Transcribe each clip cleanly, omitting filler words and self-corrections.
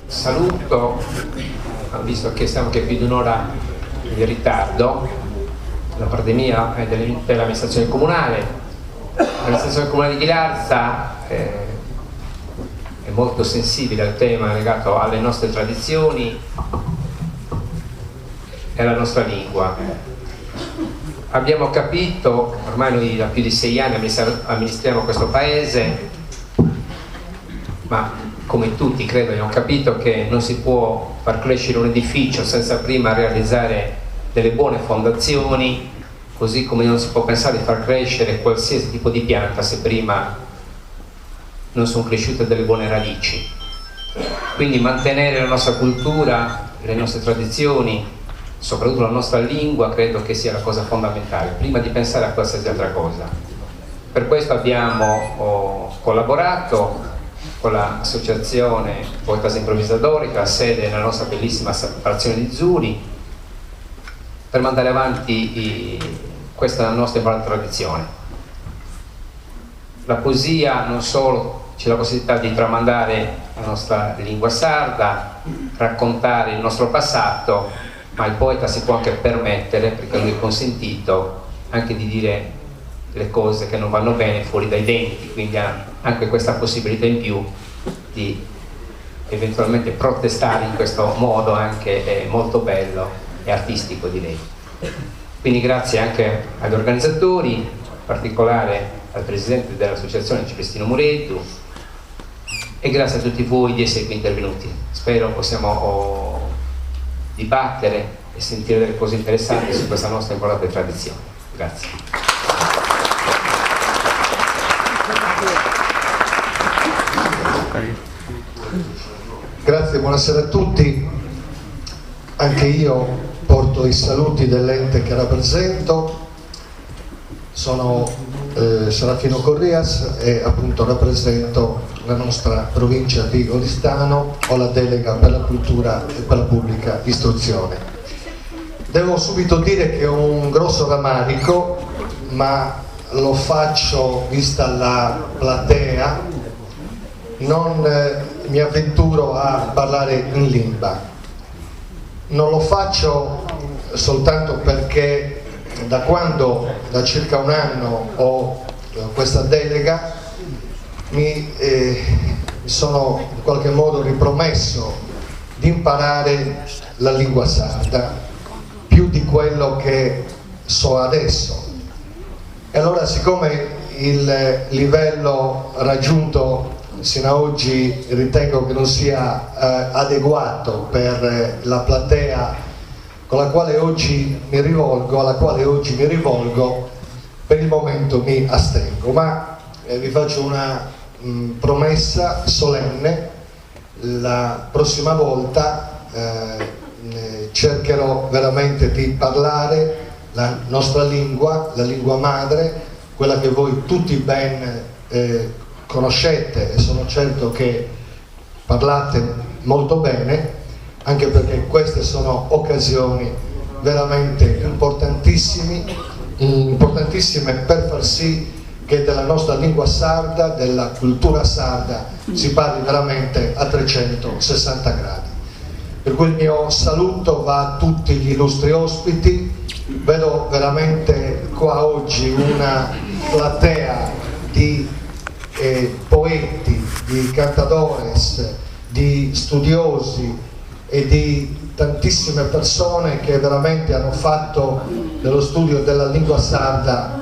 Saluto, visto che siamo anche più di un'ora di ritardo, da parte mia e dell'amministrazione comunale. L'amministrazione comunale di Ghilarza è molto sensibile al tema legato alle nostre tradizioni e alla nostra lingua. Abbiamo capito, ormai noi da più di 6 anni amministriamo questo paese, ma come tutti credo abbiamo capito che non si può far crescere un edificio senza prima realizzare delle buone fondazioni, così come non si può pensare di far crescere qualsiasi tipo di pianta se prima non sono cresciute delle buone radici. Quindi mantenere la nostra cultura, le nostre tradizioni, soprattutto la nostra lingua, credo che sia la cosa fondamentale, prima di pensare a qualsiasi altra cosa. Per questo abbiamo collaborato con l'associazione Poetas Improvvisatori, che ha sede nella nostra bellissima frazione di Zuri, per mandare avanti questa nostra importante tradizione. La poesia non solo c'è la possibilità di tramandare la nostra lingua sarda, raccontare il nostro passato, ma il poeta si può anche permettere, perché lui è consentito, anche di dire le cose che non vanno bene fuori dai denti, quindi ha anche questa possibilità in più di eventualmente protestare in questo modo anche molto bello e artistico direi. Quindi grazie anche agli organizzatori, in particolare al presidente dell'associazione Celestino Mureddu e grazie a tutti voi di essere qui intervenuti. Spero possiamo dibattere e sentire delle cose interessanti su questa nostra importante tradizione. Grazie. Grazie, buonasera a tutti. Anche io porto i saluti dell'ente che rappresento. Sono Serafino Corrias e appunto rappresento la nostra provincia di Oristano, ho la delega per la cultura e per la pubblica istruzione. Devo subito dire che ho un grosso rammarico, ma lo faccio vista la platea, non mi avventuro a parlare in limba. Non lo faccio soltanto perché da quando, da circa un anno, ho questa delega, mi sono in qualche modo ripromesso di imparare la lingua sarda più di quello che so adesso. E allora, siccome il livello raggiunto sino ad oggi ritengo che non sia adeguato per la platea con la quale oggi mi rivolgo, alla quale oggi mi rivolgo, per il momento mi astengo, ma vi faccio una promessa solenne: la prossima volta cercherò veramente di parlare la nostra lingua, la lingua madre, quella che voi tutti ben conoscete e sono certo che parlate molto bene, anche perché queste sono occasioni veramente importantissime per far sì che della nostra lingua sarda, della cultura sarda, si parli veramente a 360 gradi. Per cui il mio saluto va a tutti gli illustri ospiti. Vedo veramente qua oggi una platea di poeti, di cantadores, di studiosi e di tantissime persone che veramente hanno fatto dello studio della lingua sarda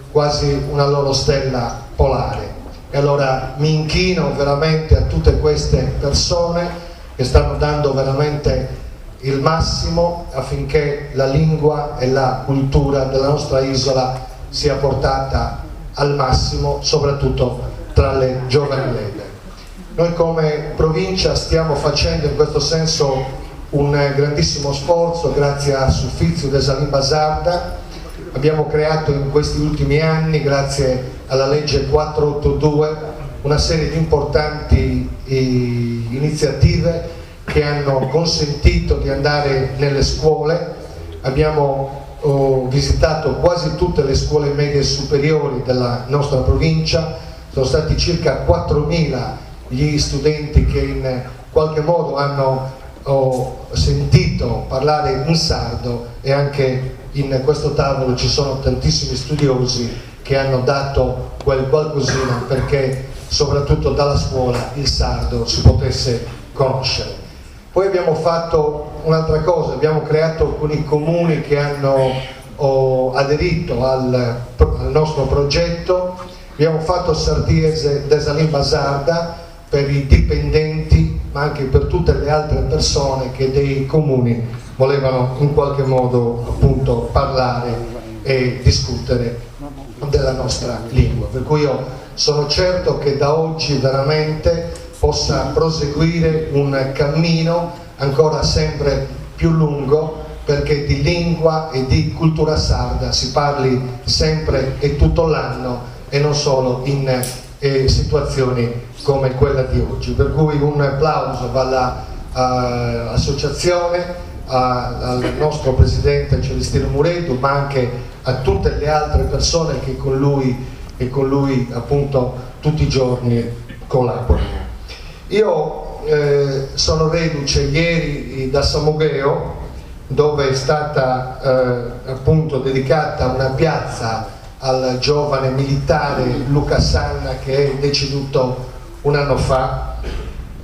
quasi una loro stella polare. E allora mi inchino veramente a tutte queste persone che stanno dando veramente il massimo affinché la lingua e la cultura della nostra isola sia portata al massimo, soprattutto tra le giovani leve. Noi come provincia stiamo facendo in questo senso un grandissimo sforzo grazie a s'Ufitziu de sa Limba Sarda. Abbiamo creato in questi ultimi anni, grazie alla legge 482, una serie di importanti iniziative che hanno consentito di andare nelle scuole. Abbiamo visitato quasi tutte le scuole medie superiori della nostra provincia, sono stati circa 4.000 gli studenti che in qualche modo hanno sentito parlare in sardo e anche in questo tavolo ci sono tantissimi studiosi che hanno dato quel qualcosina perché soprattutto dalla scuola il sardo si potesse conoscere. Poi abbiamo fatto un'altra cosa, abbiamo creato alcuni comuni che hanno aderito al nostro progetto, abbiamo fatto Sas Dies de sa Limba Sarda per i dipendenti ma anche per tutte le altre persone che dei comuni volevano in qualche modo appunto parlare e discutere della nostra lingua. Per cui io sono certo che da oggi veramente possa proseguire un cammino ancora sempre più lungo perché di lingua e di cultura sarda si parli sempre e tutto l'anno e non solo in situazioni come quella di oggi. Per cui un applauso va alla associazione, al nostro presidente Celestino Mureddu, ma anche a tutte le altre persone che con lui e con lui appunto tutti i giorni collaborano. Io sono reduce ieri da Samugheo, dove è stata appunto dedicata una piazza al giovane militare Luca Sanna che è deceduto un anno fa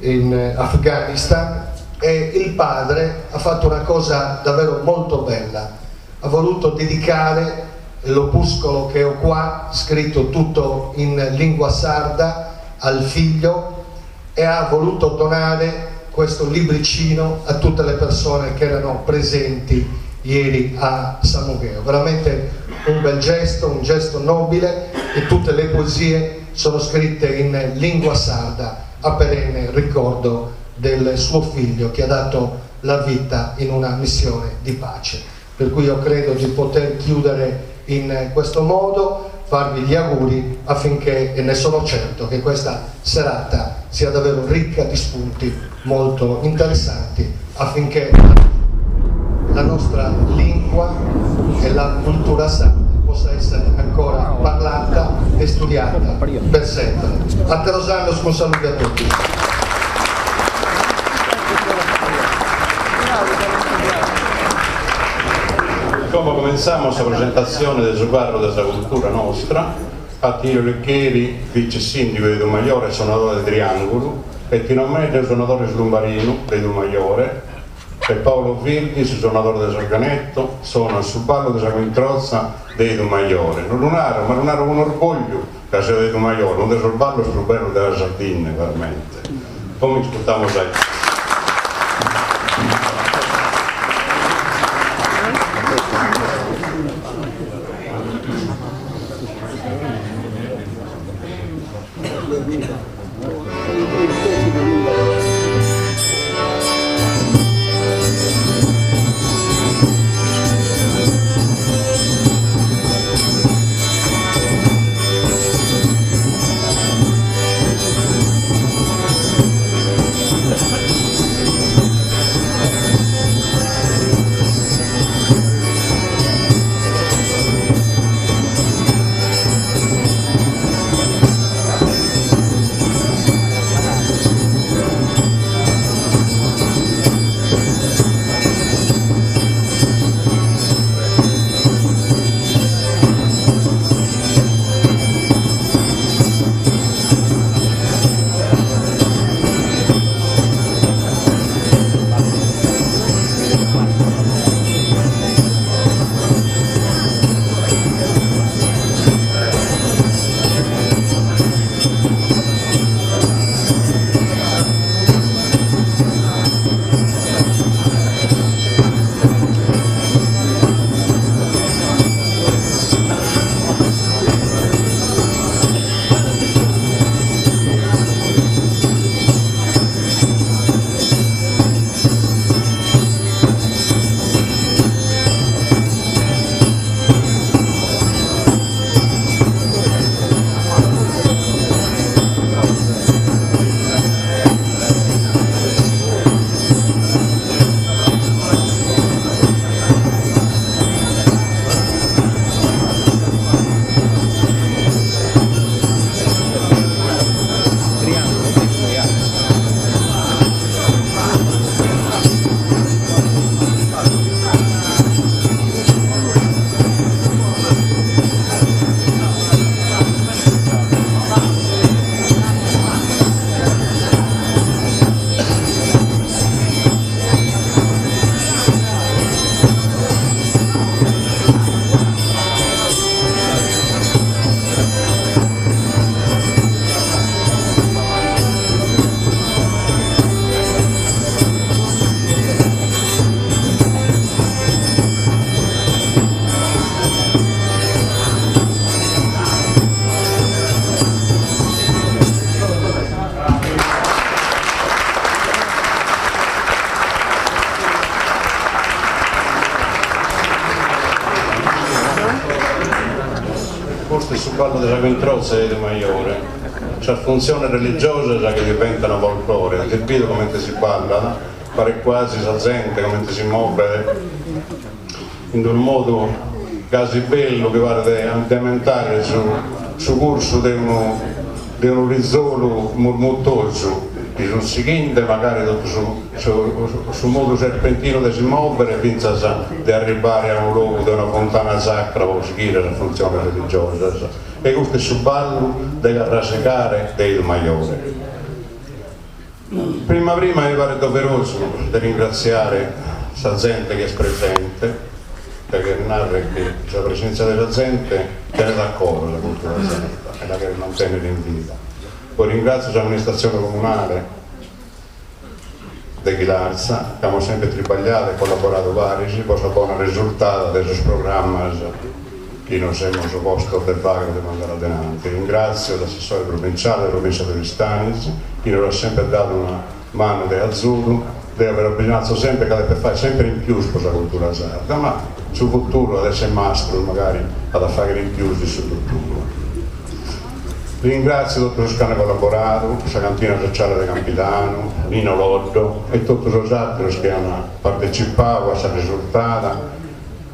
in Afghanistan, e il padre ha fatto una cosa davvero molto bella, ha voluto dedicare l'opuscolo che ho qua, scritto tutto in lingua sarda, al figlio, e ha voluto donare questo libricino a tutte le persone che erano presenti ieri a Samugheo. Veramente un bel gesto, un gesto nobile, e tutte le poesie sono scritte in lingua sarda a perenne ricordo del suo figlio che ha dato la vita in una missione di pace. Per cui io credo di poter chiudere in questo modo, farvi gli auguri affinché, e ne sono certo, che questa serata sia davvero ricca di spunti molto interessanti affinché la nostra lingua e la cultura sarda possa essere ancora parlata e studiata per sempre. Àteros annos cun salude a tutti. Como cumentzamus sa presentatzione de su carru de sa cultura nostra, Attilio Licheri, vice sìndigu de Idumajore e sonadore de triàngulu, e Tino Medde, sonadore slumbarinu de Idumajore, e Paolo Virdis, sonadore de s'organetto, sonat su ballu de sa Cointrotza de Idumajore. No lu naro, ma lu naro cun orgogliu ca seo de Idumajore, unu de sos ballos prus bellos de sa Sardinna, veramente. Como iscurtamus a issos. ballu de sa Quintrozza de Idumajore, sas funtziones religiosas chi diventan folclore, ant bidu comente si ballat, paret quasi sa zente comente si movet in unu modu gasi bellu chi paret de ammentare su su cursu de unu de unu rizolu murmutosu chi sunt sighende magari totu su su modu serpentinu de si mòvere fintzas de arribbare a unu logu de una fontana sacra pro sighire sas funtziones religiosas. E custu est su ballu de carrasegare de Idumajore. Prima prima mi paret doverosu de ringratziare sa zente chi est presente, ca cheret nàrrere chi sa presèntzia de sa zente tenet a coro sa cultura sarda e la cheret mantènnere in vida. Poi ringràtzio s'amministratzione comunale de Ghilarza, ca amus sempre tribagliadu e collaboradu paris pro sa bona resurtada de sos programmas chi nos semus postos de fagher e de mandare adenanti. Ringràtzio s'assessore provinciale de Provincia de Aristanis, chi nos at sempre dadu una manu de azudu, deo però bi natzo sempre ca depet fagher sempre in pius pro sa cultura sarda, ma su futuru at esser mastru magari at a fagher in pius in su futuru. Ringràtzio totu sos chi ant collaboradu, sa Cantina Sociale de Campidanu, Nino Loddo e totu sos àteros chi ant partecipadu a sa resurtada,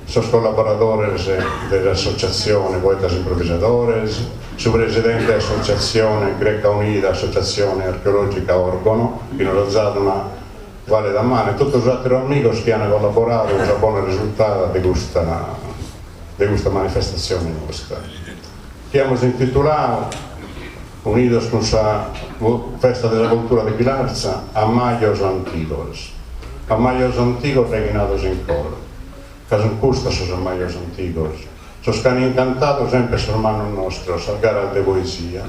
sos collaboradores de s'Associatzione Poetas Improvisadores, su presidente de s'Associatzione Greca Unida Associatzione Archeologica Orgono, chi nos at zadu una valida manu, e totu sos àteros amigos chi ant collaboradu pro sa bona resurtada de custa de custa manifestatzione nostra. Chi amus intituladu, unidos cun sa Festa de sa Cultura de Ghilarza, Ammajos Antigos. Ammajos antigos raighinados in coro. Ca sunt custos sos ammajos antigos, sos chi an incantadu semper sos mannos nostros sas garas de poesia,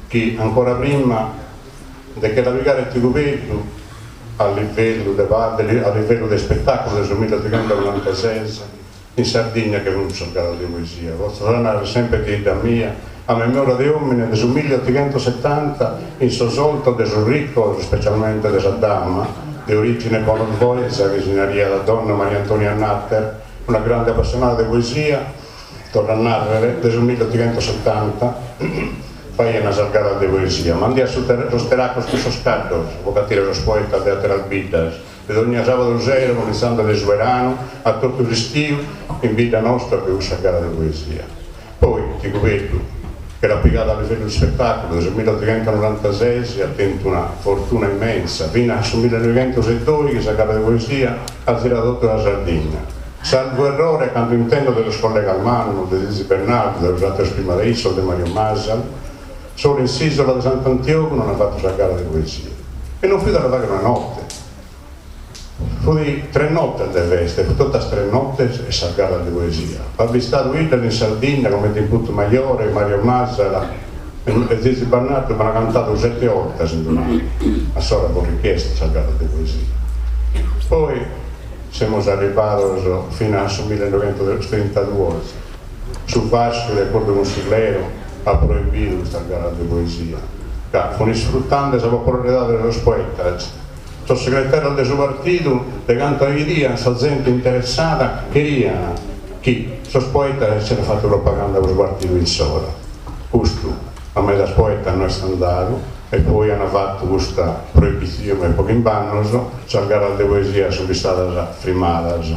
chi ancora prima de che la pigare Ticu Peddu a livellu de a livellu de ispetàculu de su milleotoghentonorantases, In Sardigna che funt sas garas de poesia. Potzo narrer sempre de 'idda mia, a memoria de omine de su milleotoghentosetanta in sos ortos de sos riccos, specialmente de sa dama, de origine bonorvoesa chi si nariat donna Maria Antonia Natter, una grande appassionada de poesia, torro a narrer, de su milleotoghentosetanta faian sas garas de poesia. Mandiat sos teracos cun sos caddos po ch'atire sos poetas de ateras biddas. De dogna sabadu sero, comintzande de su 'eranu a totu s'istiu, in bidda nostra bi fut sa gara de poesia. Poi, Ticu Peddu, che l'at pigada a livellu de ispetàculu, de su milleotoghentonorantases at tentu una fortuna immensa, finas a su millenoighentosedoighi sa gara de poesia at ziradu totu sa Sardigna. Salvu errore, cantu intendo de sos collegas mannos, de Zizi Bennardu, de sos àteros prima de issos, de Mario Masala, Solu in s'isola de Sant'Antiogu non ant fatu sa gara de poesia. E non fit a la fagher una notte. Fut tres nottes de festa e fut totas tres nottes e sas garas de poesia. B'at bistadu 'iddas in Sardigna comente in Putumajore, Mario Masala e Zizi Bannardu b'an cantadu sette 'ortas in d'un'annu, assora pro richiesta sas garas de poesia. Poi semus arribados finas a su millenoighentosettantaduos, su fasciu de acordu cun su clero, at proibidu custas garas de poesia, ca fun isfrutande sa popolaridade de sos poetas. Sos segretarios de su partidu, de cantu 'idian sa zente interessada, cherian chi sos poetas esseren fatu propaganda pro su partidu insoro. Custu a medas poetas no est andadu e poi an fatu custa proibitzione e po chimb'annos sas garas de poesia sun bistadas frimadas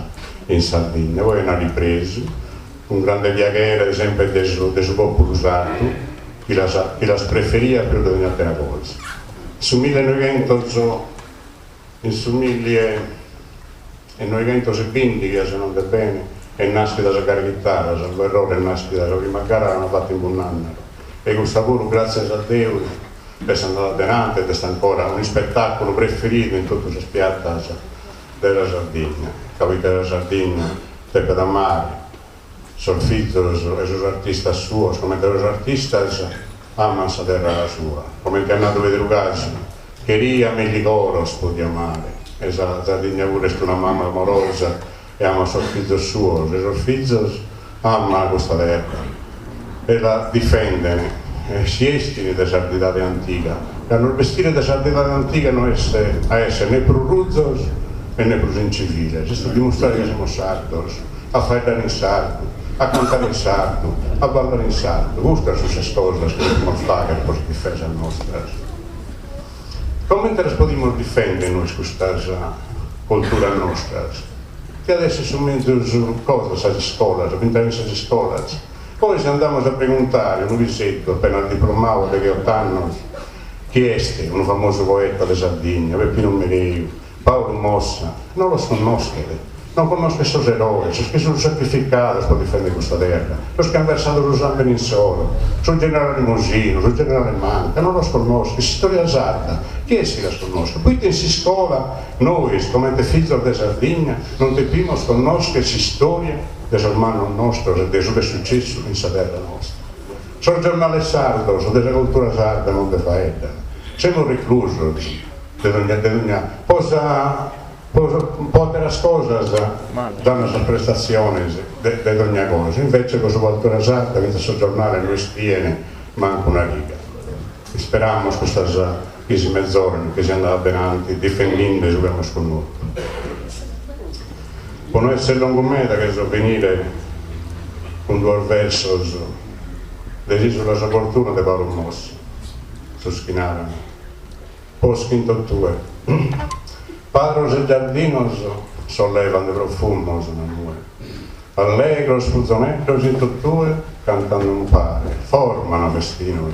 in Sardigna. Poi an ripresu Cun grande piaghere sempre de su de su populu sardu chi las chi las preferiat prus de ogni atera cosa. In su millenoghentos in su millenoighentosbindighi, si no ando bene, est naschida sa gara 'e chitarra, salvo errore est naschida sa prima gara l'ana fata in Bunnànnaru e custa puru gratzias a Deus est andada adenante ed est ancora un'ispettaculu preferidu in totu sas piatas de sa Sardigna, ca poite sa Sardigna depet amare sos fizos e sos artistas suos comente sos artistas aman sa terra sua, comente at nadu Pedru Casu, cheria milli coros po ti amare, e sa Sardigna puru est una mama amorosa e amat sos fizos suos e sos fizos aman custa terra e la difenden e si 'estin de sardidade antiga, ca a nos bestire de sardidade antiga no est a esser ne prus ruzos e ne prus inciviles, est a dimustrare ca semus sardos, a faeddare in sardu. A cantare in sardu, a ballare in sardu, custas sunt sas cosas chi depimus fàghere pro sas difesas nostras. Comente las podimus difèndere nois custas culturas nostras? Diat èssere su menzus cosa sas iscolas, bintrare in sas iscolas. Poi si andamus a preguntare unu piseddu appena diplomadu a degheot'annos chi est unu famosu poeta de Sardigna, Peppinu Mereu, Paulu Mossa, no los connoschet, non connoschet sos eroes, sos chi sunt sacrificados pro difender custa terra, sos chi an versadu su sambene insoro, su generale Mosinu, su generale Manca, no los connoschet, s'istoria sarda, chi est chi las connoschet? Proite in s'iscola nois, comente fizos de Sardigna, non depimus connoscher s'istoria de sos mannos nostros e de su ch'est sucessu in sa terra nostra? Sos giornales sardos de sa cultura sarda non nde faeddan. Semus reclusos de dogna de dogna po sa po po ateras cosas dan sas prestatziones de de dogna cosa, invece po sa cultura sarda fintzas sos giornales no iscrien mancu una riga. Isperamus custas chi si mezoren, chi si andat adenanti difendinde su chi amus connotu. Po no esser longu meda cherzo finire cun duos versos de s'Isula sa fortuna de Paulu Mossa, sos chi naran, Posca in totue padros e giardinos sollevan de profumos una nue, allegros puzoneddos in totue cantande umpare forman festinos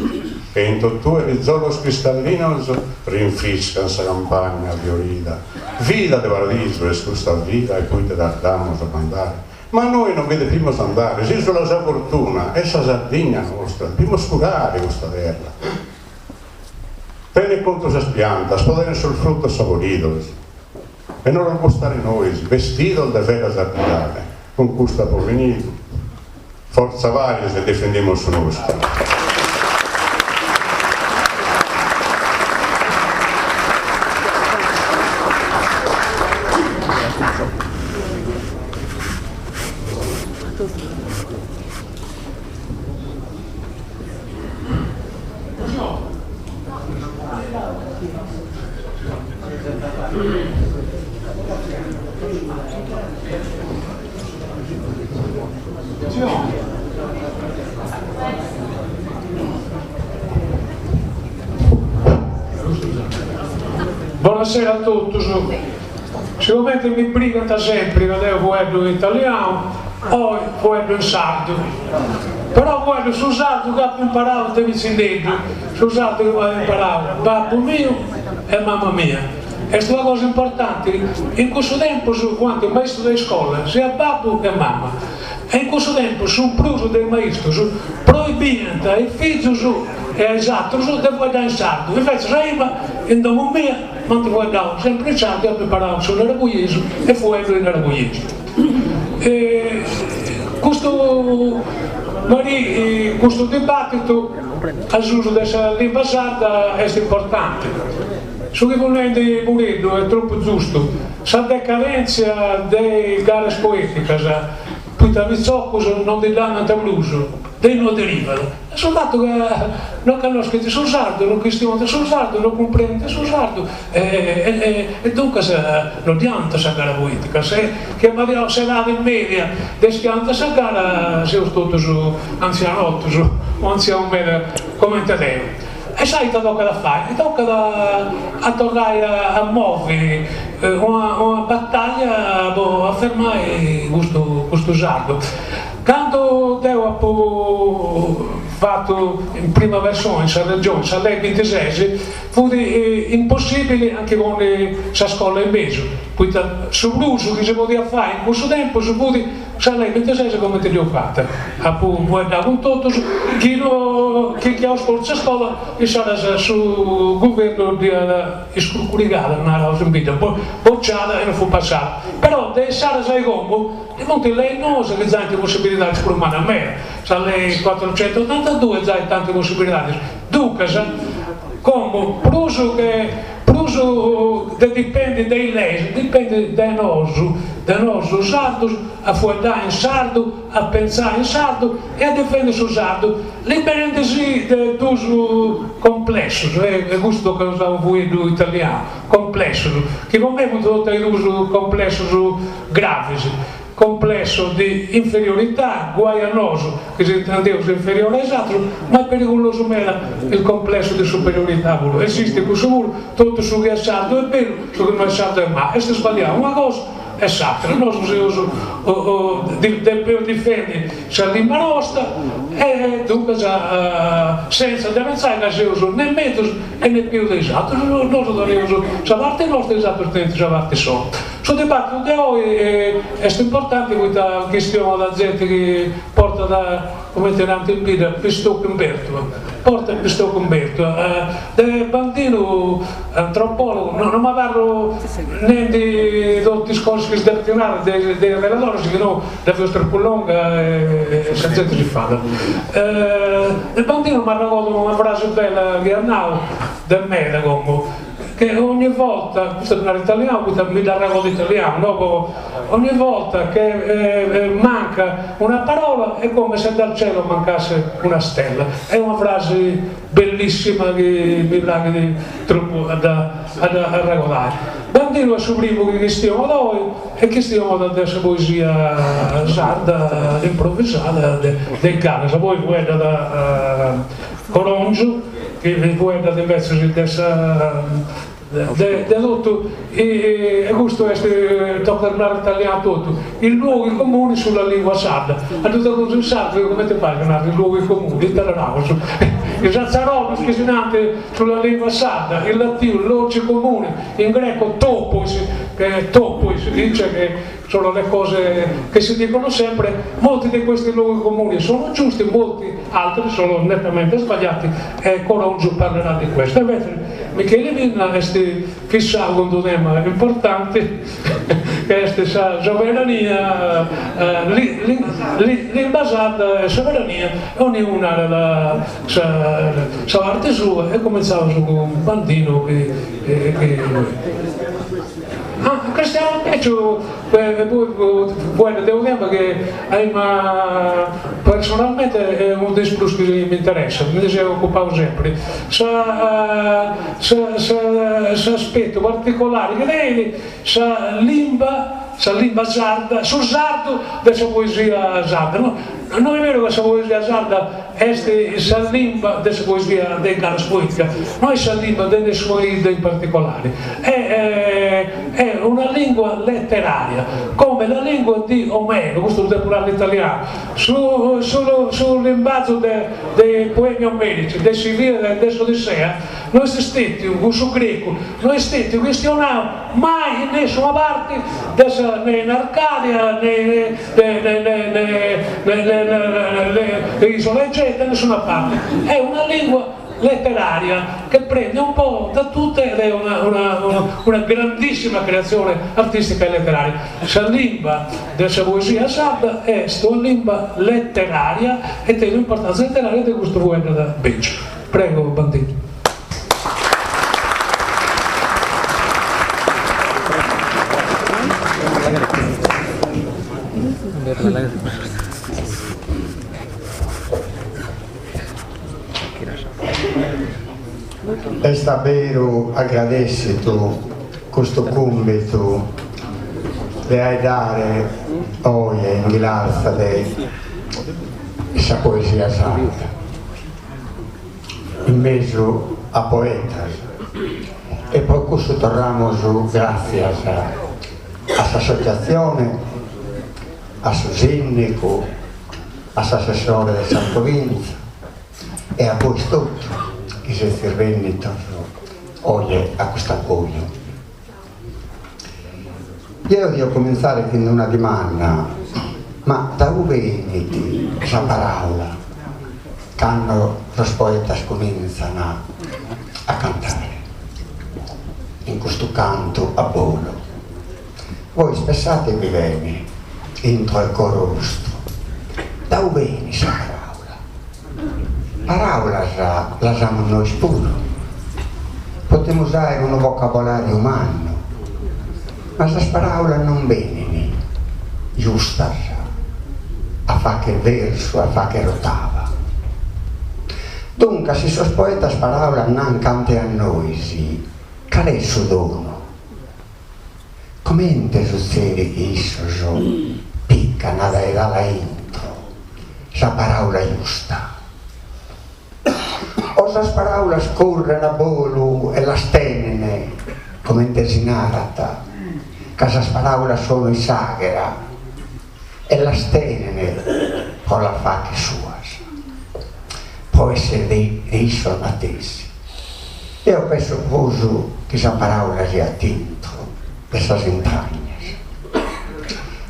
e in totue rizolos cristallinos rinfriscan sa campagna fiorida. Vida de paradisu est custa vida e proite tardamos a b'andare? Ma nois non bi depimus andare, s'isula sa fortuna est sa Sardigna nostra, depimus curare custa terra. Tene contu sas piantas po tenner sos frutos saboridos e no los gustare nois, bestidos de vera sardidade. Cun custu apo finidu. Fortza paris e difendimus su nostru. Bonasera a totus. Sigumenti mi brigant sempri ca deu fueddu in italianu, oi fueddu in sardu. Però fueddu su sardu ca apu imparau de pitzinneddu, su sardu chi m'at imparau babbu miu e mama mia. Est una cosa importanti, in cussu tempus fuant maistus de iscola siat babbu che mama e in cussu tempus su prus de is maistus proibiant a is fizus e a is atrus de fueddai in sardu, invecias a mei in domu mia m'ant fueddau sempri in sardu e apu imparau su narabuiesu e fueddu in narabuiesu. Custu mari custu dibattitu a susu de sa limba sarda est importanti. Su chi fut nendi Mureddu est tropu giustu, sa decadèntzia de is garas poèticas, poita pitzocus non ndi dd'andant prus, de innui derivat? Su fatu ca non cannoschint su sardu, non chistionant su sardu, non cumprendint su sardu e duncas non ddi andant sa gara poètica. Se chi abbadiaus s'edadi mèdia de is chi andant a sa gara seus totus antzianotus o antzianus meda comente deu. E sa ita tocat a fai? Tocat a torrai a movi una una bataglia po afermai custu custu sardu. Candu deu apu fatu in prima persona in sa Regioni sa lei bintises fut impossibili a nci ponni sa scola in mesu, poita su prus chi si podiat fai in cussu tempus fut Sa lei bintises comente dd'eus fata, apu fueddau cun totus, chi no chi nc'iaus postu sa scola, insaras su guvernu dd'iat iscrucurigada, naraus in bidda, bociada e no fut passada. Però de insaras a como ddi funt leis noas chi giaint possibilidadis prus mannas meda, sa lei cuatrucentuotantadue giait tanti possibilidadis, duncas como prus che Prus de dipendi de is leis, dipendit de nosu, de nosu sardus a fueddai in sardu, a pentzai in sardu e a difendi su sardu, liberendisì de dus complessus, e custu tocat a usai unu fueddu italianu, complessus, chi po mei funt totu e dus complessus gravis. complesso di inferiorità, guai a nosu chi si intendeus inferiori a is atrus, ma est perigulosu meda il complesso di superiorità puru, esistit cussu puru, totu su chi est sardu est bellu, su chi no est sardu est malu, est sballiau una cosa e s'atra, nosu seus depeus difendi sa limba nosta e duncas sentza de pentzai ca seus ne mezus e ne peus de is atrus, nosu teneus sa parti nosta e is atrus tenint sa parti insoru. Su dibattitu de oi est importanti poita chistionat genti chi portat Cumenti nant in bidda, pistoccu in bertula, portat pistoccu in bertula. De Bandinu, antropologu, no m'abarru nendi totu is cosas chi si depint narri de is reladoris, chi no dda feus tropu longa e sa genti si fadat. De Bandinu m'arregodu una frasi bella chi at nau de meda como, che ogni volta, custu ddu naru in italianu poita mi dd'arregodu in italianu, no po, ogni volta che manca una parola è come se dal cielo mancasse una stella, est una frasi bellissima chi mi praghit tropu a dda arregodai. Bandinu est su primu chi chistionat oi e chistionat de sa poesia sarda improvisada de garas, poi fueddat Corongiu chi fueddat invecis de sa de totu e custu est tocat a narrer in italianu totu i luoghi comuni sulla lingua sarda a ddu tradusi in sardu cumenti fait a narrer i luoghi comuni ita dda naraus is atzarollus chi si nant sulla lingua sarda in latinu loci comuni in greco topos topos si dice che Sono le cose che si dicono sempre, molti di questi luoghi comuni sono giusti, molti altri sono nettamente sbagliati e Corongiu parlerà di questo. Invece Micheli Pinna est fissau cun d'unu tema importanti che est sa soverania, limba sarda e soverania, onniunu narat sa parti sua e cumentzaus cun Bandinu chi Ah, Cristiano Becciu fueddat de unu tema chi ma personalmente est unu de is prus chi mi interessat, mi ndi seu ocupau sempri, s'aspetu particolari chi tenit sa limba, sa limba sarda, su sardu de sa poesia sarda, no no est beru ca sa poesia sarda Est sa limba de sa poesia de garas poetica, no est sa limba de nessuna 'idda in particolare, est una lingua letteraria, come la lingua di Omero, custu ddu depu narrer in italianu, su su limbazu de de poemi omerici, de s'Iliade e de s'Odissea, no est stetiu, cun su grecu, no est stetiu chistionau Mai in nessuna parti de sa ne in Arcadia ne ne isole Egee da nessuna parte è una lingua letteraria che prende un po' da tutte ed è una una una grandissima creazione artistica e letteraria. Sa limba de sa poesia sarda est una limba letteraria e tenit un'importanza letteraria e de custu fueddat Becciu. Prego Bandinu. Est a beru agradèssidu custu cumbitu de faeddare oe in Ghilarza de sa poesia sarda. in mesu a poetas e pro cussu torramus gràtzias a s'associatzione, a su sìndicu, a s'assessore de sa provìntzia e a bois totu chi sezis bènnidos oje a custu abbòju. Jeo dio comintzare chin una dimanda, ma da ube 'enit sa paraula cando sos poetas comintzan a cantare in custu cantu a bolu? Bois pessatebi bene intro 'e coro 'ostru, da ube 'enit sa paraula? Paraulas las amus nois puru, potimus aer unu vocabolariu mannu, ma sas paraulas non benin giustas a fagher versu, a fagher otava. Duncas si sos poetas paraulas n'an cante a nois, cale est su donu? Comente sutzedit chi issos. chircan dae dala intro sa paraula justa. O sas paraulas curren a bolu e las tenen, comente si narat, ca sas paraulas sono in s'aghera e las tenen pro las fagher suas, pro esser de issos matessi. Deo penso prus chi sa paraula siat intro de sas intragnas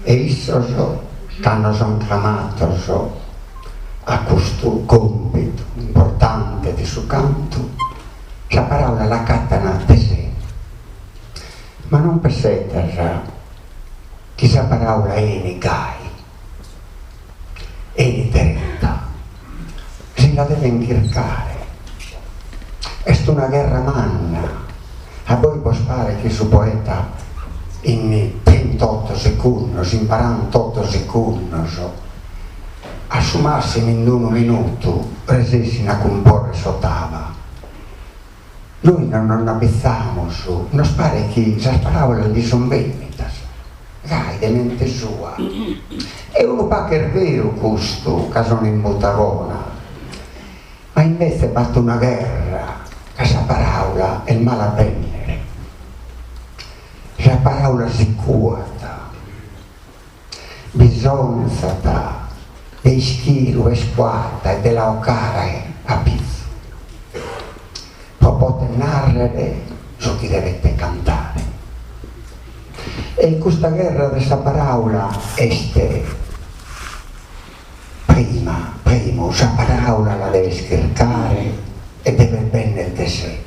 e issos cando son cramados a custu còmpitu importante de su cantu, sa paraula l'acatan de sé. Ma non pessedas chi sa paraula 'enit gai, 'enit dereta, si la deven chircare. Est una gherra manna, a bois bos paret chi su poeta in trintotto secundos, in barantotto secundos, a su massimu in unu minutu resessin a cumporre s'otava. Nois non nos nd'abbitzamus, nos paret chi sas paràulas li sunt bènnidas gai de mente sua. E unu pagu est beru custu, ca sono in muta bona, ma invece b'at una gherra ca sa paràula est mala a bènnere. Sa paràula si cuat. Bisonzat de ischire ue est cuada e de la 'ocare a pizu pro poder nàrrere su chi devet cantare. E custa gherra de sa paràula est prima, primu sa paràula la deves chircare e devet bènnere de sé.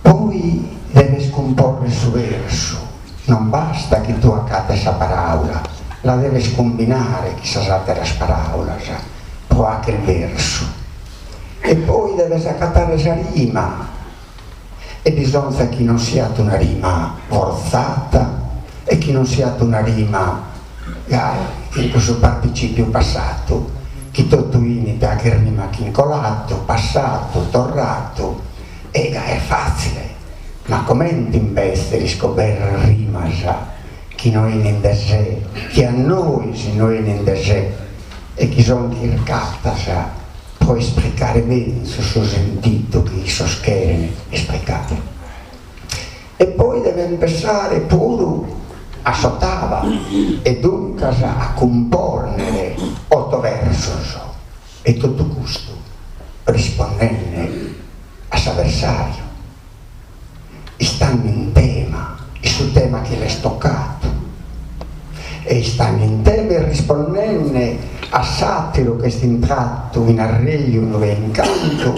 Poi deves cumporre su versu, non basta chi tue acates sa paraula, la deves cumbinare chin sas ateras paraulas pro acher versu. E poi deves acatare sa rima, e bisonzat chi non siat una rima fortzata e chi non siat una rima gai chin cussu participiu passatu chi totu 'enit a acher rima chin colatu, passatu, torratu. E ca est fàtzile, ma comente imbetze iscoberrer rimas chi no 'enin de sé, chi a nois no 'enin de sé e chi son chircatas pro espricare menzus su sentidu chi issos cheren espricare. E poi deven pessare puru a s'otava e duncas a cumpònnere oto versos. E totu custu rispondende a s'aversàriu, istande in tema, in su tema chi l'est tocadu, e istande in tema e rispondende a s'àteru ch'est intradu in arrèjonu e in cantu,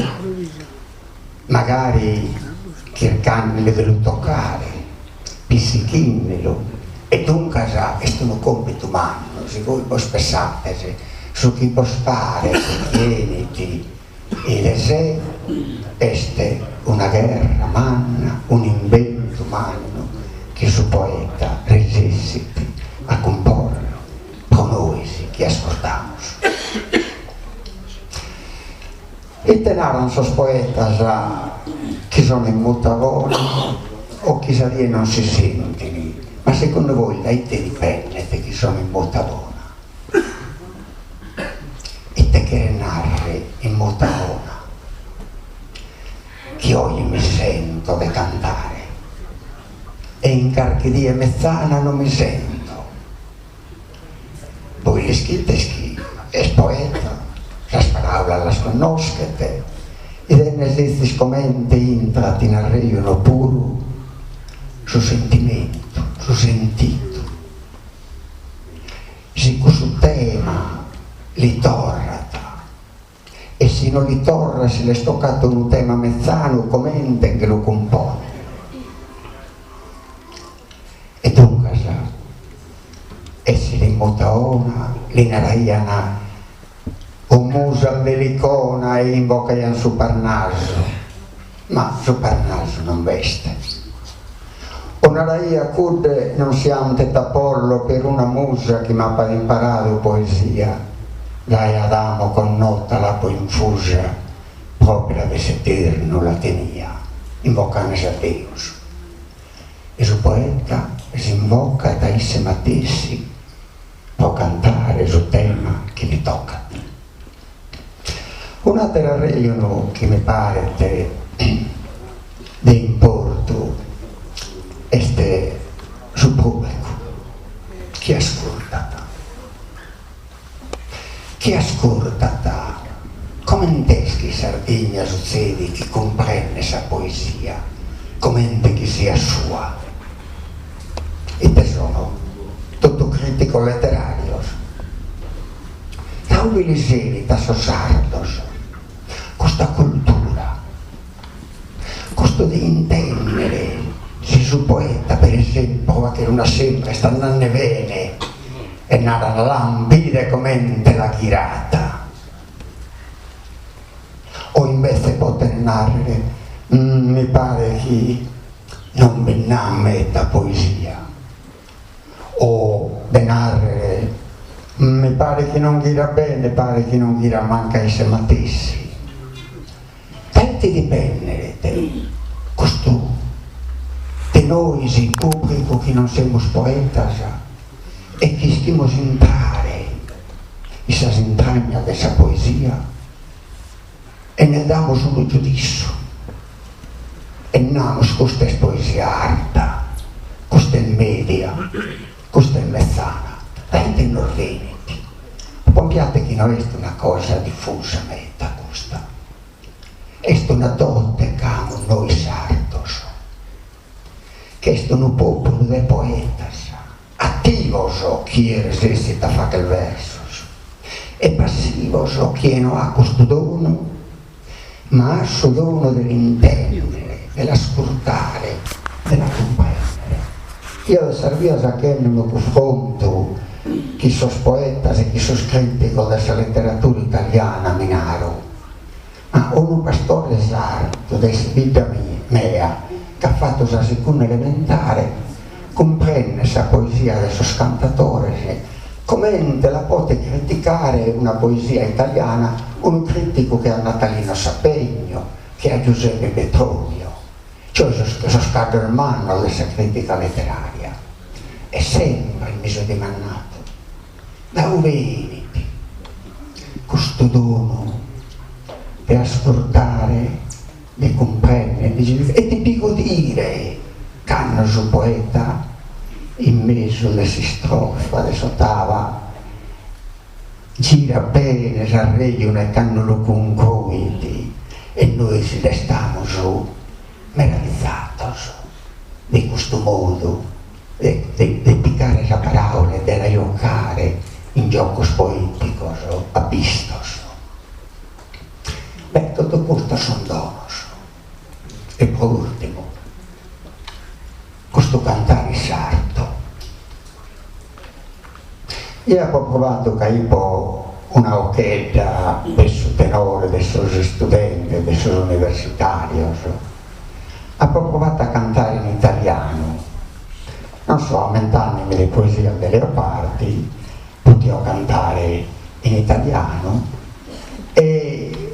magari chircande de lu tocare, pissichindelu, e duncas est unu còmpitu mannu, si vois bos pessates su chi bos paret chi 'enit de sé est una gherra manna, un'imbentu mannu chi su poeta resessit a cumporre pro nois chi ascurtamus. Ite naran sos poetas chi sono in muta bona o chi sa die non si sentin? Ma segundu bois da ite dipendet chi sono in muta bona? Ite cheret narrer in muta bona? Chi oje mi sento de cantare e in carchi die metzana non mi sento. Bois l'ischites chi est poeta, sas paraulas las connoschet, 'idende sezis comente intrat in arrejonu puru su sentimentu, su sentidu. Si cussu tema li torrat e si no li torrat si l'est tocadu unu tema metzanu comente nche lu cumponet. E duncas, essere in muta 'ona li naraian o musas d'Elicona e invocaian su Parnasu, ma su Parnasu non b'est. O naraiat cudde non si 'antet Apollo peruna musa chi m'apat imparadu poesia, dae Adamo connota l'apo infusa, propria de s'eternu la tenia, invocande a Deus. E su poeta s'invocat a isse matessi. pro cantare su tema chi mi tocat. Un'àteru arrejonu chi mi paret de importu est su pùblicu chi ascurtat. Chi ascurtat comente est chi in Sardigna sutzedit chi cumprendet sa poesia comente chi siat sua? Ite sono? Totu crìticos leteràrios? Da ube lis 'enit a sos sardos custa cultura, custu de intèndere si su poeta, per esempru, pro fàghere un'assempru, est andende bene e naran l'an bide comente la ghirat, o imbetze poten nàrrere mi paret chi non bi nd'at meda poesia. O de nàrrere, mi paret chi non ghirat bene, paret chi non ghirat mancu a isse matessi. Da ite dipendet custu de nois pùblicu chi non semus poetas e chi ischimus intrare in sas intragnas de sa poesia e nde damus unu giudissu e namus custa est poesia arta, custa est media, custa est metzana, da ite nos benit? Pompiate chi no est una cosa difusa meda custa, est una dote ch'amus nois sardos, ch'est unu populu de poetas, ativos chie resessit a fagher versos e passivos chie no at custu donu, ma at su donu de l'intèndere, de l'ascurtare, de la cumprèndere. Eo de sas bias achende unu cufrontu chin sos poetas e chin sos crìticos de sa literatura italiana mi naro, ma unu pastore sardu de sa bidda mea ch'at fatu sa secunda elementare cumprendet sa poesia de sos cantadores comente la potet criticare una poesia italiana unu crìticu che a Natalino Sapegno, che a Giuseppe Petronio, cioè sos sos caddos mannos de sa crìtica letteraria. E sempre mi so dimandadu, Da ube 'enit custu donu de ascurtare, de cumprèndere e de bi godire cando su poeta in mesu de s'istrofa de s'otava girat bene s'arrejonu e cando lu concruit e nois restamus meravizados de custu modu de de picare sa paraula e de la jocare in giocos poeticos abbistos. Beh, totu custos sunt donos. E pro ùrtimu, custu cantare in sardu. Eo apo provadu ca ipo una 'ochedda de su tenore de sos istudentes, de sos universitarios, apo provadu a cantare in italianu, non so, ammentandemi de poesias de Leopardi, potio cantare in italianu e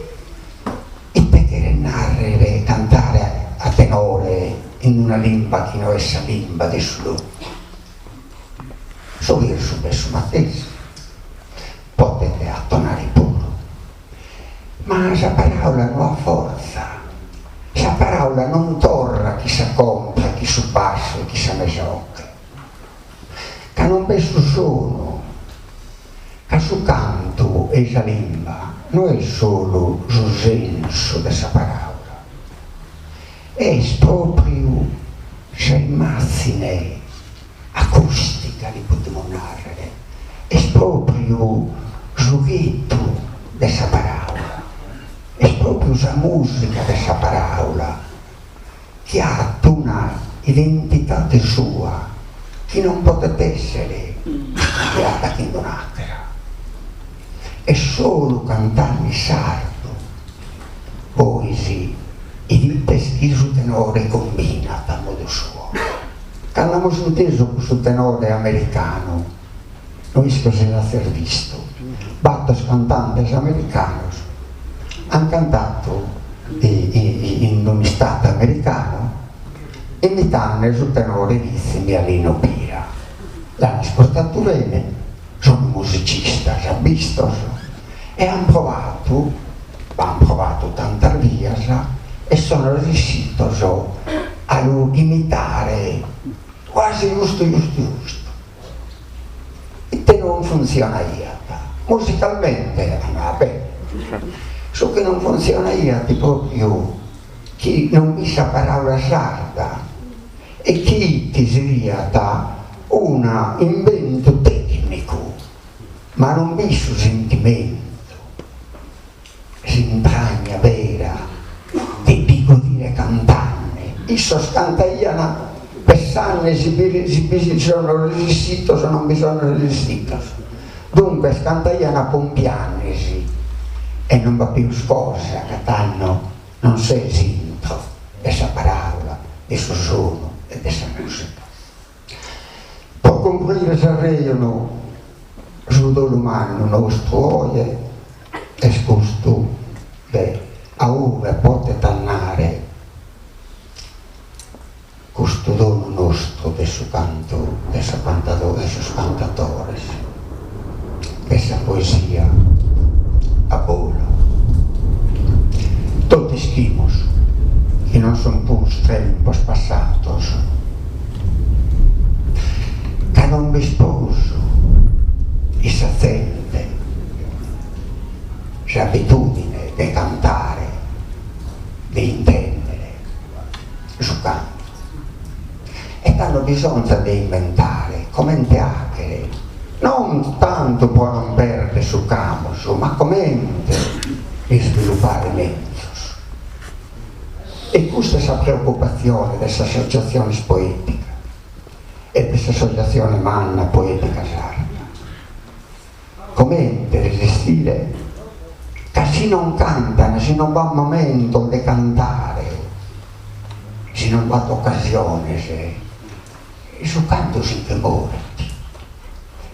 ite cheret narrere cantare a tenore in una limba chi no est sa limba de su logu? Su versu b'est su matessi, podet atonare puru, ma sa paraula no at fortza, sa paraula non torrat chin sa contra, chin su bassu e chin sa mesa 'oche, ca non b'est su sonu, ca su cantu 'e sa limba no est solu su sensu de sa paraula, est propriu sa immazine acustica, li podimus narrere, est propriu su ghitu de sa paraula, est propriu sa musica de sa paraula chi at una identidade sua chi non podet essere cambiada chin d'un'atera. E solu cantande in sardu bois 'idites chi su tenore cumbinat a modu suo. Cando amus intesu cussu tenore americanu, no isco si l'azes bistu, batos cantantes americanos an cantatu in unu istadu americanu imitande su tenore Vitzi Mialinu Pira. L'an ascurtatu bene. Sono musicistas abbistos e an provadu, b'an provadu tantas bias e sono resissidos a lu imitare quasi giustu giustu giustu. Ite non funtzionaiat? Musicalmente andabat bene. Su chi non funtzionaiat propriu chi non b'it sa paraula sarda e chi ite siat una imbentu tecnicu, ma non b'it su sentimentu, s'intragna vera de bi godire cantande. Issos cantaian pessande si bi si bi sono resissidos o non bi sono resissidos. Duncas cantaian apompiandesi e non b'at pius cosa ca tando non ses intro de sa paraula, de su sonu e de sa musica. Pro concruire s'arrejonu, su dolu mannu nostru oje est custu de a ube potet andare custu donu nostru de su cantu de sa de sos cantadores, de sa poesia a bolu. Totu ischimus chi non sun prus tempos passados, ca non b'est prus in sa zente s'abitudine de cantare, de intendere su cantu. E tando bisonzat de imbentare comente 'achere, non tantu pro non perdere su ch'amus, ma comente isvilupare menzus. E custa est sa preocupatzione de s'associatziones poetica e de s'associatzione manna poetica sarda. Comente resistire ca si non cantan, si non b'at momentos de cantare, si non b'at ocasiones, su cantu si nche morit.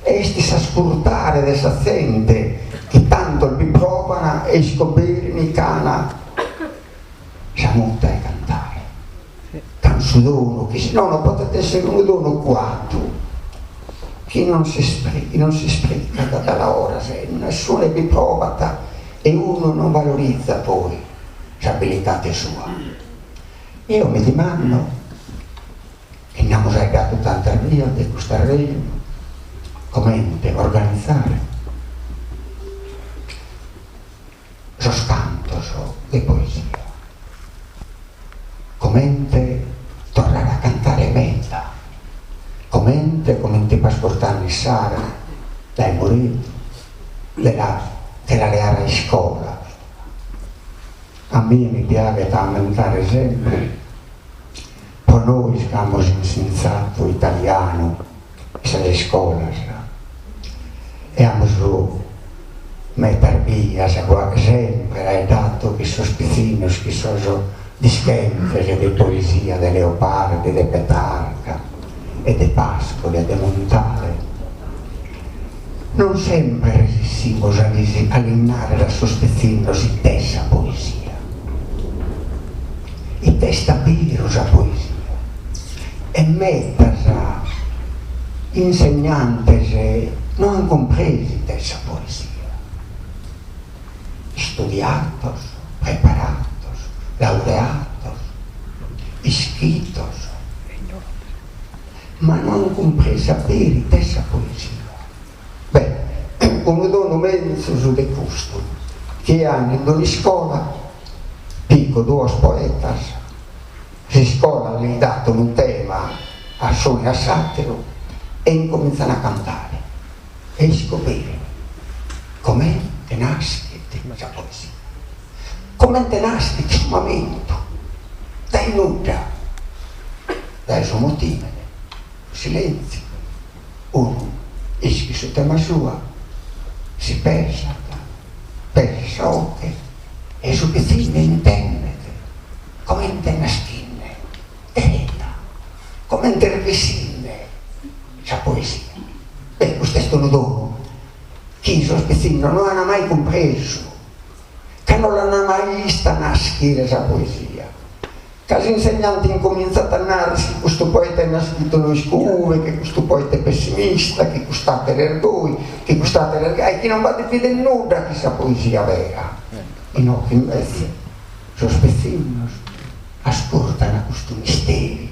Est s'ascurtare de sa zente chi tantos bi provan e iscoberin ch'an sa muta 'e cantare. Ch'an su donu chi si nono potet essere unu donu cuadu chi non non s'ispricat dalla ora se nessune bi provat e unu non valorizat poi s'abilitate sua. Eo mi dimando, e nd'amus aeddadu tantas bias de cust'arrejonu, comente organizare sos cantos de poesia, comente torrare a cantare meda, comente comente apo ascurtadu issara dae Mureddu, de la de la leare a iscola. A mie mi piaghet a ammentare sempre, pro nois chi amus insinzadu italianu in sas iscolas e amus medas bias sempre aeddadu chin sos pitzinnos, chin sos dischentes de poesia de Leopardi, de Petrarca e de Pascoli e de Montale, non sempre resissimus a lis a lis narrer a sos pitzinnos it'est sa poesia, it'est a beru sa poesia. E medas insegnantes no an cumpresu it'est sa poesia. Istudiados, preparados, laureados, ischidos, ma no an cumpresu a beru it'est sa poesia. Beh, unu donu menzus de custu, chi an in d'un'iscola, pico duos poetas, S'iscola lis dat unu tema a s'unu e a s'àteru e incomintzan a cantare e iscoberin comente naschet sa poesia, comente naschet su mamentu, dae nudda, dae su mutìmene, su silèntziu, unu ischit su tema sua, si pesat, pesat sa 'oghe e su pitzinnu intendet Comente naschinde dereta, comente est bessinde sa poesia. Beh, custu est unu donu chi sos pitzinnos no an mai cumpresu, ca no l'an mai ista naschire sa poesia. Ca s'insegnante incomintzat a narrer chi custu poeta est naschidu no isco ue, chi custu poeta est pessimista, chi cust'ateru est goi, chi cust'ateru est gai, chi non b'at de bider nudda chi sa poesia vera. Inoghe invece sos pitzinnos ascurtan custu misteriu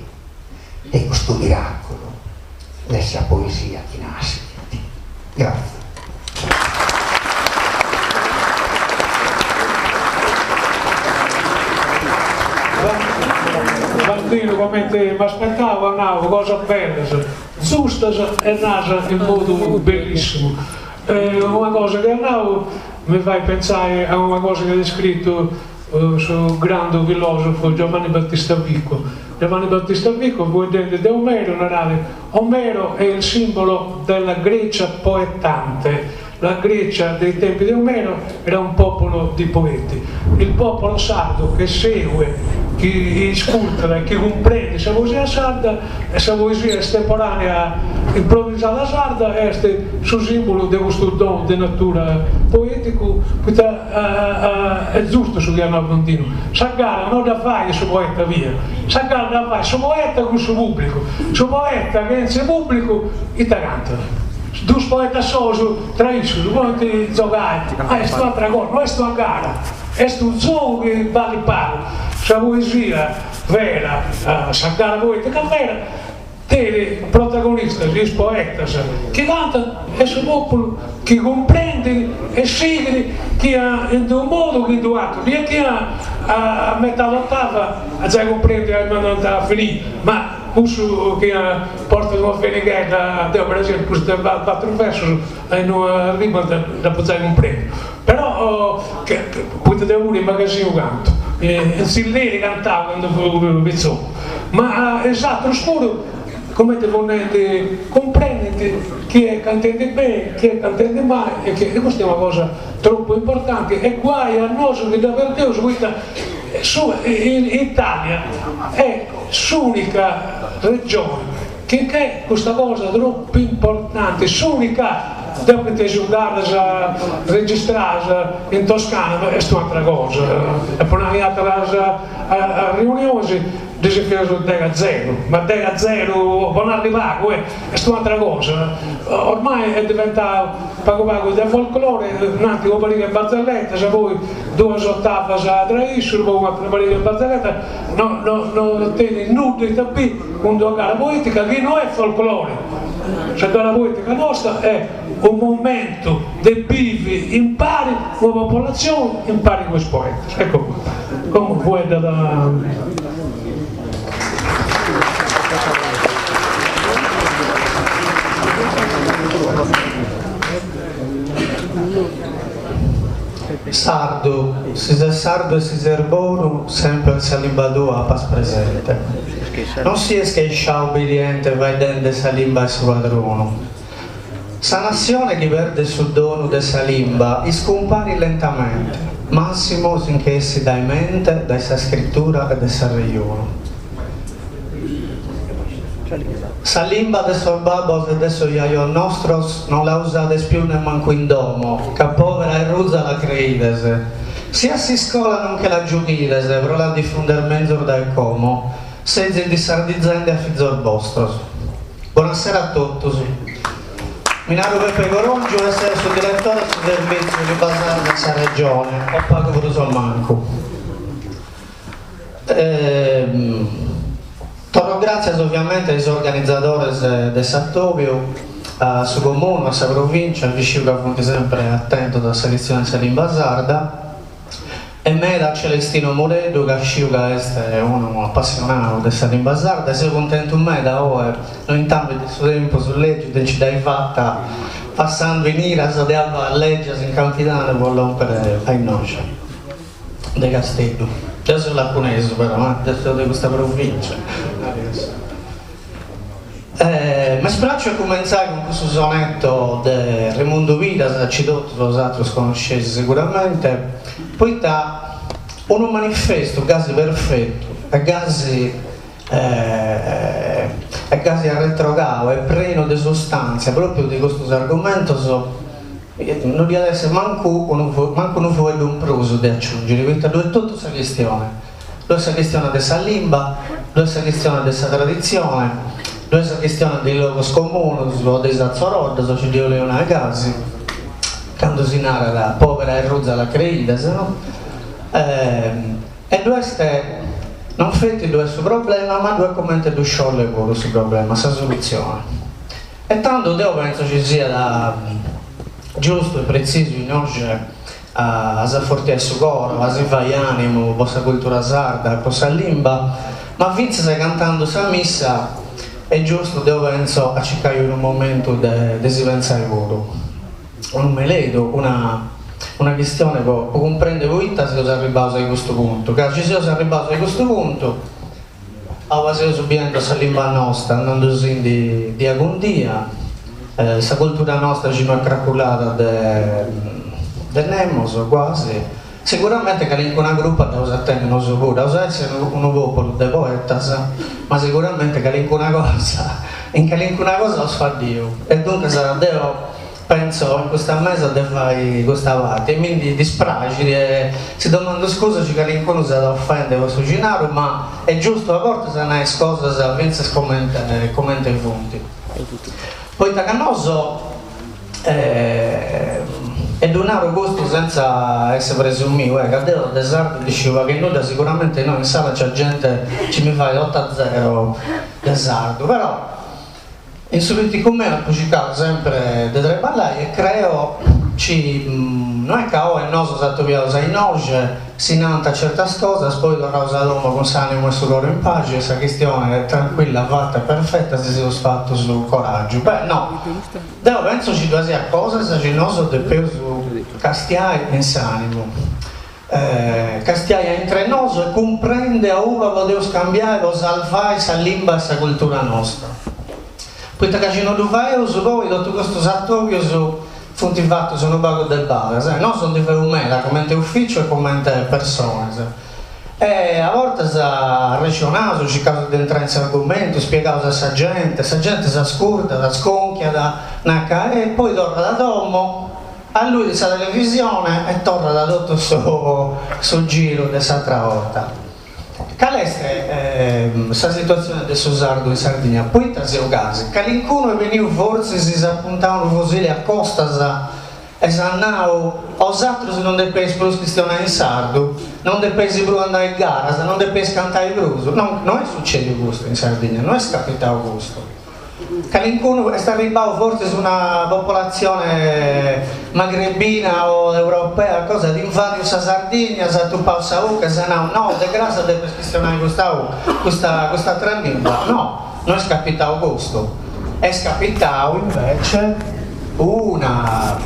e custu miraculu de sa poesia chi naschit. Gratzias. Martinu comente m'aspettavo at nau cosas bellas, giustas e nas in modu bellissimu. Una cosa chi at nau mi fait pentzai a una cosa chi at iscritu su grandu filosofu Giovanni Battista Vico. Giovanni Battista Vico fueddendi de Omero narat, Omero è il simbolo della Grecia poetante, la Grecia dei tempi di Omero era un popolo di poeti, il popolo sardo che segue, chi iscurtat e chi cumprendit sa poesia sarda e sa poesia estemporanea improvisada sarda est su simbulu de custu donu de natura poeticu, poita Est giustu su chi at nau Continu, sa gara no dda fait su poeta bia, sa gara dda fait su poeta cun su pubblicu, su poeta chentze pubblicu ita cantat? Dus poetas solus tra issus podint giogai, ma est u'atra cosa, no est una gara, est unu giogu chi balit pagu, sa poesia vera, sa gara poetica vera, Tenit protagonistas is poetas chi cantant e su populu chi cumprendit e sighit chi in d'unu modu chi in d'u atru, chi est chi a metade otava at giai cumprendiu a innui andant a finì, ma cussu chi portat una fenighedda, deu per esempiu custus de cuatru versus a innui arribant dd'apu giai cumprendiu, però poita deu puru in magasinu cantu, in tzilleri cantau candu fui pitzocu Ma is atrus puru, cumenti fut nendi, cumprendint chi est cantendi beni, chi est cantendi mali e chi e custa est una cosa tropu importanti e guai a nosu chi dda perdeus poita su in Italia est s'unica regioni chi nc'est custa cosa tropu importanti, s'unica, deu apu intesu garas registradas in Toscana ma est u'atra cosa, apu nau in ateras riunionis ddis feus dexi a zeru, ma dexi a zeru po narri pagu est u'atra cosa, ormai est diventau pagu pagu de folklore, nant una pariga 'e barzelletas, poi duas otavas tra issus, poi u'atra pariga 'e barzelletas, no no no tenit nudda ita biri cun d'una gara poetica chi no est folklore, sa gara poetica nosta est u' momentu de bivi impari una popolatzioni impari cun is poetas. Ecco qua. Como fueddat. Sardu, si ses sardu e si ses bonu, semper sa limba tua apas presente. Non sies che isciau obbediente faeddende sa limba 'e su padronu. Sa nassione chi perdet su donu de sa limba iscumparit lentamente, massimu si nche essit dae mente, dae sa scritura e de s'arrejonu. Sa limba de sos babbos e de sos jajos nostros non la usades pius nemmancu in domo, ca povera e ruza la creides. Si a s'iscola non che la giughides pro la difunder menzus dae como, sezis dissardizende a fizos bostros. Bonasera a totus. Mi naro Peppe Corongiu e seo su diretore de su Servìtziu Limba Sarda in sa Regione, o pagu prus o mancu. Torro gràtzias oviamente a is organizadores de s'atòbiu, a su Comunu, a sa Provìncia, chi sciu ca funt sempre atentos a sa chistione de sa limba sarda, e meda a Celestino Mureddu ca sciu ca est unu apassionau de sa limba sarda e seu cuntentu meda oe, no intamis de su tempus lègiu de nci dd'ai fata passandu in iras de abbas lègias in Campidanu po lòmpere a innoxi. De Casteddu. Deo seu lacunesu però, eh, deo seu de custa provìncia. M'est praxiu a cumentzai cun custu sonetto de Remundu Piras, ci totus bosatrus connosceis seguramente, poita unu manifestu gasi perfetu e gasi e gasi arretrogau e prenu de sustàntzia pròpriu de custus argumentos no diat essi mancu unu mancu unu fueddu in prus de aciungiri, poita ddu est totu sa chistione. Ddu est sa chistione de sa limba, ddu est sa chistione de sa traditzione, ddu est sa chistione de is logos comunos o de is atzoroddos, si ddi 'oleus nai gasi, candu si narat pobera e ruza la creides, no? E ddu est, non feti ddu est su problema, ma ddu est comente ddu sciolle puru su problema, sa solutzione. E tando deo pentzo chi siat giustu e pretzisu innoxe a s'afortiai su coro, a si fai animu po sa cultura sarda e po sa limba, ma fintzas cantando sa missa est giustu, deo pentzo, a circai unu momentu de si pentzai puru, unu meledu, una una chistione po cumprendi poita seus arribbaus a custu puntu, ca si seus arribbaus a custu puntu Aba seus biendo sa limba nosta andandusindi dia cun dia, sa cultura nosta chi no est craculada de de nemos, guasi. Seguramente calincuna crupa dd'aus a tenni nosu puru, aus a essi unu populu de poetas, ma seguramente calincuna cosa, in calincuna cosa aus faddiu. E duncas deo Pentzo in custa mesa de fai custa parti e mi ndi dispraxit e si domandu scusa si calincunu s'at a ofendi po su chi naru ma est giustu a bortas a nai is cosas fintzas comente comente funt. Poita ca nosu e ddu naru custu sentza essi presumiu ca deu de sardu ndi sciu pagu e nudda siguramenti innoi in sala nc'at genti chi mi fait otu a zero de sardu però In su piticu meu apu circau sempre de treballai e creo ci no est ca oi nosu s'atobiaus a innoxe, si nant certas cosas, poi torraus a domo cun s'animu e su coro in paxi e sa chistione est tranquilla, fata e perfetta si seus fatus coragiu. Beh no, deo pentzo ci ddu siat cosas ci nosu depeus castiai in s'animu. Castiai a intre nosu e cumprendi a uba podeus cambiai po salvai sa limba e sa cultura nosta. Poita ca si no ddu faeus poi totu custus atobius funt fatus unu pagu de badas e nosu ndi faeus meda comente uficiu e comente personas. E a bortas arrexonaus, circaus de intrai in s'argumentu, spiegaus a sa genti, sa genti s'ascurtat, sconchiat, nat ca e poi torrat a domo Alluit sa televisione e torrat totu su giru de s'atra 'orta. Cale est sa situatzione de su sardu in Sardigna? Poita seus gasi? Calincunu est beniu fortzis s'at puntau unu fosili a costas e s'at nau, 'osatrus non depeis prus chistionai in sardu, non depeis prus andai in garas, non depeis cantai prus. No, no est sucediu custu in Sardigna, no est capitau custu. Calincunu est arribbau fortzis una popolatzione magrebina o europea cosa at invadiu sa Sardigna, s'at tupau sa 'uca e s'at nau no de cras depes chistionai custa custa cust'atra lingua. No, no est capitau custu, est capitau invece una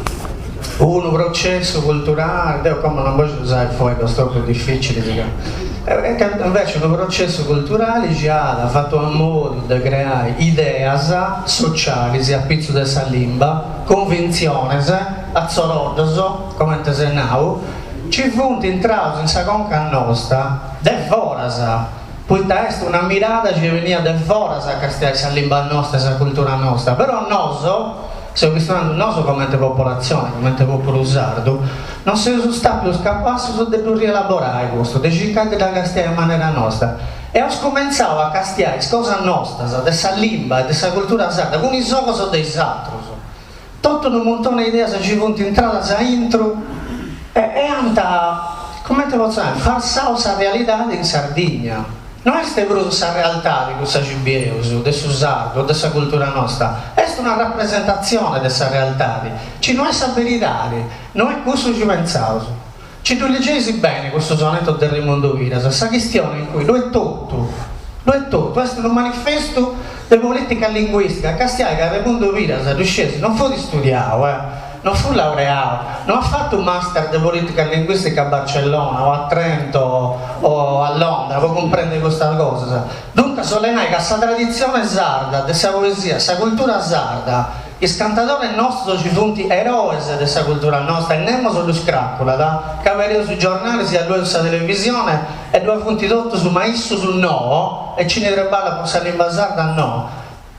unu processu culturali, deu como non bogiu usai fueddus tropu dificilis ca e invece unu processu culturali chi at fatu a modu de creai ideas socialis a pitzu de sa limba, cunvintziones, atzoroddos, comente s'est nau, chi funt intraus in sa conca nosta de foras, poita est una mirada chi beniat de foras a castiai sa limba nosta e sa cultura nosta, però nosu, seu chistionandu nosu comente popolatzione, comente populu sardu, non seus stàpius capassus de ddu rielaborai custu, de circai de dda castiai a manera nosta. E aus cumentzau a castiai is cosas nostas, de sa limba e de sa cultura sarda, cun is ogos de is atrus. Totu unu muntone 'e ideas ci funt intradas a intru e e ant, comente potzu nai, farsau sa realidadi in Sardigna. No est prus sa realtadi cussa ci bieus, de su sardu o de sa cultura nosta, est una rapresentatzione de sa realtadi, ci no est sa beridadi, no est cussu ci pentzaus. Ci ddu ligeis beni custu soneto de Remundu Piras, sa chistione in cui ddu est totu, ddu est totu, est unu manifestu de politica linguistica, castiai ca Remundu Piras, ddu scieis, non fut istudiau, eh, non fut laureau, no at fatu master de politica linguistica a Barcellona o a Trento o a Londra po cumprendi custas cosas, duncas 'olit nai ca sa traditzione sarda de sa poesia, sa cultura sarda, Is cantadores nostros ci funt eroes de sa cultura nosta e nemos ddus craculat, ca abereus is giornalis e allueus sa televisione e ddue funt totus ma issus no, e chini treballat po sa limba sarda no.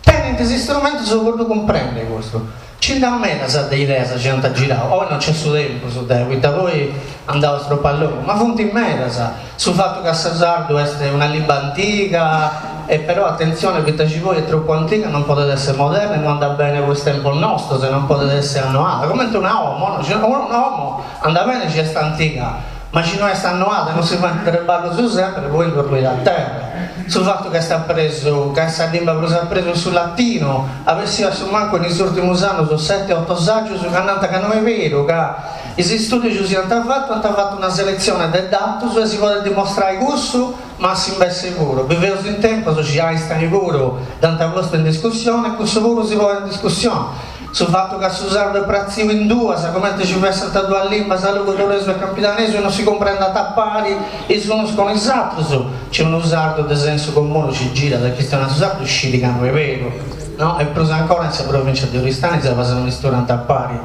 Tenint is istrumentus po ddu cumprendi custu. Ci. Nci nd'at medas de ideas chi ant girau, oi non nc'est su tempus de, poita poi andaus tropu a longu, ma funt medas, su fatu ca su sardu est una limba antiga e però atentzione poita chi poi est tropu antiga non podet essi moderna e no andat bene po is tempos nostros e non podet essi annoada, comente una 'omo, no, una 'omo andat bene chi est antiga, ma chi no est annoada e non si faint treballus sempri poi nd'orruit a terra. Su fatu ca est apresu, ca est sa limba prus apresu 'e su latinu, at bessiu a su mancu in is urtimus annus seti oto saggius ca nant ca no est beru, ca is istudius chi ant fatu ant fatu una seletzione de datus e si podet dimostrai cussu, ma a s'imbesse puru, biveus in tempus chi Einstein puru dd'ant postu in discussione e cussu puru si ponet in discussione. Su fatu ca su sardu est pratziu in duas, comente si fessant duas limbas, logudoresu e campidanesu, e non si cumprendant a pari is unus cun is atrus, ci unu sardu de sensu comunu ci girat e chistionat su sardu scit ca no est beru, no? E prus ancora in sa provincia de Oristanis aba s'ammisturant a pari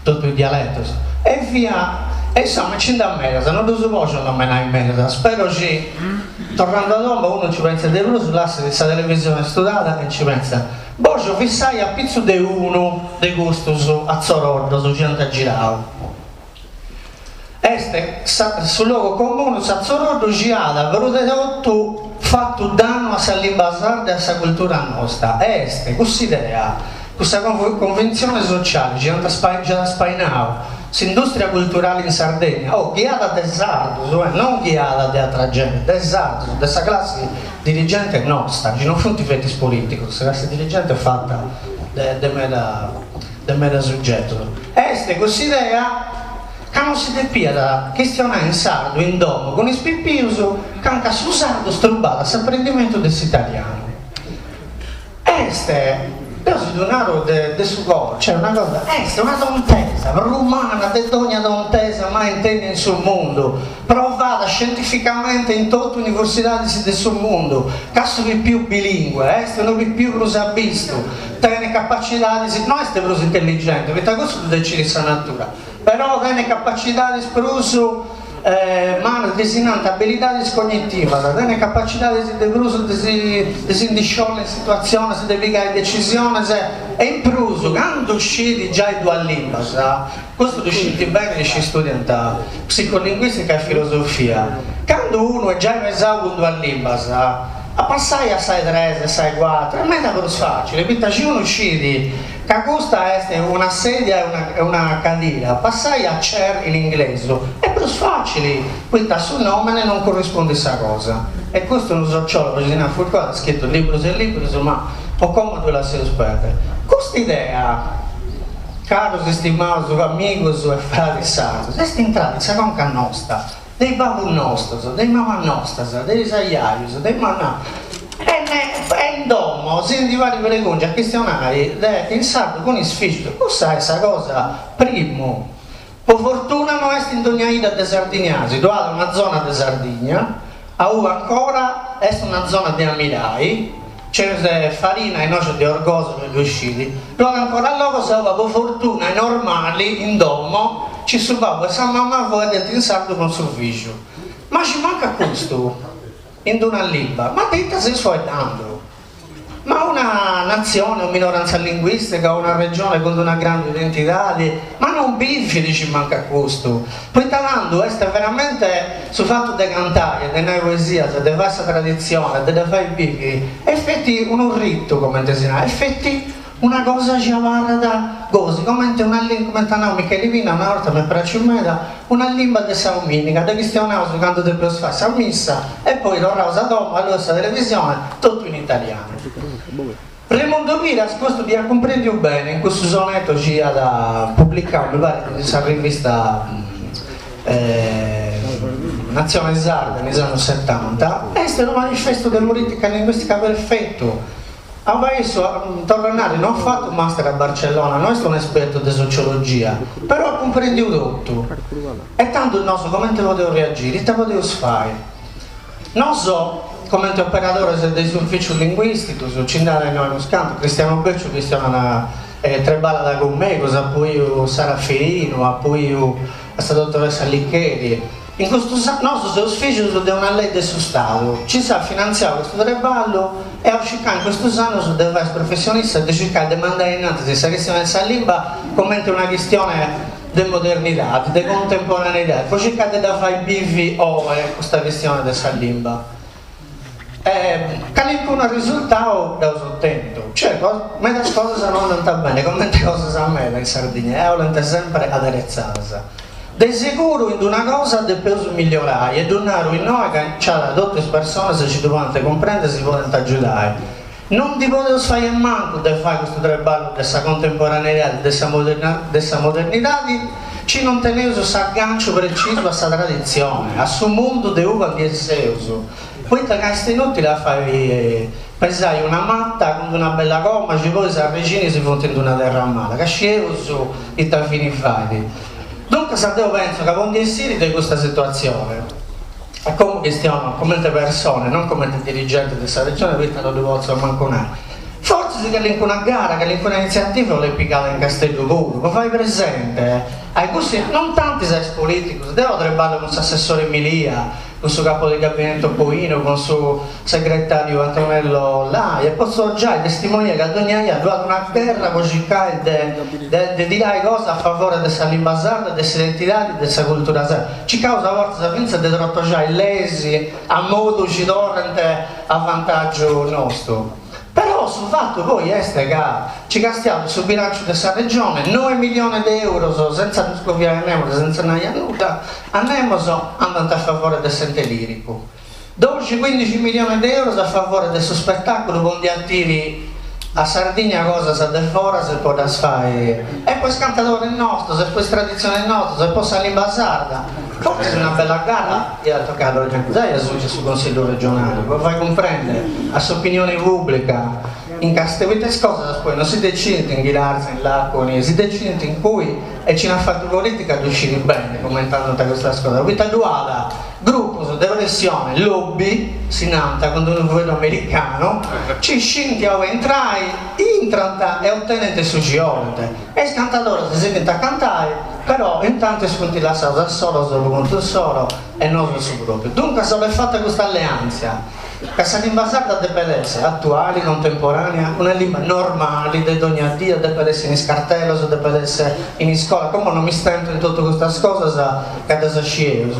totu is dialetus. E via, e insoma nci nd'at medas, non ddus pògiu nomenai medas, spero ci torrando a domo unu nci pentzat de prus, lassit sa televisione studada e nci pentzat. Bògio fissai a pitzu de unu de custus atzoroddos chi ant girau. Est sa su logu comunu s'atzoroddu chi at prus de totu fatu dannu a sa limba sarda e a sa cultura nosta. E est cuss'idea, cussa convintzione sociali chi ant chi at spainau s'industria culturali in Sardegna, oh, ghiada de sardus, eh, non ghiada de atra genti, de sardus, de sa classi Dirigente nosta, chi non funt feti is politicos, sa classi dirigente est fata de de meda de meda sugetos. Est cuss'idea ca non si depiat chistionai in sardu in domo cun is pipius ca nca su sardu strubat s'aprendimentu de s'italianu. Est, deu si ddu naru de de su coro, cioè una cosa, est una tontesa prus manna de dogna tontesa mai intendia in su mundu, provada scientificamente in totu universidadis de su mundu, ca su pipiu bilingue est unu pipiu prus abistu, tenit capacidadis, no est prus intelligenti, poita cussu ddu decidit sa natura, però tenit capacidadis prus mannas, ddi si nant abilidadis cognitivas, tenit capacidadis de prus de si de si ndi sciolli in situatzionis, de pigai decisionis e in prus candu scit giai duas limbas, custu ddu scint beni is chi studiant psicolinguistica e filosofia, candu unu est giai pesau cun duas limbas, a passai a sa 'e tres e sa 'e cuatru est meda prus facili, poita si unu scit Ca custa est una sedia e una cadira, passai a chair in inglesu est prus facili, poita su nomene non currispundit sa cosa. E custu unu sociologu chi si narat Foucault at scritu librus e librus, ma po como ddu lasseus perder. Custa idea, carus istimaus amigus e fradis sardus, est intrada in sa conca nosta, de is babus nostus, de is mamas nostas, de is ajajus, de is mannais, e in domo si ndi parit bregungia a chistionai de in sardu cun is fillus, cussa est sa cosa primu. Po fortuna no est in dogna 'idda de Sardigna, si ddu at una zona de Sardigna auba ancora est una zona de ammirai, nc'est Farina innoxi de Orgosolo e ddu scit, ddu at ancora logus auba po fortuna est normali in domo ci su babbu e sa mama fueddant in sardu cun su fìgiu. Ma ci mancat custu in d'una limba, ma de ita seus fueddando? Ma una natzione o minoranza linguistica o una regione cun d'una grandu identidadi, ma non bivit ci mancat custu, poita tandu est veramente su fatu de cantai e de nai poesias, de fai sa traditzione, de dda fai bivi, est feti unu ritu, comente si narat, est feti Una cosa chi abarrat gosi, comente una limba, comente at nau Micheli Pinna una 'orta, m'est praxiu meda, una limba de sa 'ominica, dda chistionaus candu depeus fai sa missa e poi torraus a domo, allueus sa televisione, totu in italianu. Remundu Piras custu dd'iat cumprendiu bene in cussu sonetto chi iat publicau, mi parit, in sa rivista Nazione Sarda in is annus setanta, est unu manifestu de politica linguistica perfetu, Aba issu, torro a narrer, no at fatu master a Barcellona, no est un'espertu de sociologia, però at cumprendiu totu. E tandu nosu comente podeus reagiri? Ita podeus fai? Nosu, comente operadores de is ufficius linguisticus, nci nd'at innoi unus cantu, Cristiano Becciu chistionat e treballat cun megus, apu 'iu Sara Firinu, apu 'iu a sa dottoressa Licheri. In custus nosu seus fìgius de una lei de su Stadu ci s'at finantziau custu treballu e aus circau in custus annus de fai is professionistas de circai de mandai innantis sa chistioni de sa limba cumenti una chistione de modernidadi, de contemporaneidadi, po circai de dda fai bivi oi custa chistione de sa limba. E calincunu arresultau dd'aus otentu. Certu, medas cosas no andant bene, comente cosas meda in Sardigna, e 'olent sempre aderetzadas. De seguru in d'una cosa depeus migliorai, e ddu naru innoi ca nc'at totu is personas chi ddu podent cumprendi e si podent agiudai. Non ndi podeus fai a mancu de fai custu treballu de sa contemporaneidadi, de sa de sa modernidadi, ci non teneus s'agganciu precisu a sa traditzione, a su mundu de uva ndi esseus, poita ca est inutili a fai pesai una mata cun d'una bella coma ci poi is arrexinis funt in d'una terra mala, ca scieus ita fini fait. Duncas deu pentzu ca po ndi essiri de custa situatzione, E como chistiono comente persone, non comente dirigente de sa Regione, poita no ddu potzo mancu nai. Fortzis calincuna gara, calincuna initziativa 'olet pigada in Casteddu puru, po fai presente a cussus, non tantis a is politicus, deo treballo cun s'assessore Milia, cun su capo de gabinetto Coinu, cun su segretariu Antonello Lai e potzo giai testimoniai ca dogna 'ia ddu at una gherra po circai de de tirai cosa a favore de sa limba sarda, de s'identidadi de sa cultura sarda. Circaus a bortas fintzas de trotoxai leis a modu chi torrent a vantàgiu nostu. Però su fatu poi est ca ci castiaus su bilànciu de sa Regione, noe milliones de euros sentza ddu scoviai a nemos, sentza nai a nudda a nemos, andant a favore de s'ente liricu. Doxi, cuindixi milliones de euros a favore de su spetàculu po ndi atiri a Sardigna cosas de foras e po ddas fai e po is cantadores nostros e po is traditziones nostras e po sa limba sarda. Fortzis una bella gara iat tocadu a organizai a su su Consillu regionali po fai cumprendi a s'opinioni pùblica in Casteddu poita is cosas poi non si decidint in Ghilarza, in Làconi, si decidint in cui e chini at fatu politica ddu scit beni cumenti andant custas cosas poita ddu at Grupos de pressione, lobby, si nant cun unu fueddu americanu, ci scint a ue intrai, intrant e otenent su chi 'olent. E is cantadores sighint a cantai, però intantis funt lassados a solos po contu issoro e nosu a su propriu. Duncas 'olet fata custa alleantzia, ca sa limba sarda depet esser atuali, contemporanea, una limba normali de dogna dia, depet esser in is cartellos, depet esser in iscola, como non m'istento in totu custas cosas ca ddas scieus,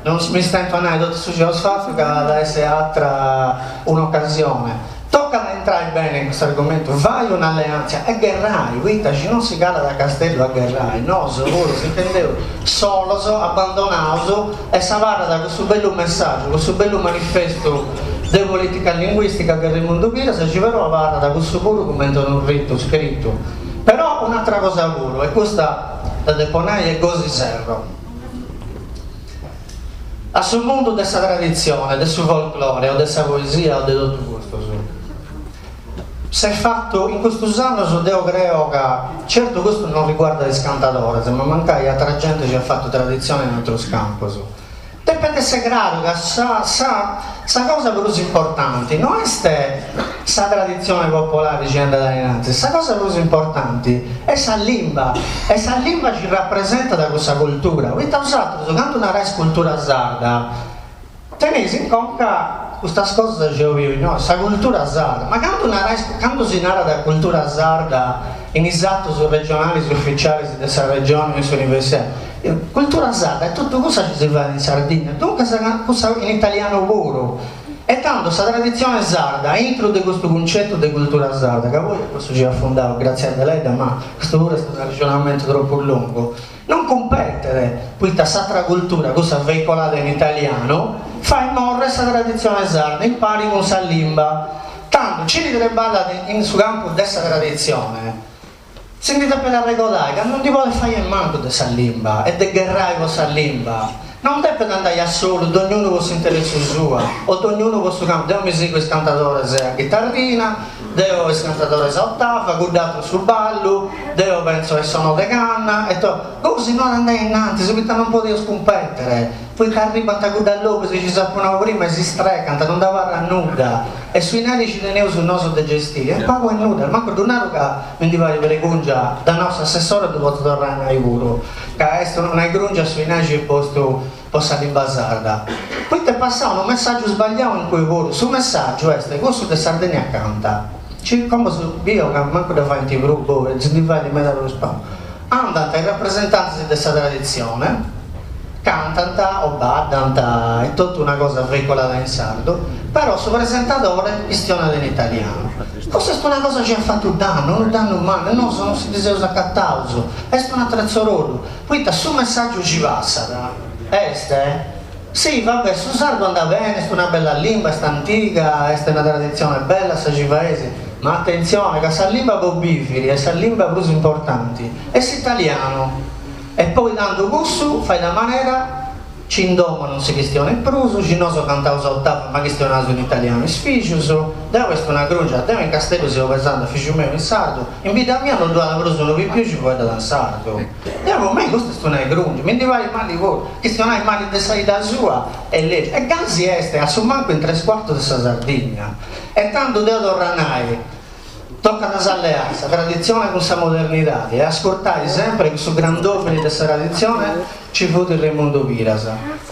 non m'istento a nai totu su chi eus fatu ca at a esser atra un'ocasione. Tocat a intrai bene in custu argumentu, fai un'alleantzia e gherrai, poita chi non si calat a Casteddu a gherrai, nosu puru s'intendeus solos, abbandonaus, e s'abarrat cussu bellu messàgiu, cussu bellu manifestu de polìtica linguìstica de Remundu Piras, chi però abarrat cussu puru cumenti unu ritu scritu. Però un'atra cosa puru, e custa dda depo nai e gosi serro. A su mundu de sa traditzione, de su folclore o de sa poesia o de totu custos. S'est fatu in custus annos deo creo ca, certu custu non riguardat is cantadores, ma mancai atra gente chi at fatu traditzione in atrus campos, depet esser craru ca sa sa sa cosa prus importanti no est sa traditzione popolare chi andat a in antis, sa cosa prus importanti est sa limba, e sa limba chi rapresentat cussa cultura, poita bosatrus candu narais cultura sarda teneis in conca custas cosas chi eus biu innoi, sa cultura sarda, ma candu narais, candu si narat cultura sarda in is atus regionalis uficialis de sa regioni o in s'universidadi, Cultura sarda est totu cussa chi si fait in Sardigna, duncas cussa in italianu puru. E tando sa traditzione sarda, intro de custu cuncetu de cultura sarda, ca poi cussu chi at fundau Grazia Deledda, ma custu puru est un'arrexonamentu tropu longu, non cumpetet, poita s'atra cultura, cussa veicolada in italianu, fait morrer sa traditzione sarda impari cun sa limba. Tando, chini treballat in su campu de sa traditzione, Si ndi depet arregodai ca non ndi podet fai a mancu de sa limba e de gherrai po sa limba. Non depet andai a solu, dognunu po s'interessu sua o dognunu po su campu, deo mi sigo is cantadores a ghitarrina, deo is cantadores a otava, cudd'atru su ballu, deo pentzo a is sonos de canna e to. Gosi no at andai innantis poita non podeus cumpetere, poita arribant cuddas lobbies chi s'apu nau prima e si strecant, non nd'abarrat nudda. E su 'inari chi teneus nosu de gestiri est pagu e nudda, mancu ddu naru ca mi ndi parit bregungia, dda nau s'assessore ddu potzu torrai a nai puru, ca est una 'igrungia su 'inari chi est postu po sa limba sarda, poita est passau unu messàgiu sbagliau in cue puru, su messàgiu est cussu de Sardegna Canta, ci como bio ca mancu dda faint prus, boh, si ndi fait meda prus pagu, andant is rapresentantis de sa traditzione, cantant o baddant, est totu una cosa veicolada in sardu, però su presentadore chistionat in italianu. Custa est una cosa chi at fatu dannu, unu dannu mannu, e nosu non si ndi seus acataus, est un'atretzoroddu, poita su messàgiu chi passat est, si, va bè, su sardu andat bene, est una bella limba, est antiga, est una traditzione bella sa chi faeis, ma atentzione ca sa limba po biviri e sa limba prus importanti est s'italianu. E poi tandu cussu fait a manera ci in domo non si chistionit prus, ci nosu cantaus a otava ma chistionaus in italianu is figius, deu est una grungia, deu in Casteddu seu pesande a figiu meu in sardu, in bidda mia non ddu at prus unu pipiu ci fueddat in sardu, deu po mei custa est una grungia, mi ndi parit mali puru, chistionai mali de sa 'idda sua est legiu, e gasi est a su mancu in tres cuartus de sa Sardigna, e tandu deu torru a nai, Tocat a s'alleai sa traditzione cun sa modernidadi e ascurtai sempri cussu grand'omini de sa traditzione ci fut Remundu Piras.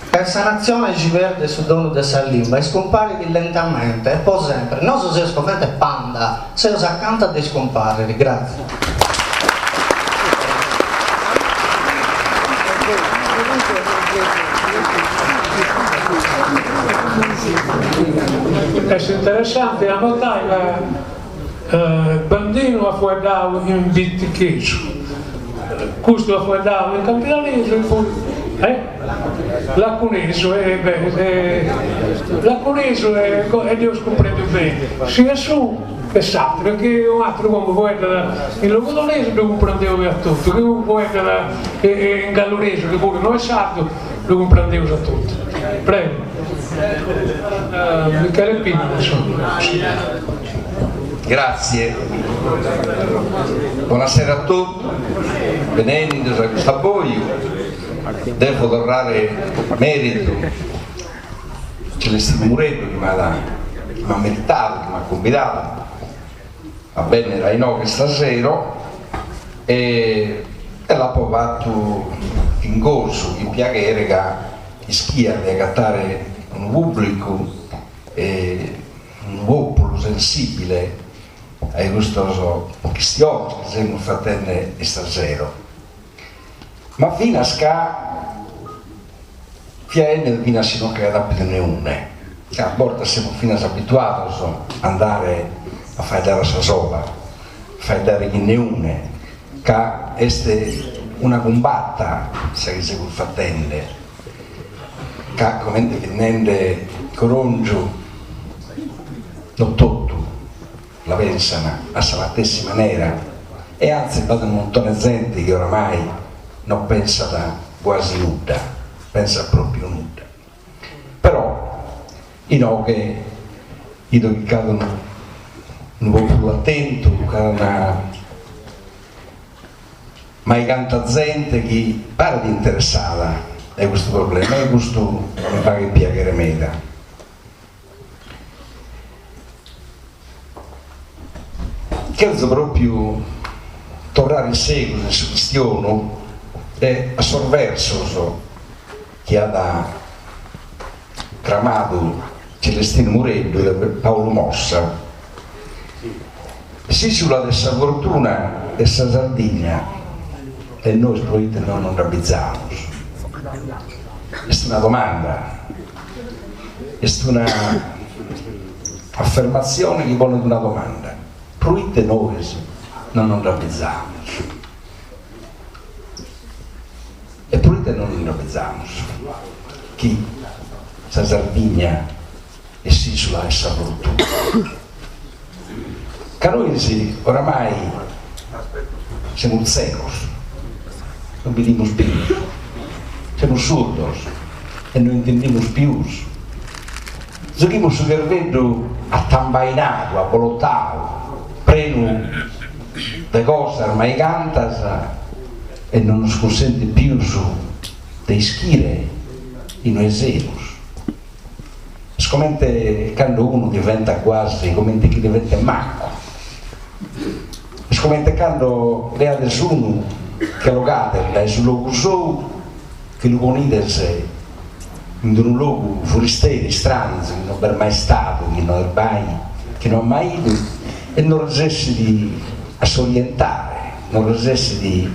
Ca in sa natzione ci perdet su donu de sa limba iscumparit lentamente e po sempri. Nosu seus comente panda, seus acanta de iscumparriri. Gratzias. Est interessanti a notai ca Bandinu at fueddau in bitichesu, custu at fueddau in campidanesu e poi eh? Lacunesu e beh lacunesu e dd'eus cumprendiu beni, sia s'unu che s'aturu, chi un'aturu como fueddat in logudoresu ddu cumprendeus a totu, chi unu fueddat in galluresu chi puru no est sardu ddu cumprendeus a totu. Prego. Michele Pinna. Grazie. Buonasera a tutti, benennidos a custu abboju. Devo torrare meritu a Celestino Mureddu chi m'at chi m'at meritadu, chi m'at cumbidadu a bennere a inoghe istasero e e l'apo fatu chin gosu, chin piaghere ca ischia de agatare unu pubblicu e unu populu sensibile a custos chistiones chi semus fatende istasero, ma finas ca fia 'ennidu finas si no ch'aiat apidu neune, ca a bortas semus finas abituados a andare a faeddare a sa sola, a faeddare chin neune, ca est una cumbatta sa chi semus fatende, ca comente fit nende Corongiu no totu la pensan a sa matessi manera e antzis b'at unu muntone 'e zente chi oramai no pensat guasi nudda, pensat propriu nudda. Però inoghe 'ido chi ch'at unu unu populu atentu, ch'at una maiganta zente chi paret interessada dae custu problema e custu mi faghet piaghere meda. Cherzo propriu torrare in segus in su chistionu e a sos versos chi at cramadu Celestinu Mureddu de Paulu Mossa, S'isula de sa fortuna est sa Sardigna e nois proite no nos nd'abizamus? Est una domanda, est una affermatzione chi ponet una domanda, proite nois no nos nd'abizamus? E proite no nos nd'abizamus chi sa Sardigna est s'isula 'e sa fortuna? Ca nois oramai semus tzegos, non bidimus pius, semus surdos e no intendimus pius, zughimus su cherveddu atambainadu, abolotadu, prenu de cosas maigantas e non nos cunsentit pius de ischire inue semus. Est comente cando unu diventat guasi comente chi diventet maccu. Est comente cando leades unu che l'ogades dae su logu sou, che lu ponides. in unu logu furisteri, istranzu, chi no b'est mai istadu, chi no est mai, chi no at mai 'idu e no resessit a s'orientare, no resessit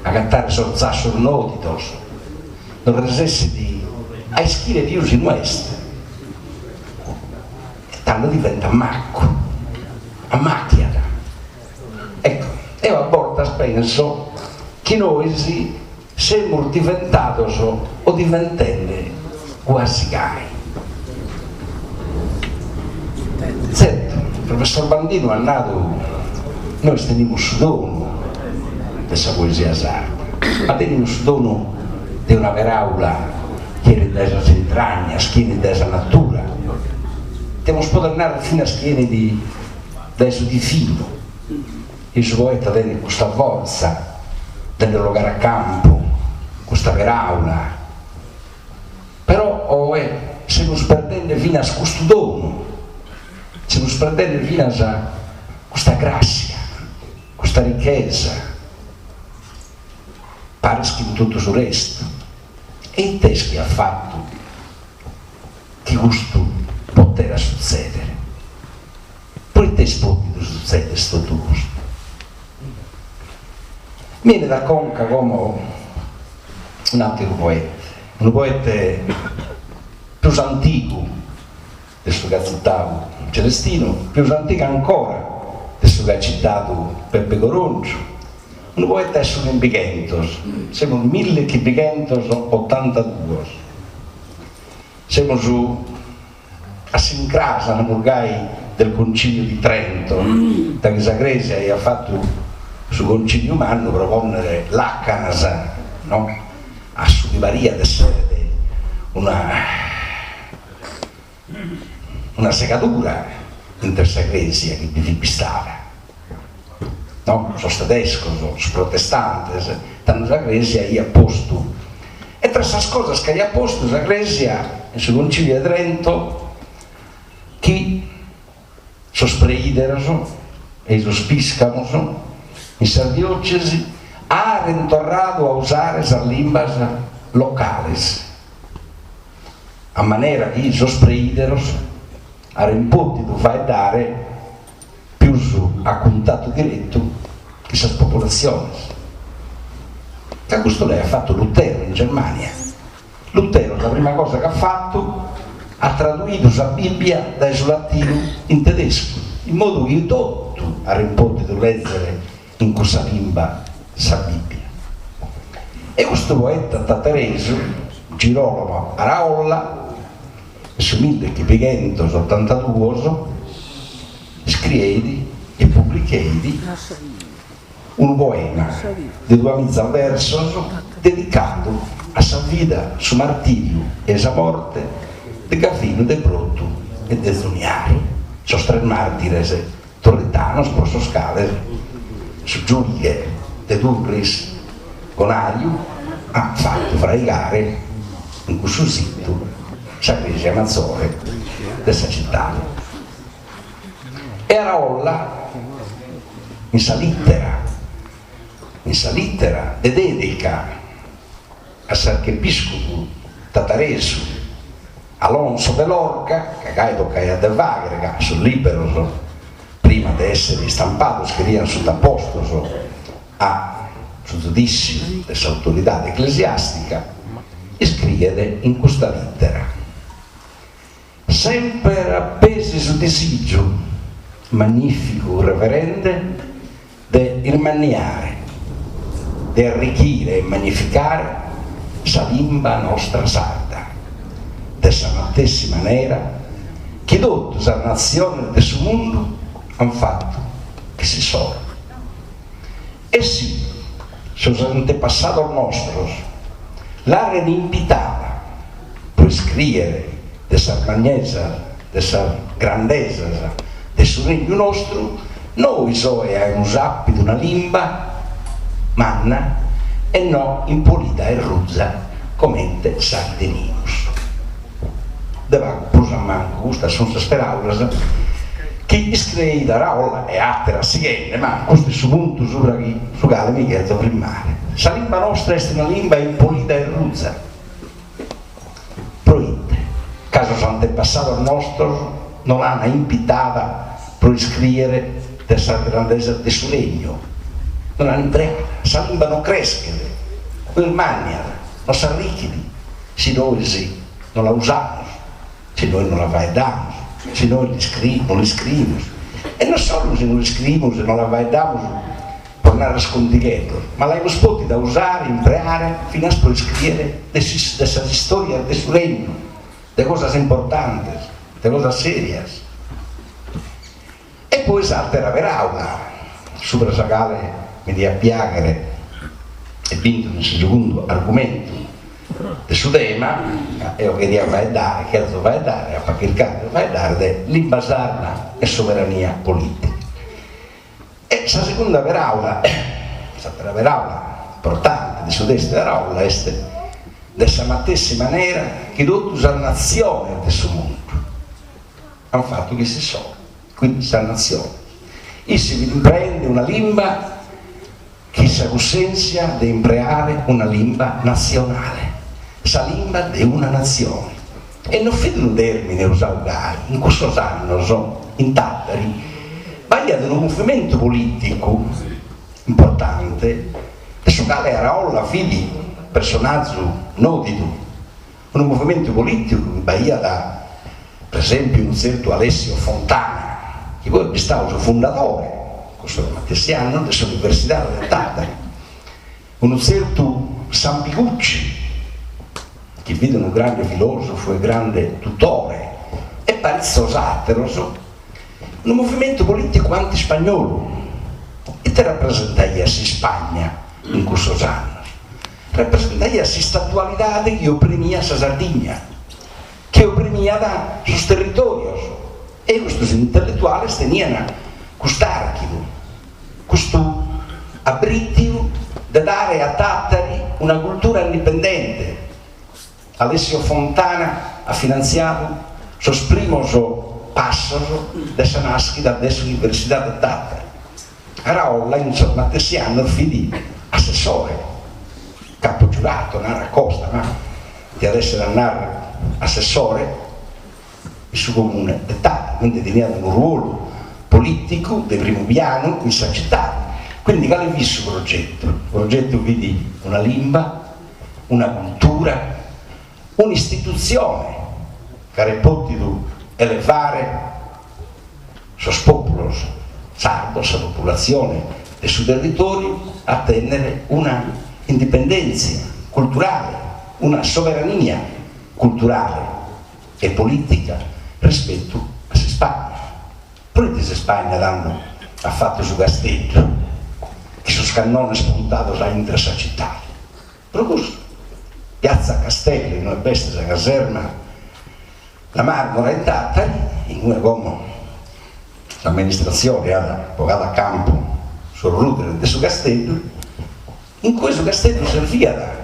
a agatare sos zassos nòdidos, no resessit a ischire pius inue est. E tando diventat maccu, ammàchiat. Ecco, eo a bortas penso chi nois semus diventados o diventende guasi gai. Tzertu, professor Bandinu at nadu, nois tenimus su donu de sa poesia sarda, ma tenimus su donu de una peràula chi 'enit dae sas intragnas, chi 'enit dae sa natura, diamus poder narrer finas chi 'enit dae su divinu, e su poeta tenet custa fortza de nde 'ogare a campu custa peràula, però oe semus perdende finas custu donu, semus perdende finas custa gràssia, custa richesa, paris chin totu su restu. E ite est chi at fatu chi custu poterat sutzèdere? Proite est pòtidu sutzèdere totu custu? Mi 'enit a conca como un'àteru poete, unu poete prus antigu de su chi at tzitadu Celestino, pius antigu ancora de su chi at citadu Peppe Corongiu, unu poeta 'e su chimbighentos, semus millechimbighentosottantaduos, semus a s'incras, namus gai, del Concilio di Trento, daghi sa Crèsia aiat fatu su Conciliu Mannu pro pònnere làcanas, no, a su chi pariat esseret una Una segadura intre sa crèsia chi bi fit bistada, no, sos tedescos, sos protestantes, tando sa crèsia aiat postu, e tra sas cosas chi aiat postu sa crèsia in su Conciliu 'e Trento, chi sos preìderos e sos pìscamos in sas diòcesi aren torradu a usare sas limbas locales, a manera chi sos preìderos aren pòtidu faeddare pius a cuntatu diretu chin sas populatziones, ca custu l'aiat fatu Lutero in Germània. Lutero sa prima cosa chi at fatu at traduidu sa Bìbbia dae su latinu in tedescu, in modu chi totu aren pòtidu lèzere in cussa limba sa Bìbbia. E custu poeta tataresu, Girolamo Araolla, in su millechimbighentosottantaduos iscrieit e publicheit unu poema de duamiza versos dedicadu a sa vida, su martìriu e sa morte de Gavinu de Protu e de Zuniari, sos tres màrtires turritanos pro sos cales su giùighe de Turris Gonàriu at fatu fraigare in cussu situ sa crèsia mazore de sa citade. E Araolla in sa lìtera in sa lìtera de dèdica a s'archepìscopu tataresu Alonso de Lorca, ca gai tocaiat de fàghere, ca sos lìberos prima de èssere istampados cheriant sutapostos a su giudìssiu de s'autoridade eclesiàstica, iscriet in custa lìtera, Semper apesi su disìgiu, magnìficu reverende, de irmanniare, de arrichire e magnificare sa limba nostra sarda, de sa matessi manera chi totu sas natziones de su mundu an fatu chi s'issoro. E si sos antepassados nostros l'aren impitada pro iscrìere de sas magnesas, de sas grandesas de su regnu nostru, nois oe aimus àpidu una limba manna e no impolida e ruza comente sa chi tenimus. De pagu prus a mancu custas sunt sas peràulas chi iscrieit Araolla e àteras sighende, ma custu est su puntu subra chi su cale mi cherzo frimmare. Sa limba nostra est una limba impolida e ruza. Proite? Ca sos antepassados nostros no l'ana impitada pro iscrìere de sas grandesas de su regnu. No l'an impreada. Sa limba no creschet, no ismànniat, no s'arrichit si nois no la usamus, si nois no la faeddamus, si nois no l'iscriimus. E no solu si no l'iscriimus e no la faeddamus pro narrer contigheddos, ma l'aimus pòtida usare, impreare, finas pro iscrìere de de sas istòrias de su regnu, de cosas importantes, de cosas sèrias. E poi s'àtera peràula, subra sa cale mi diat piàghere, e bintro in su segundu argumentu de su tema, ca eo cheria faeddare, cherzo faeddare, apo a chircare de faeddare de limba sarda e soverania polìtica. E sa segunda peràula, s'àtera peràula importante de su testu de Araolla est de sa matessi manera chi totu sas natziones de su mundu ant fatu chin s'issoro, quindi sas natziones. Isse fit impreende una limba chin sa cussèntzia de impreare una limba natzionale, sa limba de una natzione. E no fit unu tèrmine usadu gai, in cussos annos in Tàtari b'aiat unu movimentu polìticu importante de su cale Araolla fit personazu nòdidu, unu movimentu polìticu chi b'aiat per esèmpiu unu tzertu Alessio Fontana, chi poi est bistadu su fundadore, cussos matessi annos, de s'Universidade de Tàtari, Unu tzertu Sampigucci, chi fit unu grande filòsofu e grande dutore, e paritzos àteros, unu movimentu polìticu anti-ispagnolu. Ite rapresentaiat s'Ispagna in cussos annos? Rapresentaiat s'istatualidade chi oprimiat sa Sardigna, chi oprimiat sos territòrios, e custos intelletuales teniant cust'àrchidu, Custu abrìtiu de dare a Tàtari una cultura indipendente. Alessio Fontana at finantziadu sos primos passos de sa nàschida de s'Universidade de Tàtari. Araolla in sos matessi annos fit assessore, capo giurato, narat Costa, ma diat èssere a nàrrere assessore, in su comune de Tàtari, quindi teniat unu ruolu politicu de primu pianu in sa citade. Quindi cale fit su progetu? Su progetu fit una limba, una cultura, un'istitutzione chi aret pòtidu elevare sos pòpulos sardos, sa populatzione de su territòriu a tènnere una indipendèntzia culturale, una soverania culturale e polìtica rispetu a s'Ispagna. Proite s'Ispagna tando at fatu su casteddu chin sos cannones puntados a intro 'e sa citade? Pro custu, Piazza Castello, inue b'est sa caserma La Marmora in Tàtari, inue como s'amministratzione at bogadu a campu sos rùderes de su casteddu, in cue su casteddu serviat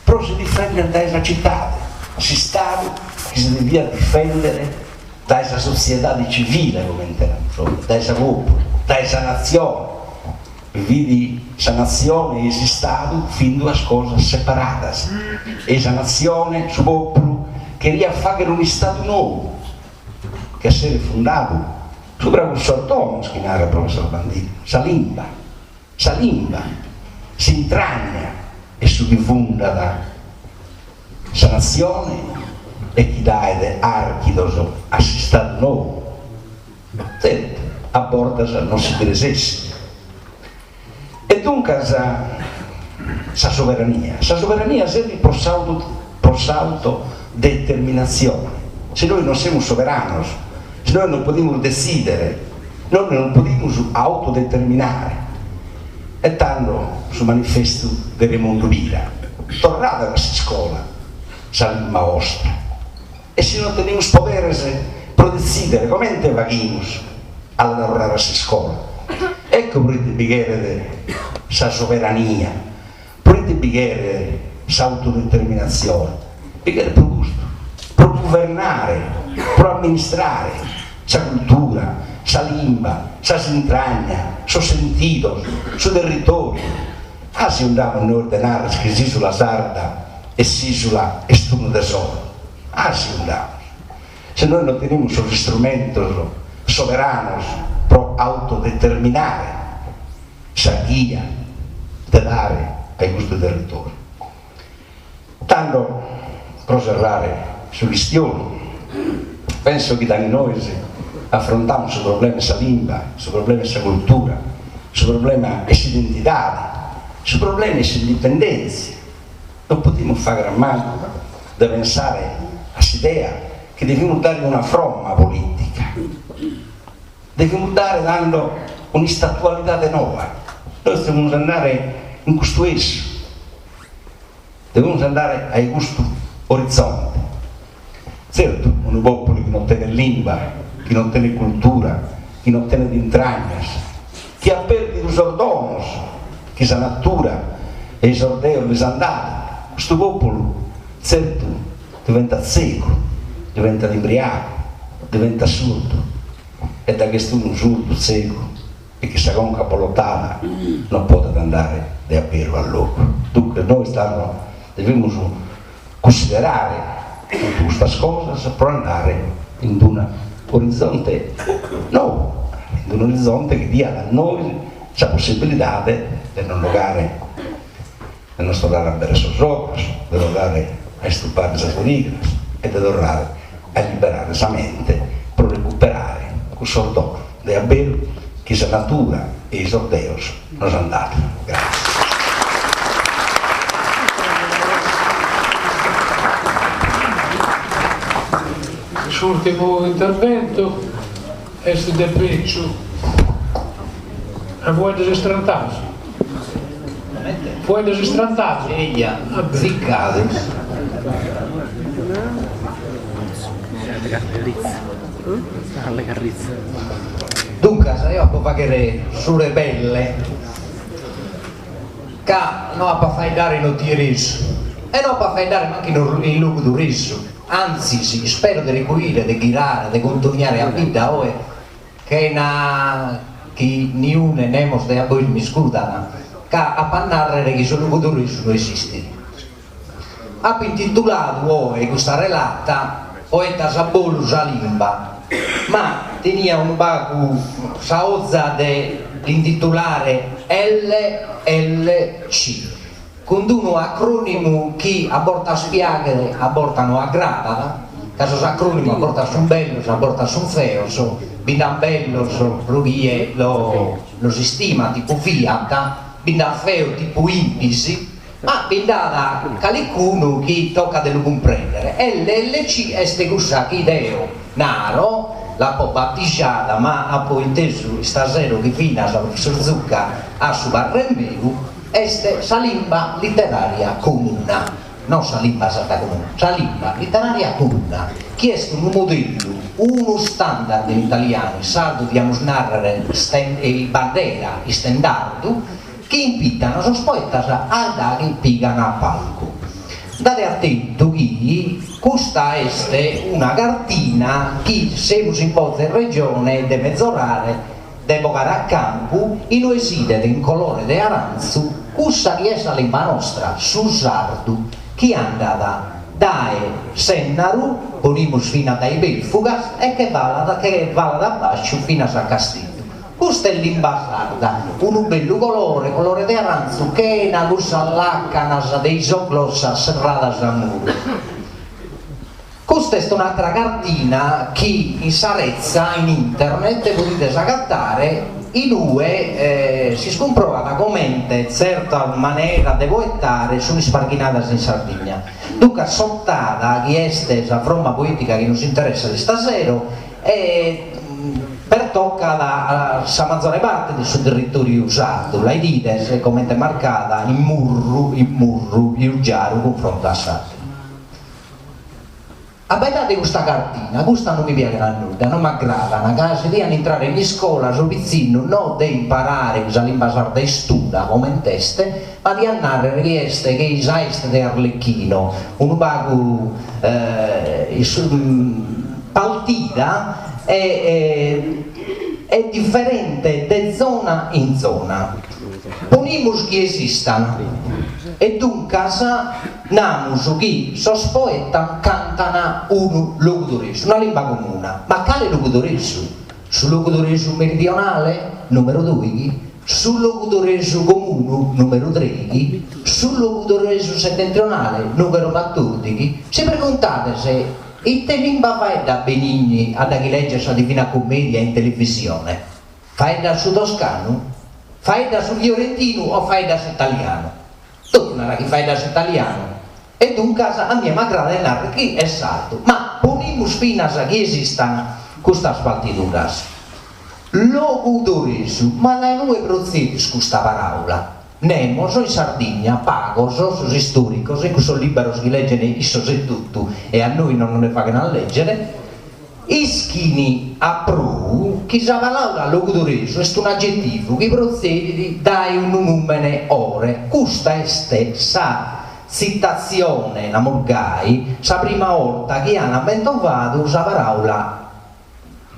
pro si difèndere dae sa citade, s'istadu chi si deviat difèndere dae sa sotziedade civile, comente nant, dae sa pòpulu, dae sa natzione. Bi fit sa natzione e s'istadu fin duas cosas separadas e sa natzione, su pòpulu, cheriat fàghere un'istadu nou chi esseret fundadu subra cussos donos chi narat professor Bandinu, sa limba. Sa limba, s'intragna est su chi fundat sa natzione e chi daet àrchidos a s'istadu nou. Tzertu, a bortas non si bi resessit. E duncas sa soverania? Sa soverania servit pro pro s'autodeterminatzione. Si nois non semus soberanos, si nois non podimus detzìdere, nois non podimus autodeterminare. E tando su manifestu de Remundu Pira, torrade a s'iscola sa limba 'ostra. E si non tenimus poderes pro detzìdere comente faghimus a la torrare a s'iscola? Ecco proite bi cheret sa soverania, proite bi cheret s'autodeterminatzione, bi cheret pro custu, pro guvernare, pro amministrare sa cultura, sa limba, sas intragnas, sos sentidos, su territòriu. Ah si nd'amus nois de narrer chi s'ìsula sarda e s'ìsula est unu tesoro. Ah si nd'amus. Si nois non tenimus sos istrumentos soberanos pro autodeterminare sa ghia de dare a custu territòriu. Tando, pro serrare su chistionu, penso chi daghi nois afrontamus su problema 'e sa limba, su problema 'e sa cultura, su problema 'e s'identidade, su problema 'e s'indipendèntzia, non podimus fàghere a mancu de pensare a s'idea chi devimus dare una fromma polìtica, devimus dare tando un'istatualidade noa, nois devimus andare in custu 'essu, devimus andare a custu orizonte. Tzertu, unu pòpulu chi non tenet limba, chi non tenet cultura, chi non tenet intragnas, chi at pèrdidu sos donos chi sa natura e sos deos lis ant dadu, custu pòpulu, tzertu, diventat tzegu, diventat imbriagu, diventat surdu. E daghi est unu surdu tzegu e chin sa conca abbolotada non podet andare de aberu a logu. Duncas nois tando devimus cunsiderare totu custas cosas pro andare in d'unu orizonte nou, in d'unu orizonte chi diat a nois sa possibilidade de nos bogare, de nos torrare a abberrer sos ogros, de torrare a istupare sas origras e de torrare a illiberare sa mente pro recuperare cussos donos de aberu chi sa natura e sos deos nos an dadu. Gràtzias. S'ùrtimu interventu est de Becciu. A fueddos istrantados. Fueddos istrantados. Eja, ziccades. Duncas eo apo a faghere su rebelle ca no apo a faeddare in otieresu e no apo a faeddare mancu in logudoresu, antzis ispero de recuire, de ghirare, de contorniare a bidda oe chena chi niune nemos de a bois m'iscudat ca apo a narrere chi su logudoresu no esistit. Apo intituladu oe custa relata Poetas a bolu sa limba, ma tenia unu pagu sa 'oza de l'intitulare LLC, cun unu acrònimu chi a bortas piaghet, a bortas no agradat, ca sos acrònimos a bortas sunt bellos, a bortas sunt feos, bi nd'at bellos pro chie los istimat, tipu Fiat, bi nd'at feos tipu Impis, Ma bi nd'at calicunu chi tocat de lu cumprèndere. LLC est cussa chi deo naro, l'apo batijada, ma apo intesu istasero chi finas professor Zucca at su parre meu, est sa limba literària comuna, non sa limba sarda comuna, sa limba literària comuna, chi est unu modellu, unu standard in italianu, in sardu diamus nàrrere bandera, istendardu, chi impitan sos poetas a daghi pigan a palcu. Dade atentu chi custa est una cartina chi semus in boza in Regione de mezorare, de bogare a campu, inue s'idet in colore de arantzu cussa chi est sa limba nostra, su sardu, chi andat dae Sennaru, ponimus fina dae Pèrfugas, e che falat che falat a basciu finas a Casteddu. Custa est limba sarda, unu bellu colore, colore de arantzu, chena cussas làcanas de isoglossas serradas a muru. Custa est un'àtera cartina chi in sa retza, in internet, podides agatare, in ue s'iscumproat comente tzertas maneras de poetare sunt isparghinadas in Sardigna. Duncas s'otada, chi est sa fromma poètica chi nos interessat istasero, e pertocat sa mazore parte de su territòriu sardu, la 'idides comente marcada in murru in murru pius giaru cunfrontu a s'àteru. Abbaidade custa cartina, custa non mi piaghet a nudda, non m'agradat, ca si dian intrare in iscola sos pitzinnos no de imparare chi sa limba sarda est una, comente est, ma dian nàrrere chi est che-i sa 'este de Arlecchino, unu pagu partida e e diferente de zona in zona. Ponimus chi esistan e duncas. Namus chi sos poetas cantan unu logudoresu, una limba comuna. Ma cale logudoresu? Su logudoresu meridionale, numeru doighi, su logudoresu comunu, numeru treighi, su logudoresu setentrionale, numeru batordighi. Si preguntades ite limba faeddat Benigni a da chi legget sa Divina Commedia in televisione, faeddat su toscanu? Faeddat su fiorentinu o faeddat s'italianu? Totu narat chi faeddat s'italianu e duncas a mie m'agradat de narrer chi est sardu, ma ponimus finas chi esistan custas partiduras. Logudoresu, ma dae inue protzedit custa paraula? Nemos in Sardigna, pagos sos istoricos in cussos liberos chi leggen issos etotu e a nois non nos nde faghen a leggere, Ischini a prou chi sa paraula logudoresu est un'agetivu chi protzedit dae unu nùmene Ore. Custa est sa tzitatzione, namus gai, sa prima 'orta chi an mentovadu sa paraula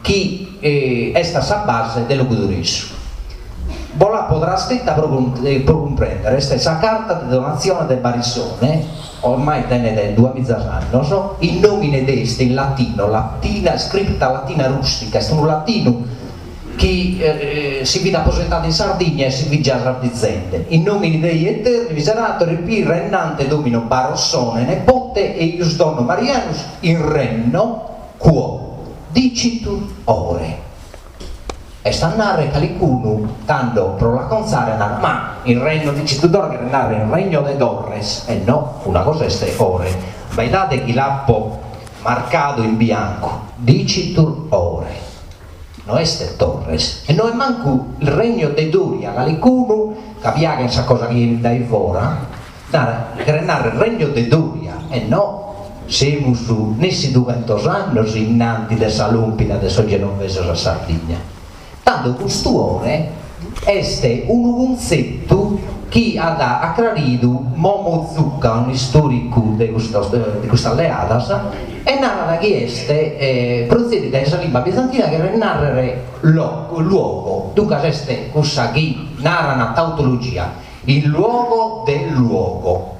chi est a sa base de logudoresu. Bo l'apo trascrita pro cumprèndere, est sa carta de donatzione de Barisone, ormai tenet duamizas annos, in nomine Dei est in latino, latina, scripta latina rustica, est unu latinu chi si fit aposentadu in Sardigna e si fit già sardizende, in nomine Dei eterni miseratore qui rennante domino Barossone nepote eius donno Marianus in renno quo dicitur Ore. Est a narrer calicunu tando pro l'acontzare narat ma in renno dicitur Ore cheret narrer in regno de Torres e no, una cosa est Ore, abbaidade chi l'apo marcadu in biancu, dicitur Ore, no est Torres e no est mancu il regno de Doria, calicunu ca piaghet sa cosa chi 'enit dae fora Narat, cheret narrer Regno de Doria e no semus nessi dughentos annos innanti de sa lòmpida de sos genovesos a Sardigna. Tando custu ore est unu cuntzetu chi at acraridu Momo Zucca, un'istòricu de custos de custas leadas, e narat chi est protzedit dae sa limba bizantina cheret narrer luogo, duncas est cussa chi naran tautologia Il luogo del luogo.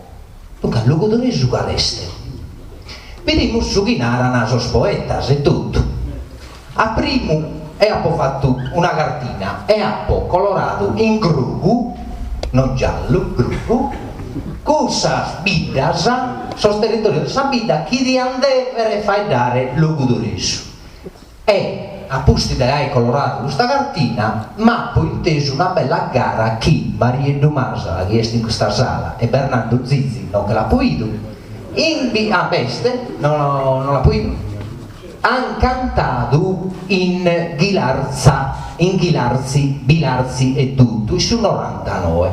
Duncas logudoresu cal'est? Bidimus su chi naran sos poetas etotu. A primu eo apo fatu una cartina e apo coloradu in grogu, non giallu, grogu, cussas biddas, sos territorios de sa bidda chi dian dèvere faeddare logudoresu. E, a pustis de aer coloradu custa cartina, m'apo intesu una bella gara chi Marieddu Masala, chi est in custa sala, e Bernardu Zizi, no che l'apo 'idu, in bi ah b'est, no no l'apo 'idu, an cantadu in Ghilarza, in Ghilarzi, Bilarzi etotu, in su norantanoe.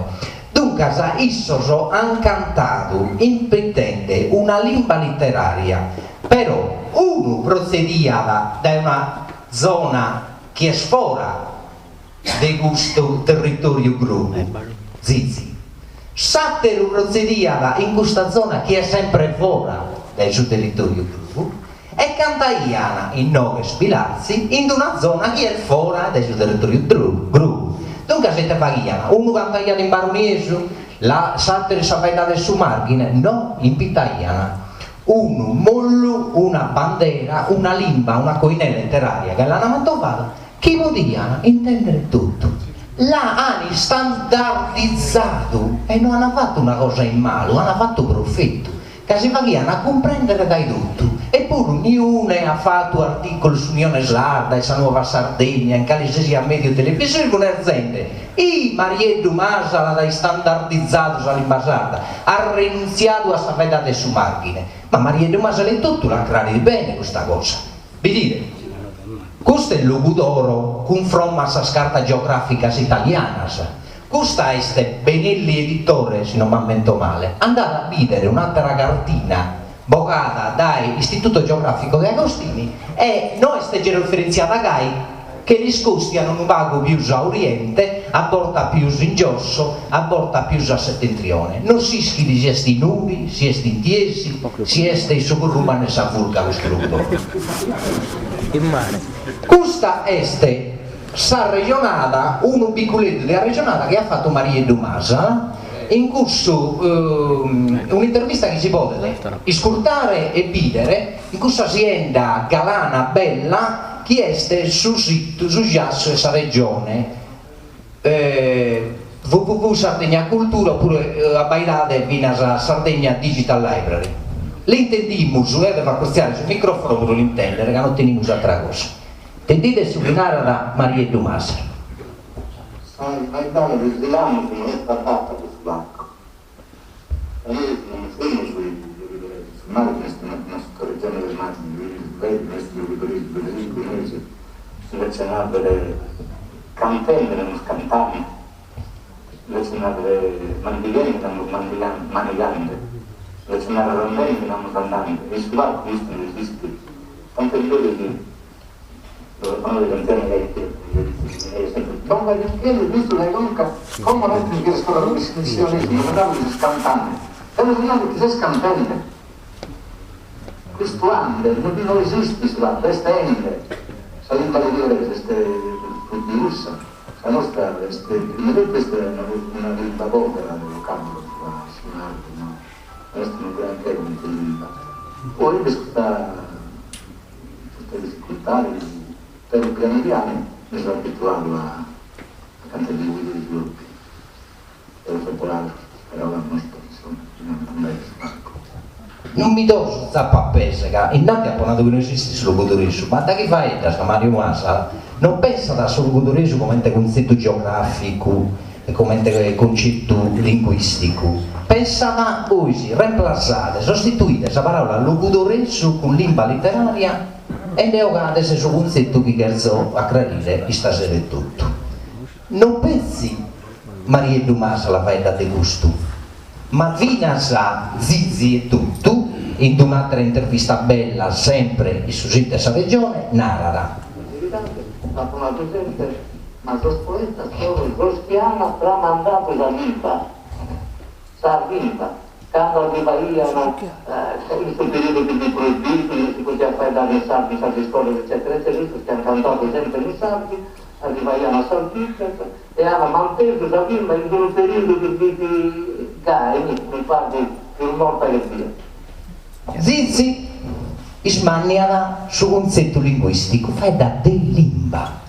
Duncas issos an cantadu impitende una limba literaria, però unu protzediat dae una zona chi est fora de custu territòriu grogu, Zizi, s'àteru protzediat in custa zona chi est sempre fora dae su territòriu grogu e cantaian inoghe est Bilartzi in una zona chi est fora dae su territòriu grogu. Duncas ite faghian? Unu cantaiat in baroniesu, s'àteru in sa faeddada 'e su Màrghine? No, impitaian unu mollu, una bandera, una limba, una koinè letteraria che l'an mentovada, chi podian intendere totu. La an istandardizadu e no an fatu una cosa in malu, an fatu profetu. Ca si faghian a cumprèndere dae totu. Eppuru niune at fatu artìculos s'Unione Sarda e sa Nuova Sardegna in cale si siat mèdiu televisivu nerzende, Ih, Marieddu Masala at istandardizadu sa limba sarda, at renuntziadu a sa faeddada 'e su Màrghine. Ma Marieddu Masala etotu l'acrarit bene custa cosa. Bidide, custu est Logudoro cunfromma a sas cartas geogràficas italianas. Custa est Benelli Editore, si non m'ammento male. Andade a bìdere un'àtera cartina bogada dae Istituto Geografico de Agostini e no est georeferentziada gai, che l'iscòstian unu pagu pius a oriente, a bortas pius in giosso, a bortas pius a setentrione. Non s'ischit si est in Uri, si est in Tiesi, si est in su Corru Mannu 'e sa Furca custu Logudoro. Custa est S'arrejonada, unu biculeddu de arrejonada chi at fatu Marieddu Masala. In cussu un'intervista chi si podet iscurtare e bìdere in cussa sienda galana bella chi est su situ, su giassu 'e sa Regione, www Sardegna Cultura oppure abbaidade finas a Sardegna Digital Library. L'intendimus, eo devo acurtziare su microfono pro l'intendere ca non tenimus atera cosa. Intendide su chi narat Marieddu Masala. Sa faeddada de Silanus no est adatta po su parcu. Ca nois non semus logudoresos, su Marghine est una sottoregione del Marghine, quindi su faeddu no est logudoresu, logudoresu nois invece de narrer cantende namus cantande, invece de narrer mandighende namus manigande, invece de narrer andende namus andande, e in su parcu custu no esistit, tantu est beru chi Custa difficultade però pianu pianu mi so abituadu a cantare in logudoresi propriu e popolare custas paraulas nostras insomma chi non andai a su parcu. Non mi do su tzappu a pes ca innanti apo nadu chi no esistit su logudoresu, ma da chi faeddas Mariu Masala non pensat a su logudoresu comente cuntzetu geograficu e comente cuntzetu linguìsticu, pensat bois remplasade, sostituide sa paràula logudoresu cun limba literària e nde 'ogades su cuntzetu chi cherzo acrarire istasera etotu. Non petzi Marieddu Masala faeddat de custu, ma finas Zizi etotu, in un'àtera intervista bella sempre in su situ de sa Regione, narat. Apo nadu sempre, ma sos poetas sono sos chi ana tramandadu sa limba, sa limba, cando arrivaian in su periodu chi fit proibidu, non si podiat faeddare in sardu in sas iscolas eccetera eccetera, issos chi an cantadu sempre in sardu, arrivaian a sas biddas e ana mantesu sa limba in unu periodu chi fit gai, mi paret pius morta che bia. Zizi ismanniat su cuntzetu linguìsticu, faeddat de limba.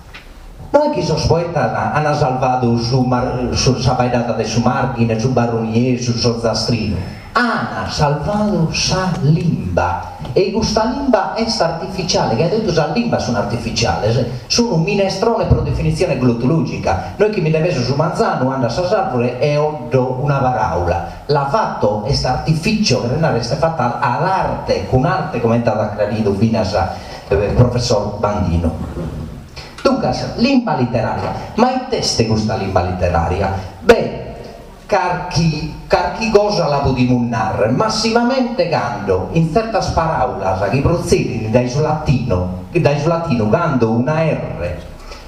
No est chi sos poetas an salvadu su sa faeddada de su Màrghine, su Baroniesu, s'Ozastrinu. An salvadu sa limba. E custa limba est artificiale, che totu sas limbas sun artificiales, sun unu minestrone pro definitzione glotològica. No est chi mi nde peso su manzanu, ando a sas àrbores e 'oddo una paràula. La fato est artificio, cheret narrer est fata ad arte, cun arte comente at acraridu finas professor Bandinu. Duncas, limba literària. Ma it'est custa limba literària? Beh, carchi carchi cosa la podimus narrer, massimamente cando in tzertas paràulas chi protzedint dae su latino, dae su latinu cando una erre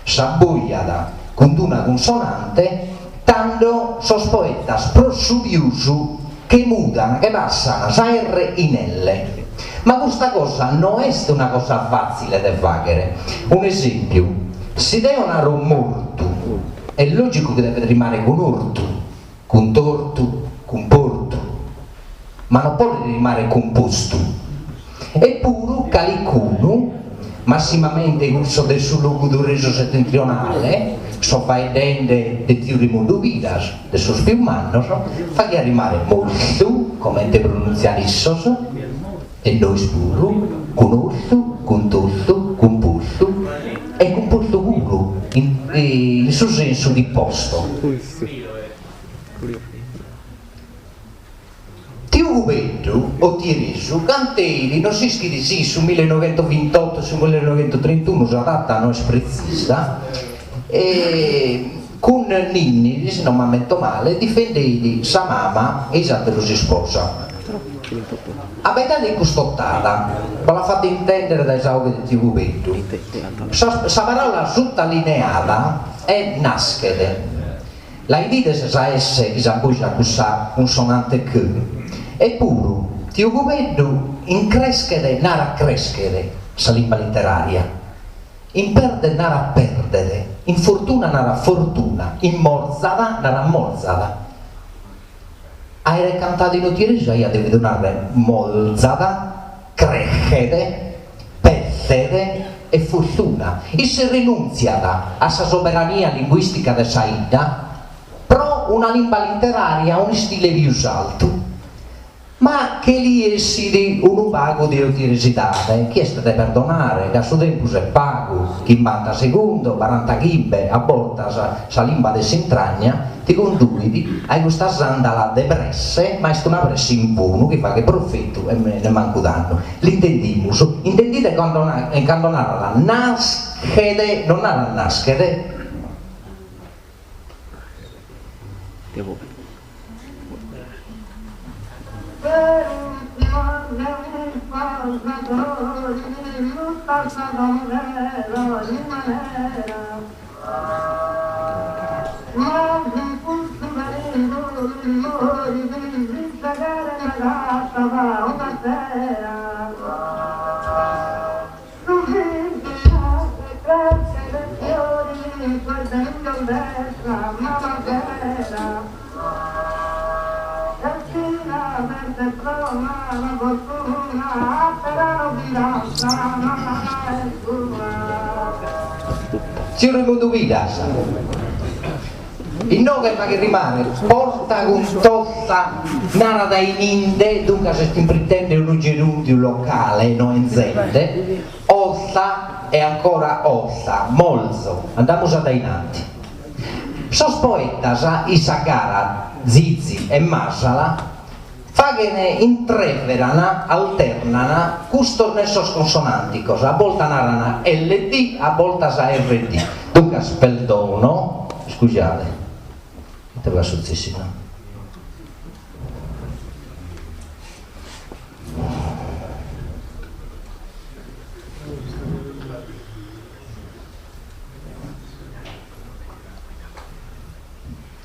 s'abbojat cun d'una cunsonante, tando sos poetas pro su pius che mudan, che passan sa erre in elle. Ma custa cosa no est una cosa fàtzile de fàghere. Un'esèmpiu, si deo naro mortu, est lògicu chi devet rimare cun ortu, cun tortu, cun portu, ma no podet rimare cun postu. Eppuru calicunu, massimamente cussos de su logudoresu setentrionale, so faeddende de tiu Remundu Piras, de sos pius mannos, faghiat rimare mortu, comente pronuntzian issos, e nois puru, cun ortu, cun tortu, cun postu, e cun postu puru, in su sensu di posto. Tiu Cubeddu, otieresu, canteit, no s'ischit si in su millenoighentovintotto o su millenoighentotrintuno, sa data no est pretzisa, e cun Ninni, si no m'ammento male, difendeit sa mama e is àteros isposa. Abbaidade cust'otada, bos la fatto intèndere dae sa 'oghe de tiu Cubeddu. Sa sa paraula sutalineada est naschet. La 'idides sa S chi s'abbojat cun sa cunsonante C? Eppuru, tiu Cubeddu in creschet narat creschet, sa limba literaria. In perdet narat perdet, in fortuna narat fortuna, in morzat narat morzat. Aeret cantadu in otieresu aiat devidu narrer molzat, creschet, petzet e fortuna. Isse rinuntziat a sa soberania linguistica de sa 'idda pro una limba literaria, un'istile pius altu. Ma che li essit unu pagu de otieresidade, chi est de perdonare, ca su tempus est pagu, chimbanta segundos, barantachimbe, a bortas sa limba de s'intragna ti conduit a custas àndalas de presse, ma est una presse in bonu chi faghet profetu e nemmancu dannu. L'intendimus, intendide cando cando narat naschet, non narat naschet. Tziu Remundu Piras, inoghe faghet rimare porta cun totta, narat ininde, duncas est impritende unu gerùndiu locale no 'enzende, otha e ancora otha, molzo, andamus a dainanti. Sos poetas in sa gara Zizi e Masala faghen intreveran, alternan, custos nessos consonanticos, a bolta naran LD, a boltas RD. Duncas peldono, iscujade, ite b'at sutzessidu?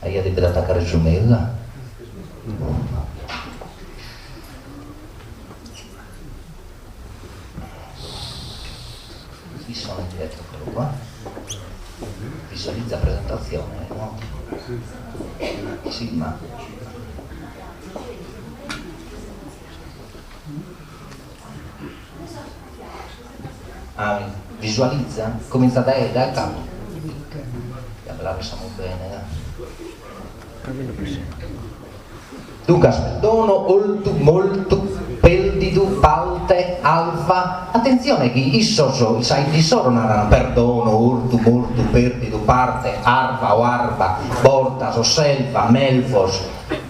Aiat depidu atacare su meda. Chi sono indietro quello qua? Visualizza presentazione, no? Sì, ma... Ah, visualizza? Comincia dae, dae capu. Ja la lasciamo bene, da. Duncas, perdono, oltu, moltu, peldidu, palte, alva. Atentzione chi issos, in sa 'idda issoro naran perdono, ortu, mortu, perdidu, parte, arva o arba, bortas o selva, melvos.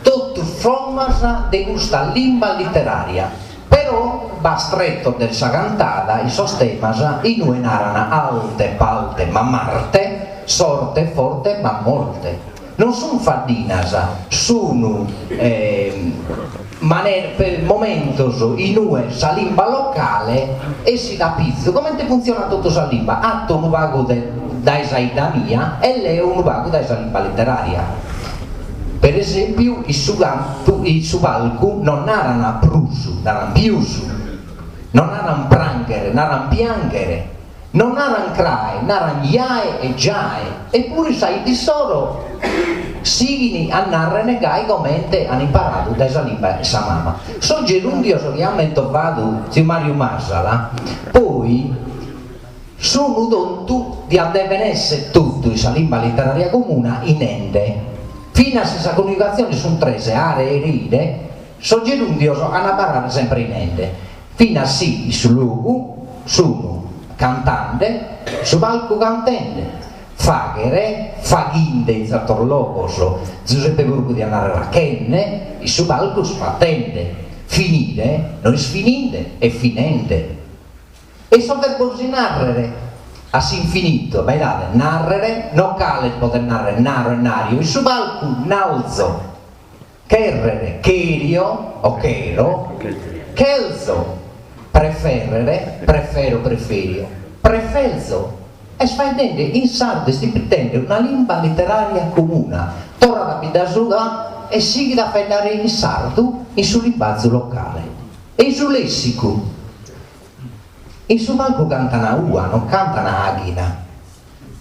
Totu frommas de custa limba literaria. Però b'at tretos de sa cantada in sos temas in ue naran alte, palte, ma marte, sorte, forte, ma morte. Non sun faddinas, sun momentos in ue sa limba locale essit a pizu. Comente funtzionat totu sa limba? Ato unu pagu de dae sa 'idda mia e leo unu pagu dae sa limba literaria. Per esempiu in su cantu in su palcu non naran prus, naran pius, non naran pranghere, naran pianghere, non naran crae, naran jae e giae, eppuru in sa 'idda issoro sighin a narrere gai comente an imparadu dae sa limba 'e sa mama. Sos gerundios chi at mentovadu tziu Mariu Masala poi Sunu totu, diat deven esser totu in sa limba literaria comuna in ende. Finas si sa coniugatziones sunt tres, are, ere, ire, sos gerundios an a abarrare sempre in ende, finas si in su logu sunu cantande, su palcu cantende, faghere, faghinde in tzertos logos, Zuseppe Porcu diat narrer achende, in su palcu fatende, finire, no est fininde, est finende. E sos verbos in nàrrere a s'infinitu, abbaidade, nàrrere, no cales podet nàrrere naro e nario, in su palcu nalzo, chèrrere, cherio o chero, chelzo, prefèrrere, prefero, preferio, prefelzo. Est faeddende in sardu, est impitende una limba literària comuna, torrat a bidda sua e sighit a faeddare in sardu in su limbazu locale. E in su lèssicu? In su palcu cantana ua, non cantana àghina.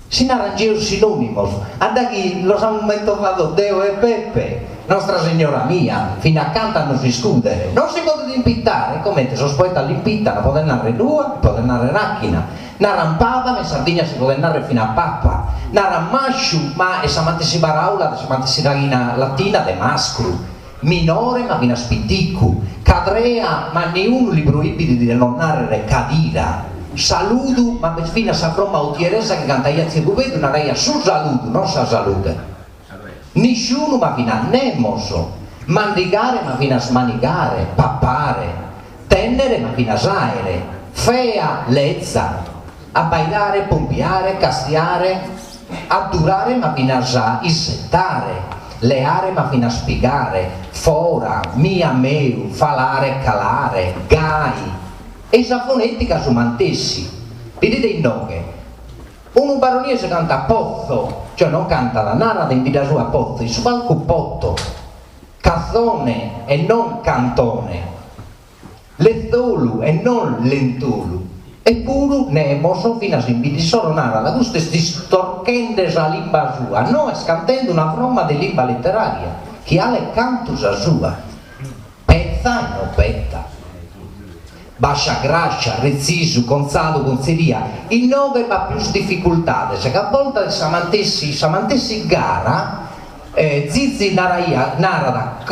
Si naran gius sinònimos, a da chi los amus mentovados deo e Peppe. Nostra Segnora mia, fina a cantu a nos iscùdere, non si podet impitare comente sos poetas l'impitan, podet narrer lua e podet narrer àchina, naran paba ma in Sardigna si podet narrer fina papa, naran masciu ma est sa matessi paràula de sa matessi raighina latina de mascru, minore ma finas piticu, cadrea ma niunu li proibit de non nàrrere cadira, saludu ma b'est finas sa fromma otieresa chi cantaiat tziu Cubeddu naraiat su saludu non sa salude. Nisciunu ma finas nemos, mandigare ma finas manigare, papare, tènnere ma finas àere, fea, leza, abbaidare, pompiare, castiare, addurare ma finas isetare, leare ma finas pigare, fora, mia, meu, falare, calare, gai. E sa fonètica su mantessi. Bidide inoghe. Unu baroniesu cantat potho, cioè non cantat, narat in bidda sua potho, in su palcu poto, cathone e non cantone, letholu e non lentolu, eppuru nemos, finas in bidda issoro narat, custu est istorchende sa limba sua, no est cantende una fromma de limba literaria, chi 'alet cantu sa sua, petza e no petta. Bascia grascia, retzisu, contzadu, contzeria, inoghe b'at pius dificultades, ca a boltas sa mantessi sa mantessi gara Zizi naraiat narat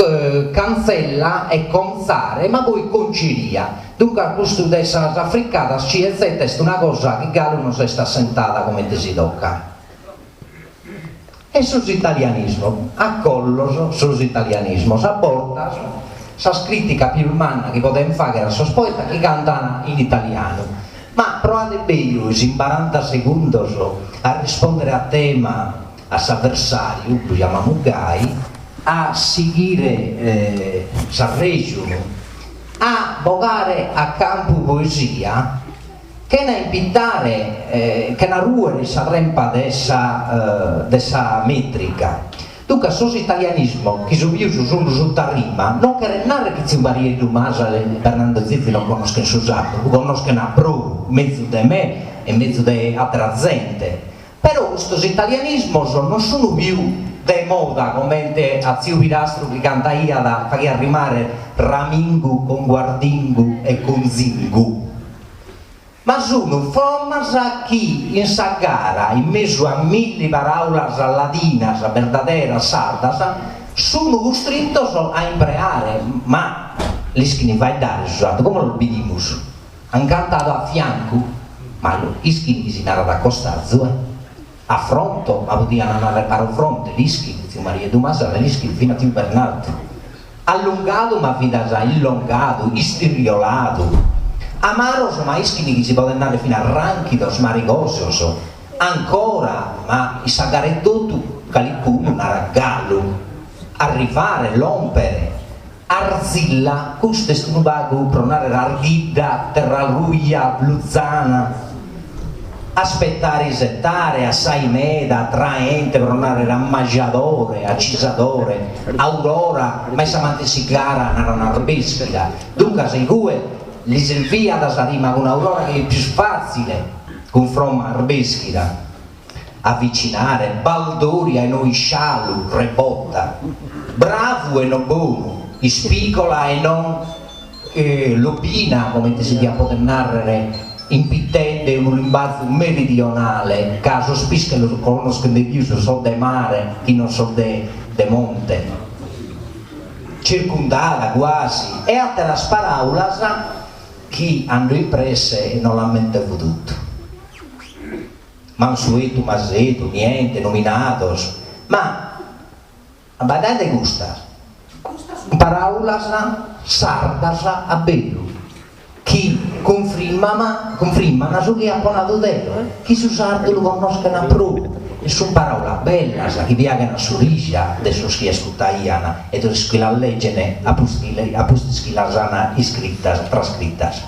cantzella e contzare ma poi conceria, duncas custu de sas africadas C e Z est una cosa chi galu non s'est assentada comente si tocat. E sos italianismos, acollos sos italianismos, a bortas sas criticas pius manna chi poden fagher a sos poetas chi cantan in italianu, ma proade bei 'ois in baranta segundos a rispondere a tema a s'avversariu, lu jamamus gai, a sighire s'arrejunu, a bogare a campu poesia Chena impitare, chena rùere in sa trempa de sa de sa mètrica. Duncas sos italianismos, chi su pius sun suta rima, non cheret nàrrere chi tziu Marieddu Masala e Bernardo Zizi non connoschen su sardu, lu connoschen a prou, mezus de me e mezus de àtera zente. Però custos italianismos non sun pius de moda comente a tziu Pirastru chi cantaiat, faghiat rimare ramingu con guardingu e con zingu. Ma sun formas chi in sa gara, in mesu a milli paraulas ladinas, berdaderas, sardas, sun custrintos a impreare, ma l'ischin faeddare su sardu, como los bidimus. An cantadu a fiancu, ma ischin chi si narat a costazu, eh. A fronto, ma podian narrer paro fronte, l'ischin, tziu Marieddu Masala l'ischit finas tziu Bernardu. Allungadu ma finas illongadu, istirrioladu. Amaros ma ischin chi si podet narrer finas rànchidos, marigosos. Ancora, ma in sa gara etotu calicunu narat galu. Arrivare, lòmpere. Arzilla, custu est unu pagu pro narrer arghidda, terra ruja, luzana. Aspettare isettare, assai meda, atraente pro narrer ammajadore, acisadore, aurora, ma in sa matessi gara naran arbeschida, duncas igue li serviat sa rima cun aurora chi est pius fatzile cunfromma arbeschida. Avvicinare, baldoria e no iscialu, rebotta, bravu e no bonu, ispigola e non lobina, comente si diat poder nàrrere impitende unu limbazu meridionale, ca sos pisches los connoschen de pius sos de mare chi non sos de de monte. Circundada, guasi, e àteras paràulas chi ando in presse e no l'ammentevo totu. Mansuetu, masedu, niente, nominados, ma abbaidade custas sun paraulas sardas a beru chi cunfrimman cunfrimman su chi apo nadu deo, chi su sardu lu connoschen a prou e sun paraulas bellas chi piaghen a s'orija de sos chi ascurtaian e de sos chi las leggen a pustis chi las an iscritas trascritas.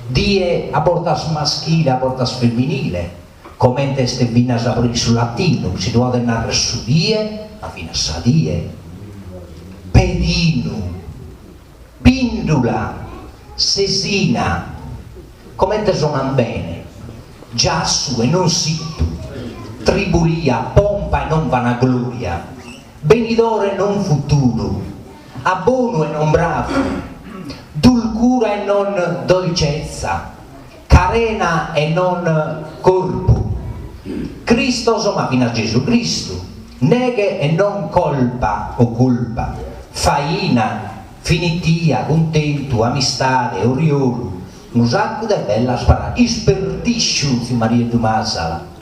Die a bortas maschile a bortas femminile, comente est finas pro in su latinu, si podet narrer su die, ma finas sa die. Pedinu, pìndula, sesina, comente sonan bene, giassu e non situ, tribulia, pompa e non vanagloria. Benidore e non futuru, a bonu e non bravu, dulcura e non dolcezza, carena e non corpu, Cristos ma finas Gesu Cristu, neghe e non colpa o culpa, faina, finitia, cuntentu, amistade, oriolu, unu saccu de bellas paraulas, isperdisciu, tziu Marieddu Masala.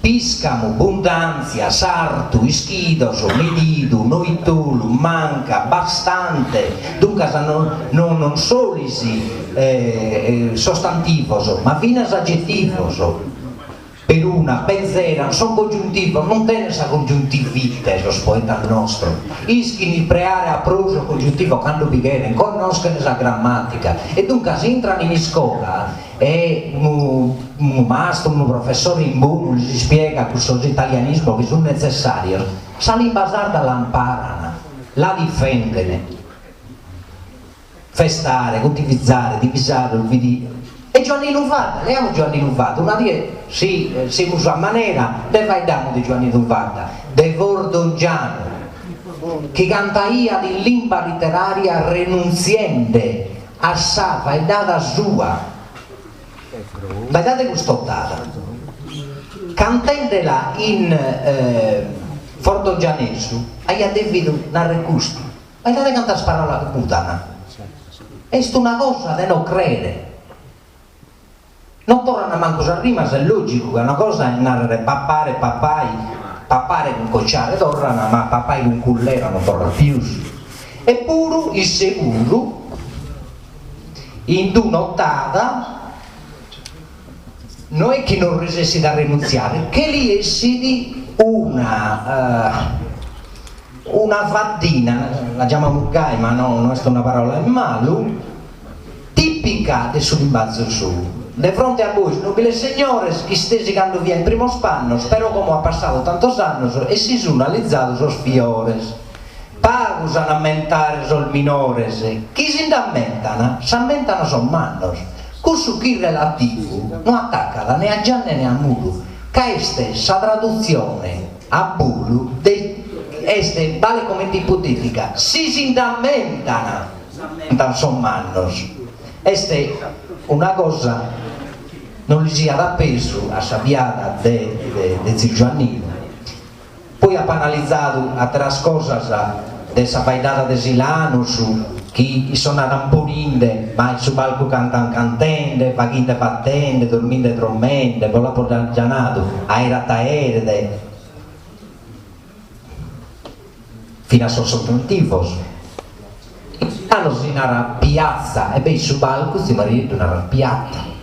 Pìscamu, bundàntzia, sartu, ischidos, medidu, noitolu, manca, bastante, duncas non non solis sostantivos, ma finas agetivos, peruna, benzera, son congiuntivos, non tenen sa congiuntivite sos poetas nostros, ischin impreare a prou sos congiuntivos cando bi cheren, connoschen sa grammatica e duncas intran in iscola E unu unu mastru, unu professore in bonu lis ispiegat cussos italianismos chi sunt netzessàrios, sa limba sarda l'amparan, la difenden. Festare, contivizare, divisare, olvidi. E Giuanninu Fadda, leamus Giuanninu Fadda, una die si semus a manera nde faeddamus de Giuanninu Fadda, de Fordongianu, chi cantaiat in limba literària renuntziende A sa faeddada sua. Faeddade cust'otada. Cantendela in fordongianesu aiat devidu narrer custu, Faeddade cantas paraulas mudan. Est una cosa de no crere. Non torran mancu sas rimas, est logicu ca una cosa est narrer papare papai, papare cun cocciare torran, ma papai cun cullera non torrat pius. Eppuru isse puru in d'un'otada no est chi non resessit a renuntziare, che li essit una una faddina, la giamamus gai ma no no est una paraula 'e malu, Tìpica de su limbazu sou. De fronte a bois, nobiles segnores, ch'istesi cando fia in primos pannos, però como at passadu tantos annos e si sun allizados sos fiores. Pagu s'an ammentare sos minores, chi si nd'ammentan, s'ammentan sos mannos. Cussu chi relativu no atacat ne a gianna ne a muru, ca est sa tradutzione a bolu de est balet comente ipotetica, si si nd'ammentan. S'ammentan sos mannos. Est una cosa non li siat a pesu a sa biada de de tziu Giuanninu. Poi apo analizadu ateras cosas de sa faeddada de Silanus, chi issos naran poninde, ma in su palcu cantan cantende, faghinde fatende, dorminde drommende, bos l'apo già nadu, aerat aerede. Finas sos sostantivos. In Silanus si narat piatza e beh in su palcu tziu Marieddu narat piata.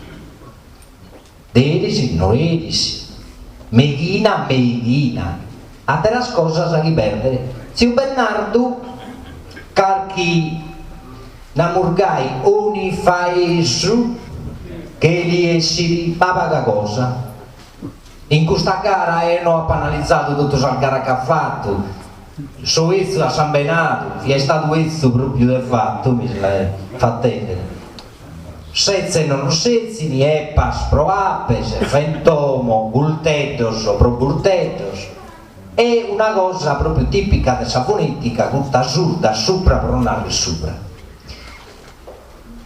Deris no eris. Meighina meighina. Ateras cosas chi perdet tziu Bennardu carchi namus gai onifaesu che li essit ma paga cosa. In custa gara e no apo analizadu totu sas garas ch'at fatu, so 'etzu a sambenadu, fia istadu 'etzu propriu de fatu, mi fatende setze non setzini, epas pro apes, fentomo, gulteddos pro burteddos, e una cosa propriu tipica de sa fonetica, custa surda supra pro narrer subra.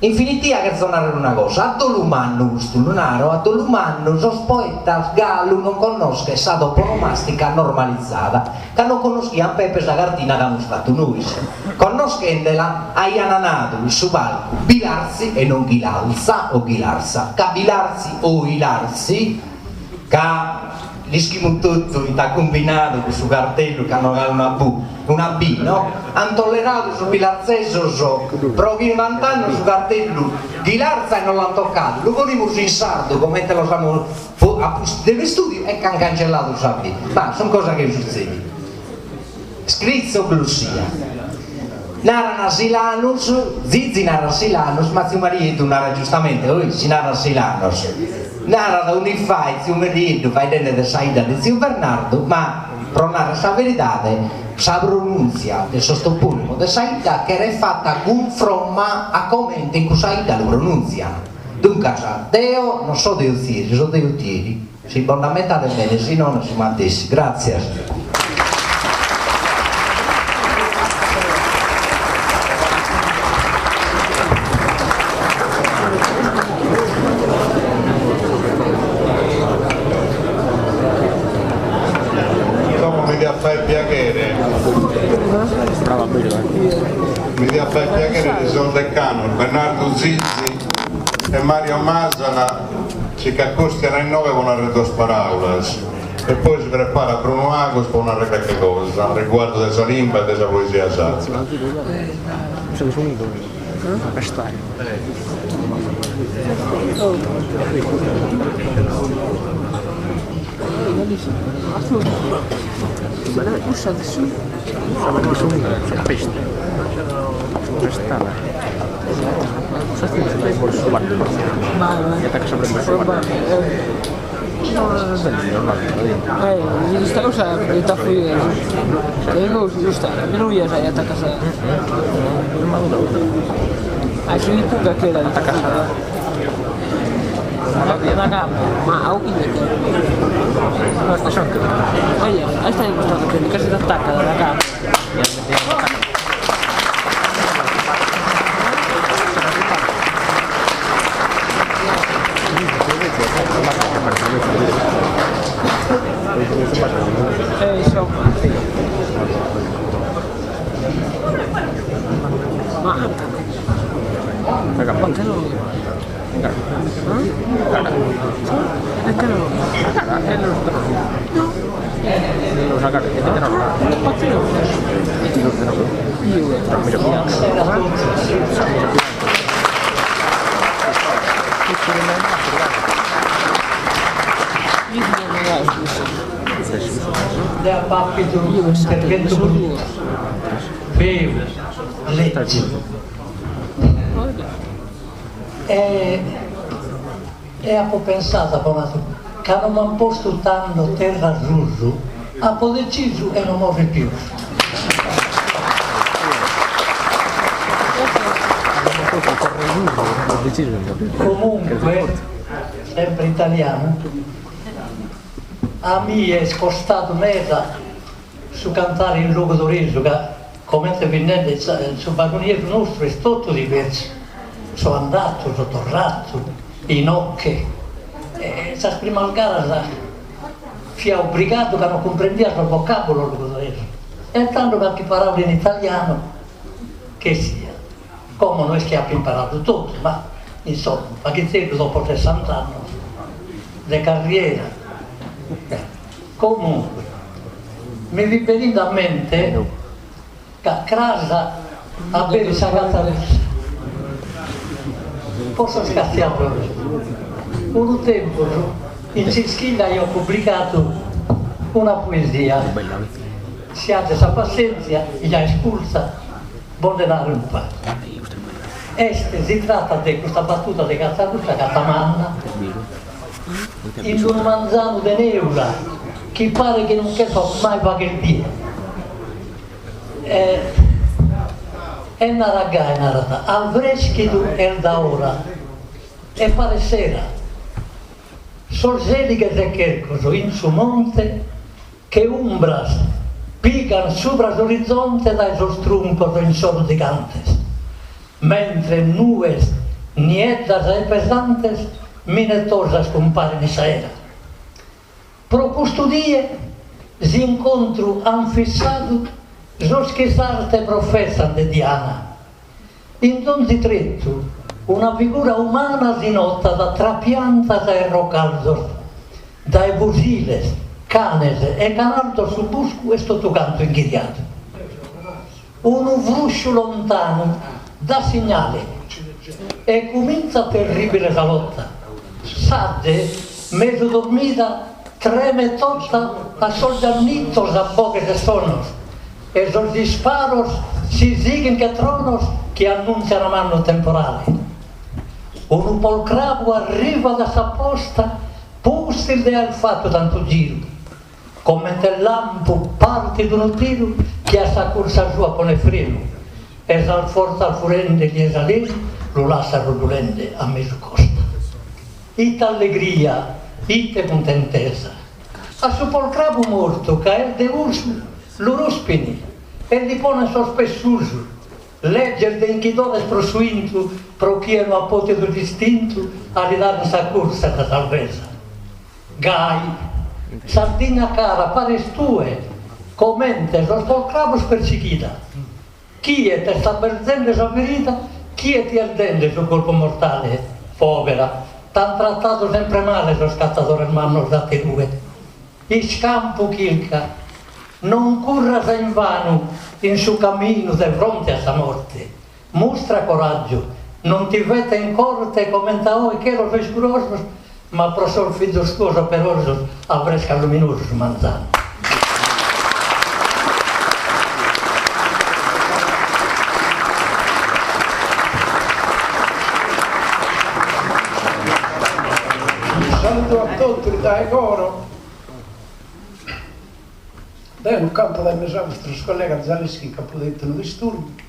In finitia cherzo narrer una cosa, a dolu mannu, custu lu naro, a dolu mannu sos poetas galu non connoschen sa toponomastica normalizada, ca non connoschian Pepe sa cartina ch'amus fatu nois. Connoschendela aian nadu in su palcu Bilartzi e non Ghilalza o Ghilarza, ca Bilartzi o Ilartzi, ca L'ischimus totu ite at cumbinadu cussu cartellu chi an 'ogadu una bu, una bi, no? An tolleradu sos bilartzesos pro chimbant'annos su cartellu Ghilarza e non l'an tocadu, lu ponimus in sardu comente los amus a pustis de un'istùdiu e ch'an cancelladu sa bi. Ma sun cosas chi sutzedin. Scrizoglossia. Naran Silanus, Zizi narat Silanus, ma tziu Marieddu narat giustamente, oi, si narat Silanos. Narat Onifai tziu Marieddu faeddende de sa 'idda de tziu Bernardu, ma pro narrer sa veridade sa pronuntzia de sos toponimos de sa 'idda cheret fata cunfromma a comente in cussa 'idda lu pronuntzian. Duncas deo non so de Otzieri, so de Utieri. Si bos nd'ammentades bene, si nono su matessi. Gràtzias. Mi diat fai piaghere chi sos decanos Bernardu Zizi e Mario Masala si ch'acostian a inoghe po narrer duas paraulas e poi si preparat Bruno Agus po narrer calchi cosa a riguardu de sa limba e de sa poesia sarda. Buonasera a tutti. Deo apo àpidu un'interventu brutu, feu, lègiu. E e apo pensadu, apo nadu, ca no m'an postu tando terra susu, apo detzisu 'e no morrer pius. Comunque, sempre italianu, a mie est costadu meda su cantare in logudoresu ca Comente fit nende su baroniesu nostru est totu diversu, so andatu, so torratu, inoche, e sas primas garas fia obrigadu ca non cumprendia sos vocabulos logudoresos e tando carchi paraula in italianu ch'essiat. Como no est chi apo imparadu totu, ma insomma unu paghiteddu dopo sessant'annos de carriera. Comunque, mi fit beninde a mente ca cras aberit sa Gatta Russa po sos catziadores. Unu tempus in S'ischiglia aio publicadu una poesia, si azis sa passentzia, ja est curtza, bos nde naro unu pagu. Est, si tratat de custa battuda de Gatta Russa, Gatta Manna, In unu manzanu de neula chi paret chi non cherfat mai fagher die. E e narat gai, narat, Avreschidu est da ora e paret sera. Sos elighes e chercos in su monte che umbras pigan subra s'orizonte dae sos truncos insoro zigantes. Mentre nues nieddas e pesantes minetosas cumparen in s'aera. Pro custu die s'incontru an fissadu sos chi s'arte professan de Diana. In donzi trettu una figura umana si notat tra piantas e rocalzos, dae fusiles, canes e canalzos su buscu est totu cantu inghiriadu. Unu frusciu lontanu dat signale e cumintzat terribile sa lotta. S'adde, mesu dormida, tremet tota a sos giannittos a boghes e sonos e sos isparos si sighin che tronos chi annuntzian mannu temporale. Unu polcrabu arrivat a sa posta pustis de aer fatu tantu giru. Comente lampu partit unu tiru chi a sa cursa sua ponet frenu e sas fortzas furendeli 'e s'alenu lu lassat ruddulende a mesu costa. Ite allegria, ite cuntentesa! A su polcrabu mortu ca est de usu lu ruspini e li ponen sos pes susu, leges de 'inchidores pro su 'intu pro chie no at potidu s'istintu a li dare in sa cursa sa salvesa. Gai, Sardigna cara, pares tue, comente sos polcrabos persighida. Chie t'est aberzende sa ferida, chie ti est dende su colpu mortale? Pòbera, t'ant tratadu sempre male sos catzadores mannos d'aterue. Iscampu chirca, non curras invanu in su caminu de fronte a sa morte. Mustra coràgiu, non ti feten corte comente a oe chelos iscurosos, ma pro sos fizos tuos operosos avrescat luminosu su manzanu. Saludu a totus dae coro. Deo non canto dae mesaustu, sos collegas già l'ischint ca apo tentu unu disturbu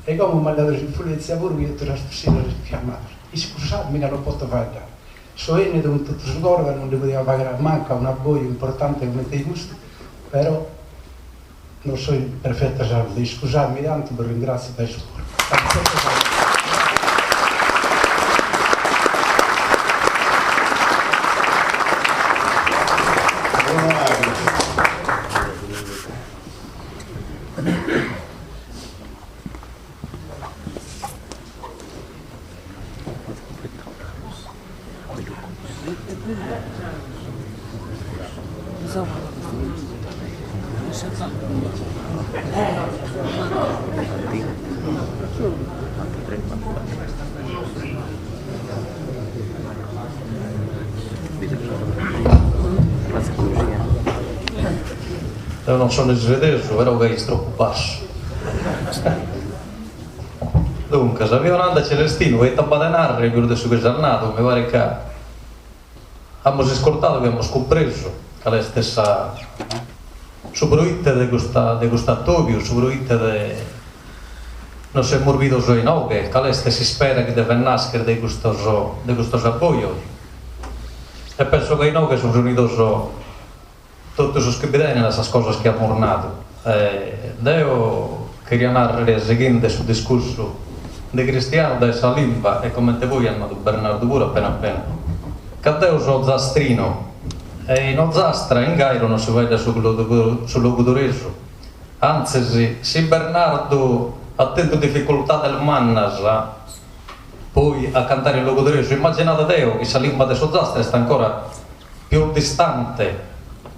e como m'at leadu s'influentzia puru chi tenzo sas tussinas infiammadas. Iscusatemi ca non poto faeddare. So 'ennidu cun totu su coro ca non nde podia fagher a mancu a un'abboju importante comente custu, però non so in perfetta salude. Iscusatemi tantu, bos ringratzio dae su coro. Deo non sono isvedesu, però ca est tropu bassu. Duncas, fio nande a Celestinu e ite b'at de narrer pius de su chi s'at nadu, mi paret ca amus iscurtadu chi amus cumpresu cale est sa su proite de custa de custu atobiu, su proite de nos semus bidos inoghe, cale est s'ispera chi devet nascher de custos de custos abojos. E penso ca inoghe sun reunidos Totu sos chi bi tenen sas cosas chi amus nadu. Deo cheria narrere, sighende su discursu de Cristiano dae sa limba e comente poi at nadu Bernardu puru appena appena, ca deo so ozastrino e in Ozastra in Gairo non si faeddat su logudoresu, antzis si Bernardu at tentu dificultades mannas poi a cantare in logudoresu, immaginade deo chi sa limba de s'Ozastra est ancora pius distante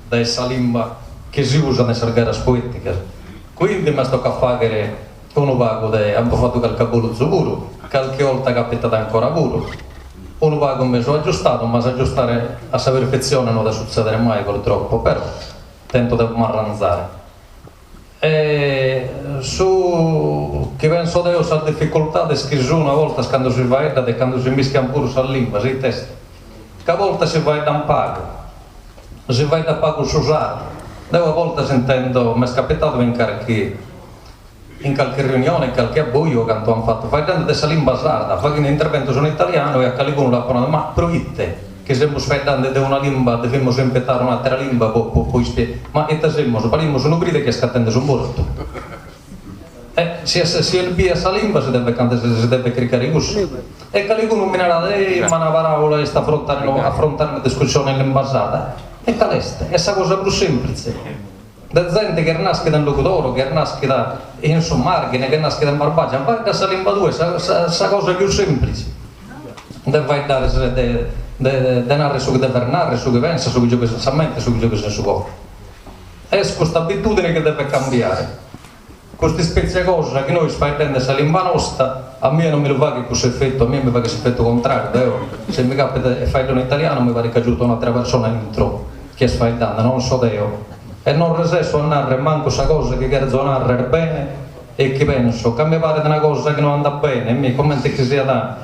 dae sa limba chi si usat in sas garas poeticas, quindi m'est tocadu a faghere unu pagu de, apo fatu calchi abbolozu puru, calchi 'olta capitat ancora puru, unu pagu mi so aggiustadu, ma s'aggiustare a sa perfetzione no at a sutzedere mai purtroppo, però tento de m'arranzare. E su chi penso deo sas dificultades chi sun a bortas cando si faeddat e cando si mischian puru sas limbas, ite est? Ca a bortas si faeddan pagu, si faeddat pagu su sardu. Deo a bortas intendo, m'est capitadu in carchi in calchi riunione, in calchi abboju o cantu an fatu, faeddende de sa limba sarda, faghende interventos in italianu e a calicunu l'apo nadu, ma proite chi semus faeddende de una limba devimus impitare un'atera limba po po ispie ma ite semus, parimus unu pride chi est cantende su mortu. E si est si est bia sa limba si devet cantare si devet chircare cussa. E calicunu mi narat, ei ma una paraula est afrontare afrontare una discussione in limba sarda. E cale est? Est sa cosa prus semplitze. De zente chi est naschida in Logudoro, chi est naschida in su Marghine, chi est naschida in Barbagia, faedda sa limba tua, est sa sa cosa pius semplitze de faeddare de de de narrer su chi deves narrer, su chi pensas, su chi giughes in sa mente, su chi giughes in su coro. Est custa abitudine chi devet cambiare. Custa ispetzie 'e cosa chi nois faeddende sa limba nosta, a mie non mi lu faghet cussu efetu, a mie mi faghet s'efetu contrariu, deo si mi capitat e faeddo in italianu mi paret chi giuto un'atera persona intro chi est faeddende, non so deo, e non resesso a narrer mancu sa cosa chi cherzo narrer bene e chi penso, ca mi paret una cosa chi no andat bene, mi comente chi siat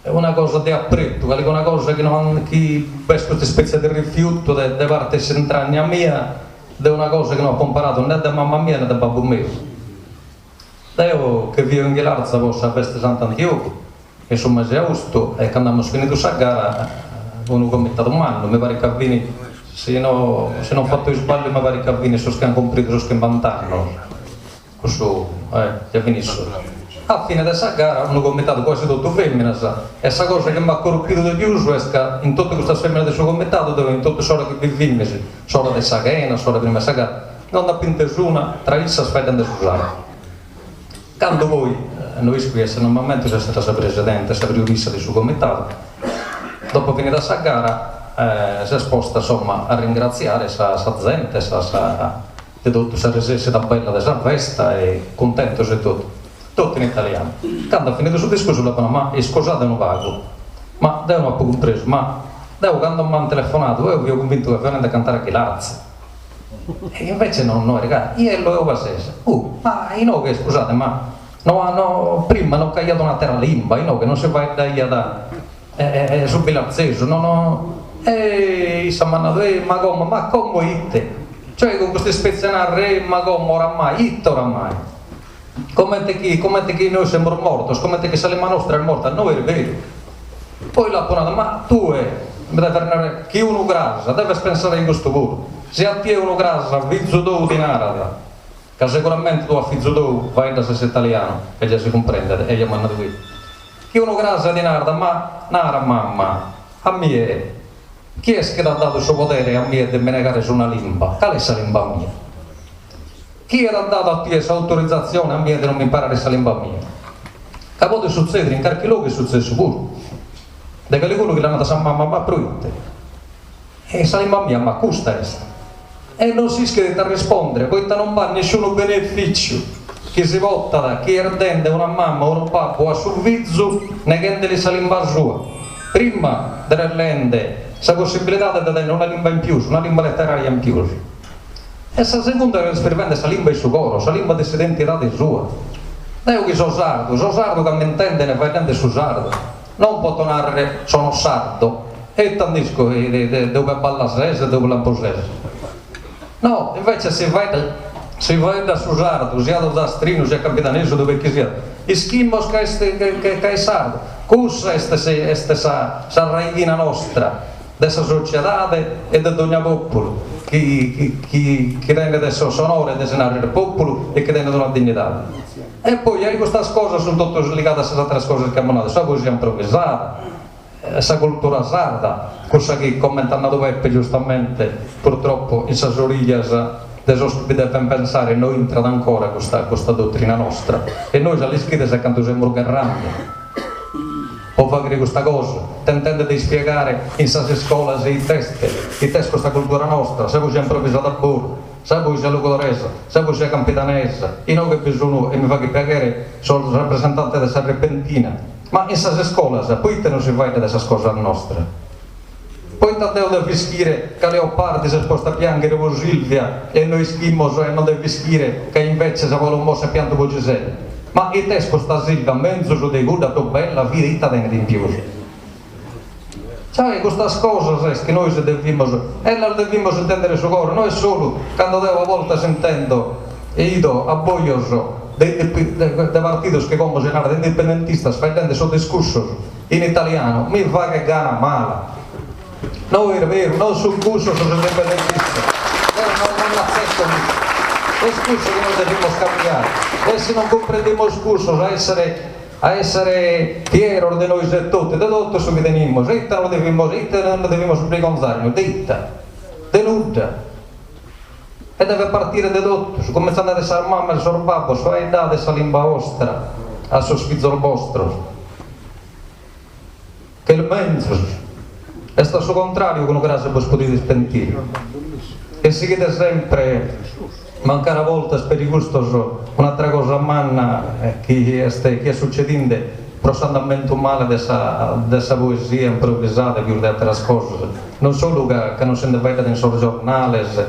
una cosa de apretu, calicuna cosa chi no chi b'est custa ispetzie de rifiutu de de parte 'e s'intragna mia de una cosa chi no apo imparadu ne de mama mia ne de babbu meu. Deo che fio in Ghilarza po sa festa 'e Sant'Antiogu in su mese 'e austu e cando amus finidu sa gara unu comitadu mannu, mi paret ca fin, si no si non fatto isbagliu mi paret ca fin sos chi an cumpridu sos chimbant'annos Cussu eh, ja fin issos. A fine de sa gara unu comitadu quasi totu feminas e sa cosa chi m'at corpidu de pius est ca in totu custas feminas de su comitadu deo in totu s'ora chi bi fimis, s'ora de sa chena, s'ora prima 'e sa gara, non nd'apo intesu una tra issas faeddende su sardu. Cando poi, no isco chi est, non m'ammento si est sa presidente, sa priorissa de su comitadu, dopo finida sa gara s'est posta insomma a ringratziare sa sa zente, sa sa de totu sa resessida bella de sa festa e cuntentos e totu, totu in italianu. Cando at finidu su discursu l'apo nadu, ma iscusade unu pagu, ma deo no apo cumpresu, ma deo cando m'ant telefonadu eo fio cunvintu ca fio andende a cantare a Ghilarza, E invece no no est gai. Ello e ue ses? Uh, ma inoghe, iscusade, ma no no prima no ch'aiat un'atera limba, inoghe non si faeddaiat su bilartzesu, no no E issa m'at nadu, e ma como, ma como ite? Cioè cun custa ispetzie 'e narrer, e ma como oramai, ite oramai? Comente chi comente chi nois semus mortos, comente chi sa limba nostra est morta, no est beru. Poi l'apo nadu, ma tue mi deves narrer chi unu cras, deves pensare in custu puru, si a tie unu cras fizu tou ti narat, ca seguramente tue a fizu tou faeddas s'italianu, e già si cumprendet, eja m'at nadu chi, chi unu cras ti narat, ma nara mamma, a mie chi est chi t'at dadu su podere a mie de mi negare una limba, cale est sa limba mia? Chie t'at dadu a tie s'autorizatzione a mie de non m'imparare sa limba mia? Ca podet sutzèdere, in carchi logu est sutzessu puru, de calicunu chi l'at nadu a sa mama, ma proite? E sa limba mia, ma custa est. E non s'ischit ite rispòndere, poita non b'at nisciunu benefìtziu chi si potat chi est dende una mama o unu babbu a su fizu neghende-li sa limba sua, prima de leende sa possibilidade de tènnere una limba in pius, una limba letteraria in pius. E sa segunda est privende sa limba 'e su coro, sa limba de s'identidade sua. Deo chi so sardu, so sardu ca m'intenden faeddende su sardu, non poto nàrrere sono sardo e ite nd'isco de ube balla ses e de ube lampu ses. No, invece si faeddat si faeddat su sardu, siat ozastrinu, siat campidanesu, de ube chi siat, ischimos ca est ca est sardu. Cussa est est sa sa raighina nostra. de sa sociedade e de dogna pòpulu chi chi tenet s'onore de si nàrrere pòpulu e chi tenet una dignidade. E poi ai custas cosas sunt totus ligadas sas àteras cosas chi amus nadu, sa poesia improvisada, sa cultura sarda, cussa chi, comente at nadu Peppe giustamente, purtroppo in sas orijas de sos chi bi devent pensare no intrat ancora custa custa dotrina nostra e nois a l'ischides a cantu semus gherrande. Po fàghere custa cosa, tentende de ispiegare in sas iscolas it'est, it'est custa cultura nostra, sa poesia improvisada a bolu, sa poesia logudoresa, sa poesia campidanesa, inoghe bi sun, e mi faghet piaghere, sos rapresentantes de sa Repentina, ma in sas iscolas poite non si faeddat de sas cosas nostras? Poita deo devo ischire ca Leopardi s'est postu a pianghere po Silvia e no ischimos e non devo ischire ca invece sa Paolo Mossi at piantu po Gisella? Ma it'est custa Silvia menzus de cudda prus bella fit ita tenet in pius? Cioè custas cosas est chi nois devimos e las devimos intendere in su coro, no est solu cando deo a boltas intendo e 'ido abbojos de de partidos chi como si narat indipendentistas faeddende sos discursos In italianu mi faghet gana mala. No est beru, non sunt cussos sos indipendentistas. Deo non non l'atzetto custu. Est cussu chi nos devimus cambiare. E si non cumprendimus cussos a essere a essere fieros de nois etotu, de totu su chi tenimus, ite nos devimus ite nos devimus brigonzare de ite? De nudda. E devet partire de totus, comintzende de sas mamas e sos babbos, faeddade sa limba 'ostra a sos fizos bostros, ch'est menzus, est a su contrariu chi unu cras bos podides pentire. E sighide sempre, mancari a boltas peri custos, un'atera cosa manna chi est chi est sucedinde pro s'andamentu male de sa de sa poesia improvisada pius de ateras cosas, Non solu ca ca non si nde faeddat in sos giornales,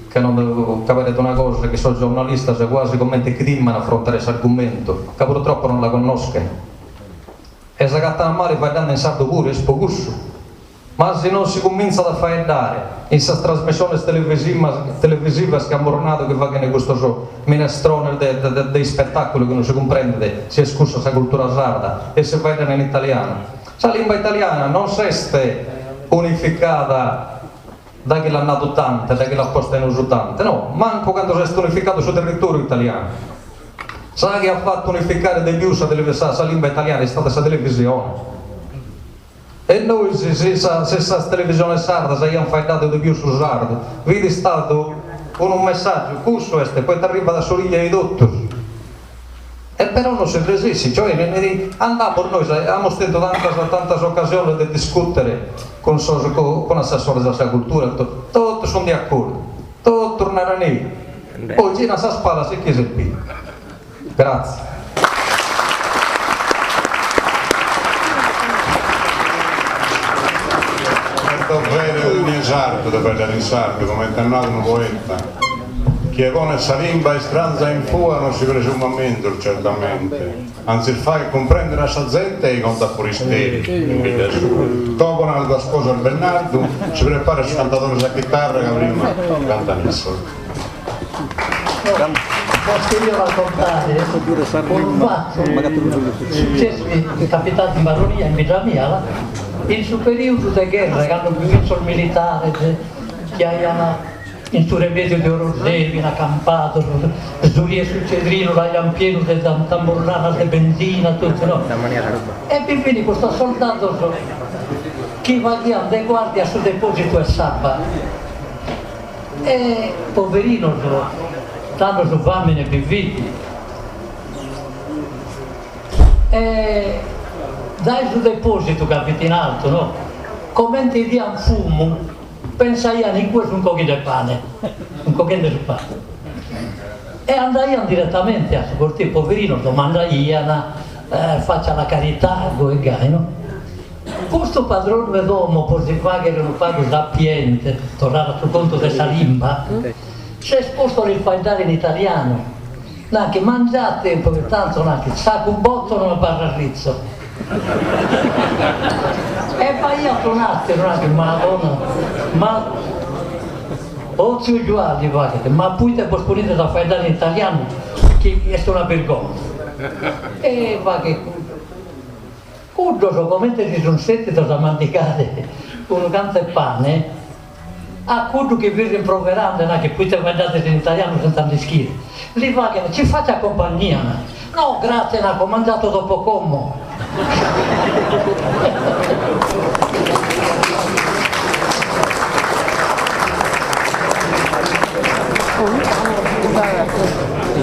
ca non ca paret una cosa chi sos giornalistas quasi comente chi timan a afrontare s'argumentu, ca purtroppo non la connoschen. E s'agattan male faeddende in sardu puru, est po cussu. Ma si non si cumintzat a faeddare in sas trasmissiones televisivas chi amus nadu chi faghen custos minestrones de de de ispetaculu chi non si cumprendet si est cussa sa cultura sarda e si faeddan in italianu, Sa limba italiana non s'est unificada dae chi l'at nadu Dante, dae chi l'at posta in usu Dante, no, mancu cando s'est unificadu su territòriu italianu. Sa chi at fatu unificare de pius sa sa limba italiana est istada sa televisione. E nois si sa si sas televisiones sardas aiant faeddadu de pius su sardu, fit istadu unu messàgiu, cussu est, poita arribat a s'origlia 'e totus. però non si resissit, cioè andamus nois, amus tentu tantas tantas ocasiones de discutere cun sos cun assessores a sa cultura, totus sunt de acordu, totus naran ei, poi giran sas palas e chie s'est bidu. Grazie. Est dovere de ogni sardu de faeddare in sardu, comente at nadu unu poeta. Chie ponet sa limba istranza in fua non si presumat menzus certamente, antzis faghet cumprendere a sa zente chi contat furisteri in bidda sua. Togonas duas cosas Bennardu, si preparet sos cantadores a chitarra ca prima cantan issos. Bos cherio raccontare unu fatu successu capitadu in Baronia, in bidda mia, in su periudu de gherra, cando bi fin sos militares chi aian in su Remediu de Orosei fin acampados, su riu 'e su Cedrinu l'aian pienu de tamburlanas de benzina, totu no, e bi fin custos soldados chi faghian de guardia a su depositu 'e s'abba E poverinos, tando su famine bi fit. E dae su depositu ca fit in altu, no, comente 'idian fumu, pensaian in cue sun coghende pane, sun coghende su pane. E andaian direttamente a su cortile, poverinos, domandaian, faccia la carità, goi e gai, no. Custu padronu 'e domo, po si fàghere unu pagu sapiente, torrare a su contu de sa limba, s'est postu a lis faeddare in italianu, Nachi mangiate, poite tantu nachi saccu botto no abarrat rizzo. E b'aiat un'àteru, nachi, Madonna, ma o tziu Giuanni li faghet, ma poite bos ponides a faeddare in italianu chi est una birgonza. E faghet cuddu. Cuddos comente si sun sètidos a mandigare unu cantu 'e pane, a cuddu chi fit rimproverande, nachi poite faeddades in italianu senza nd'ischire, li faghen, ci faccia compagnia, na. No, grazie, nachi, ho mangiato dopo como.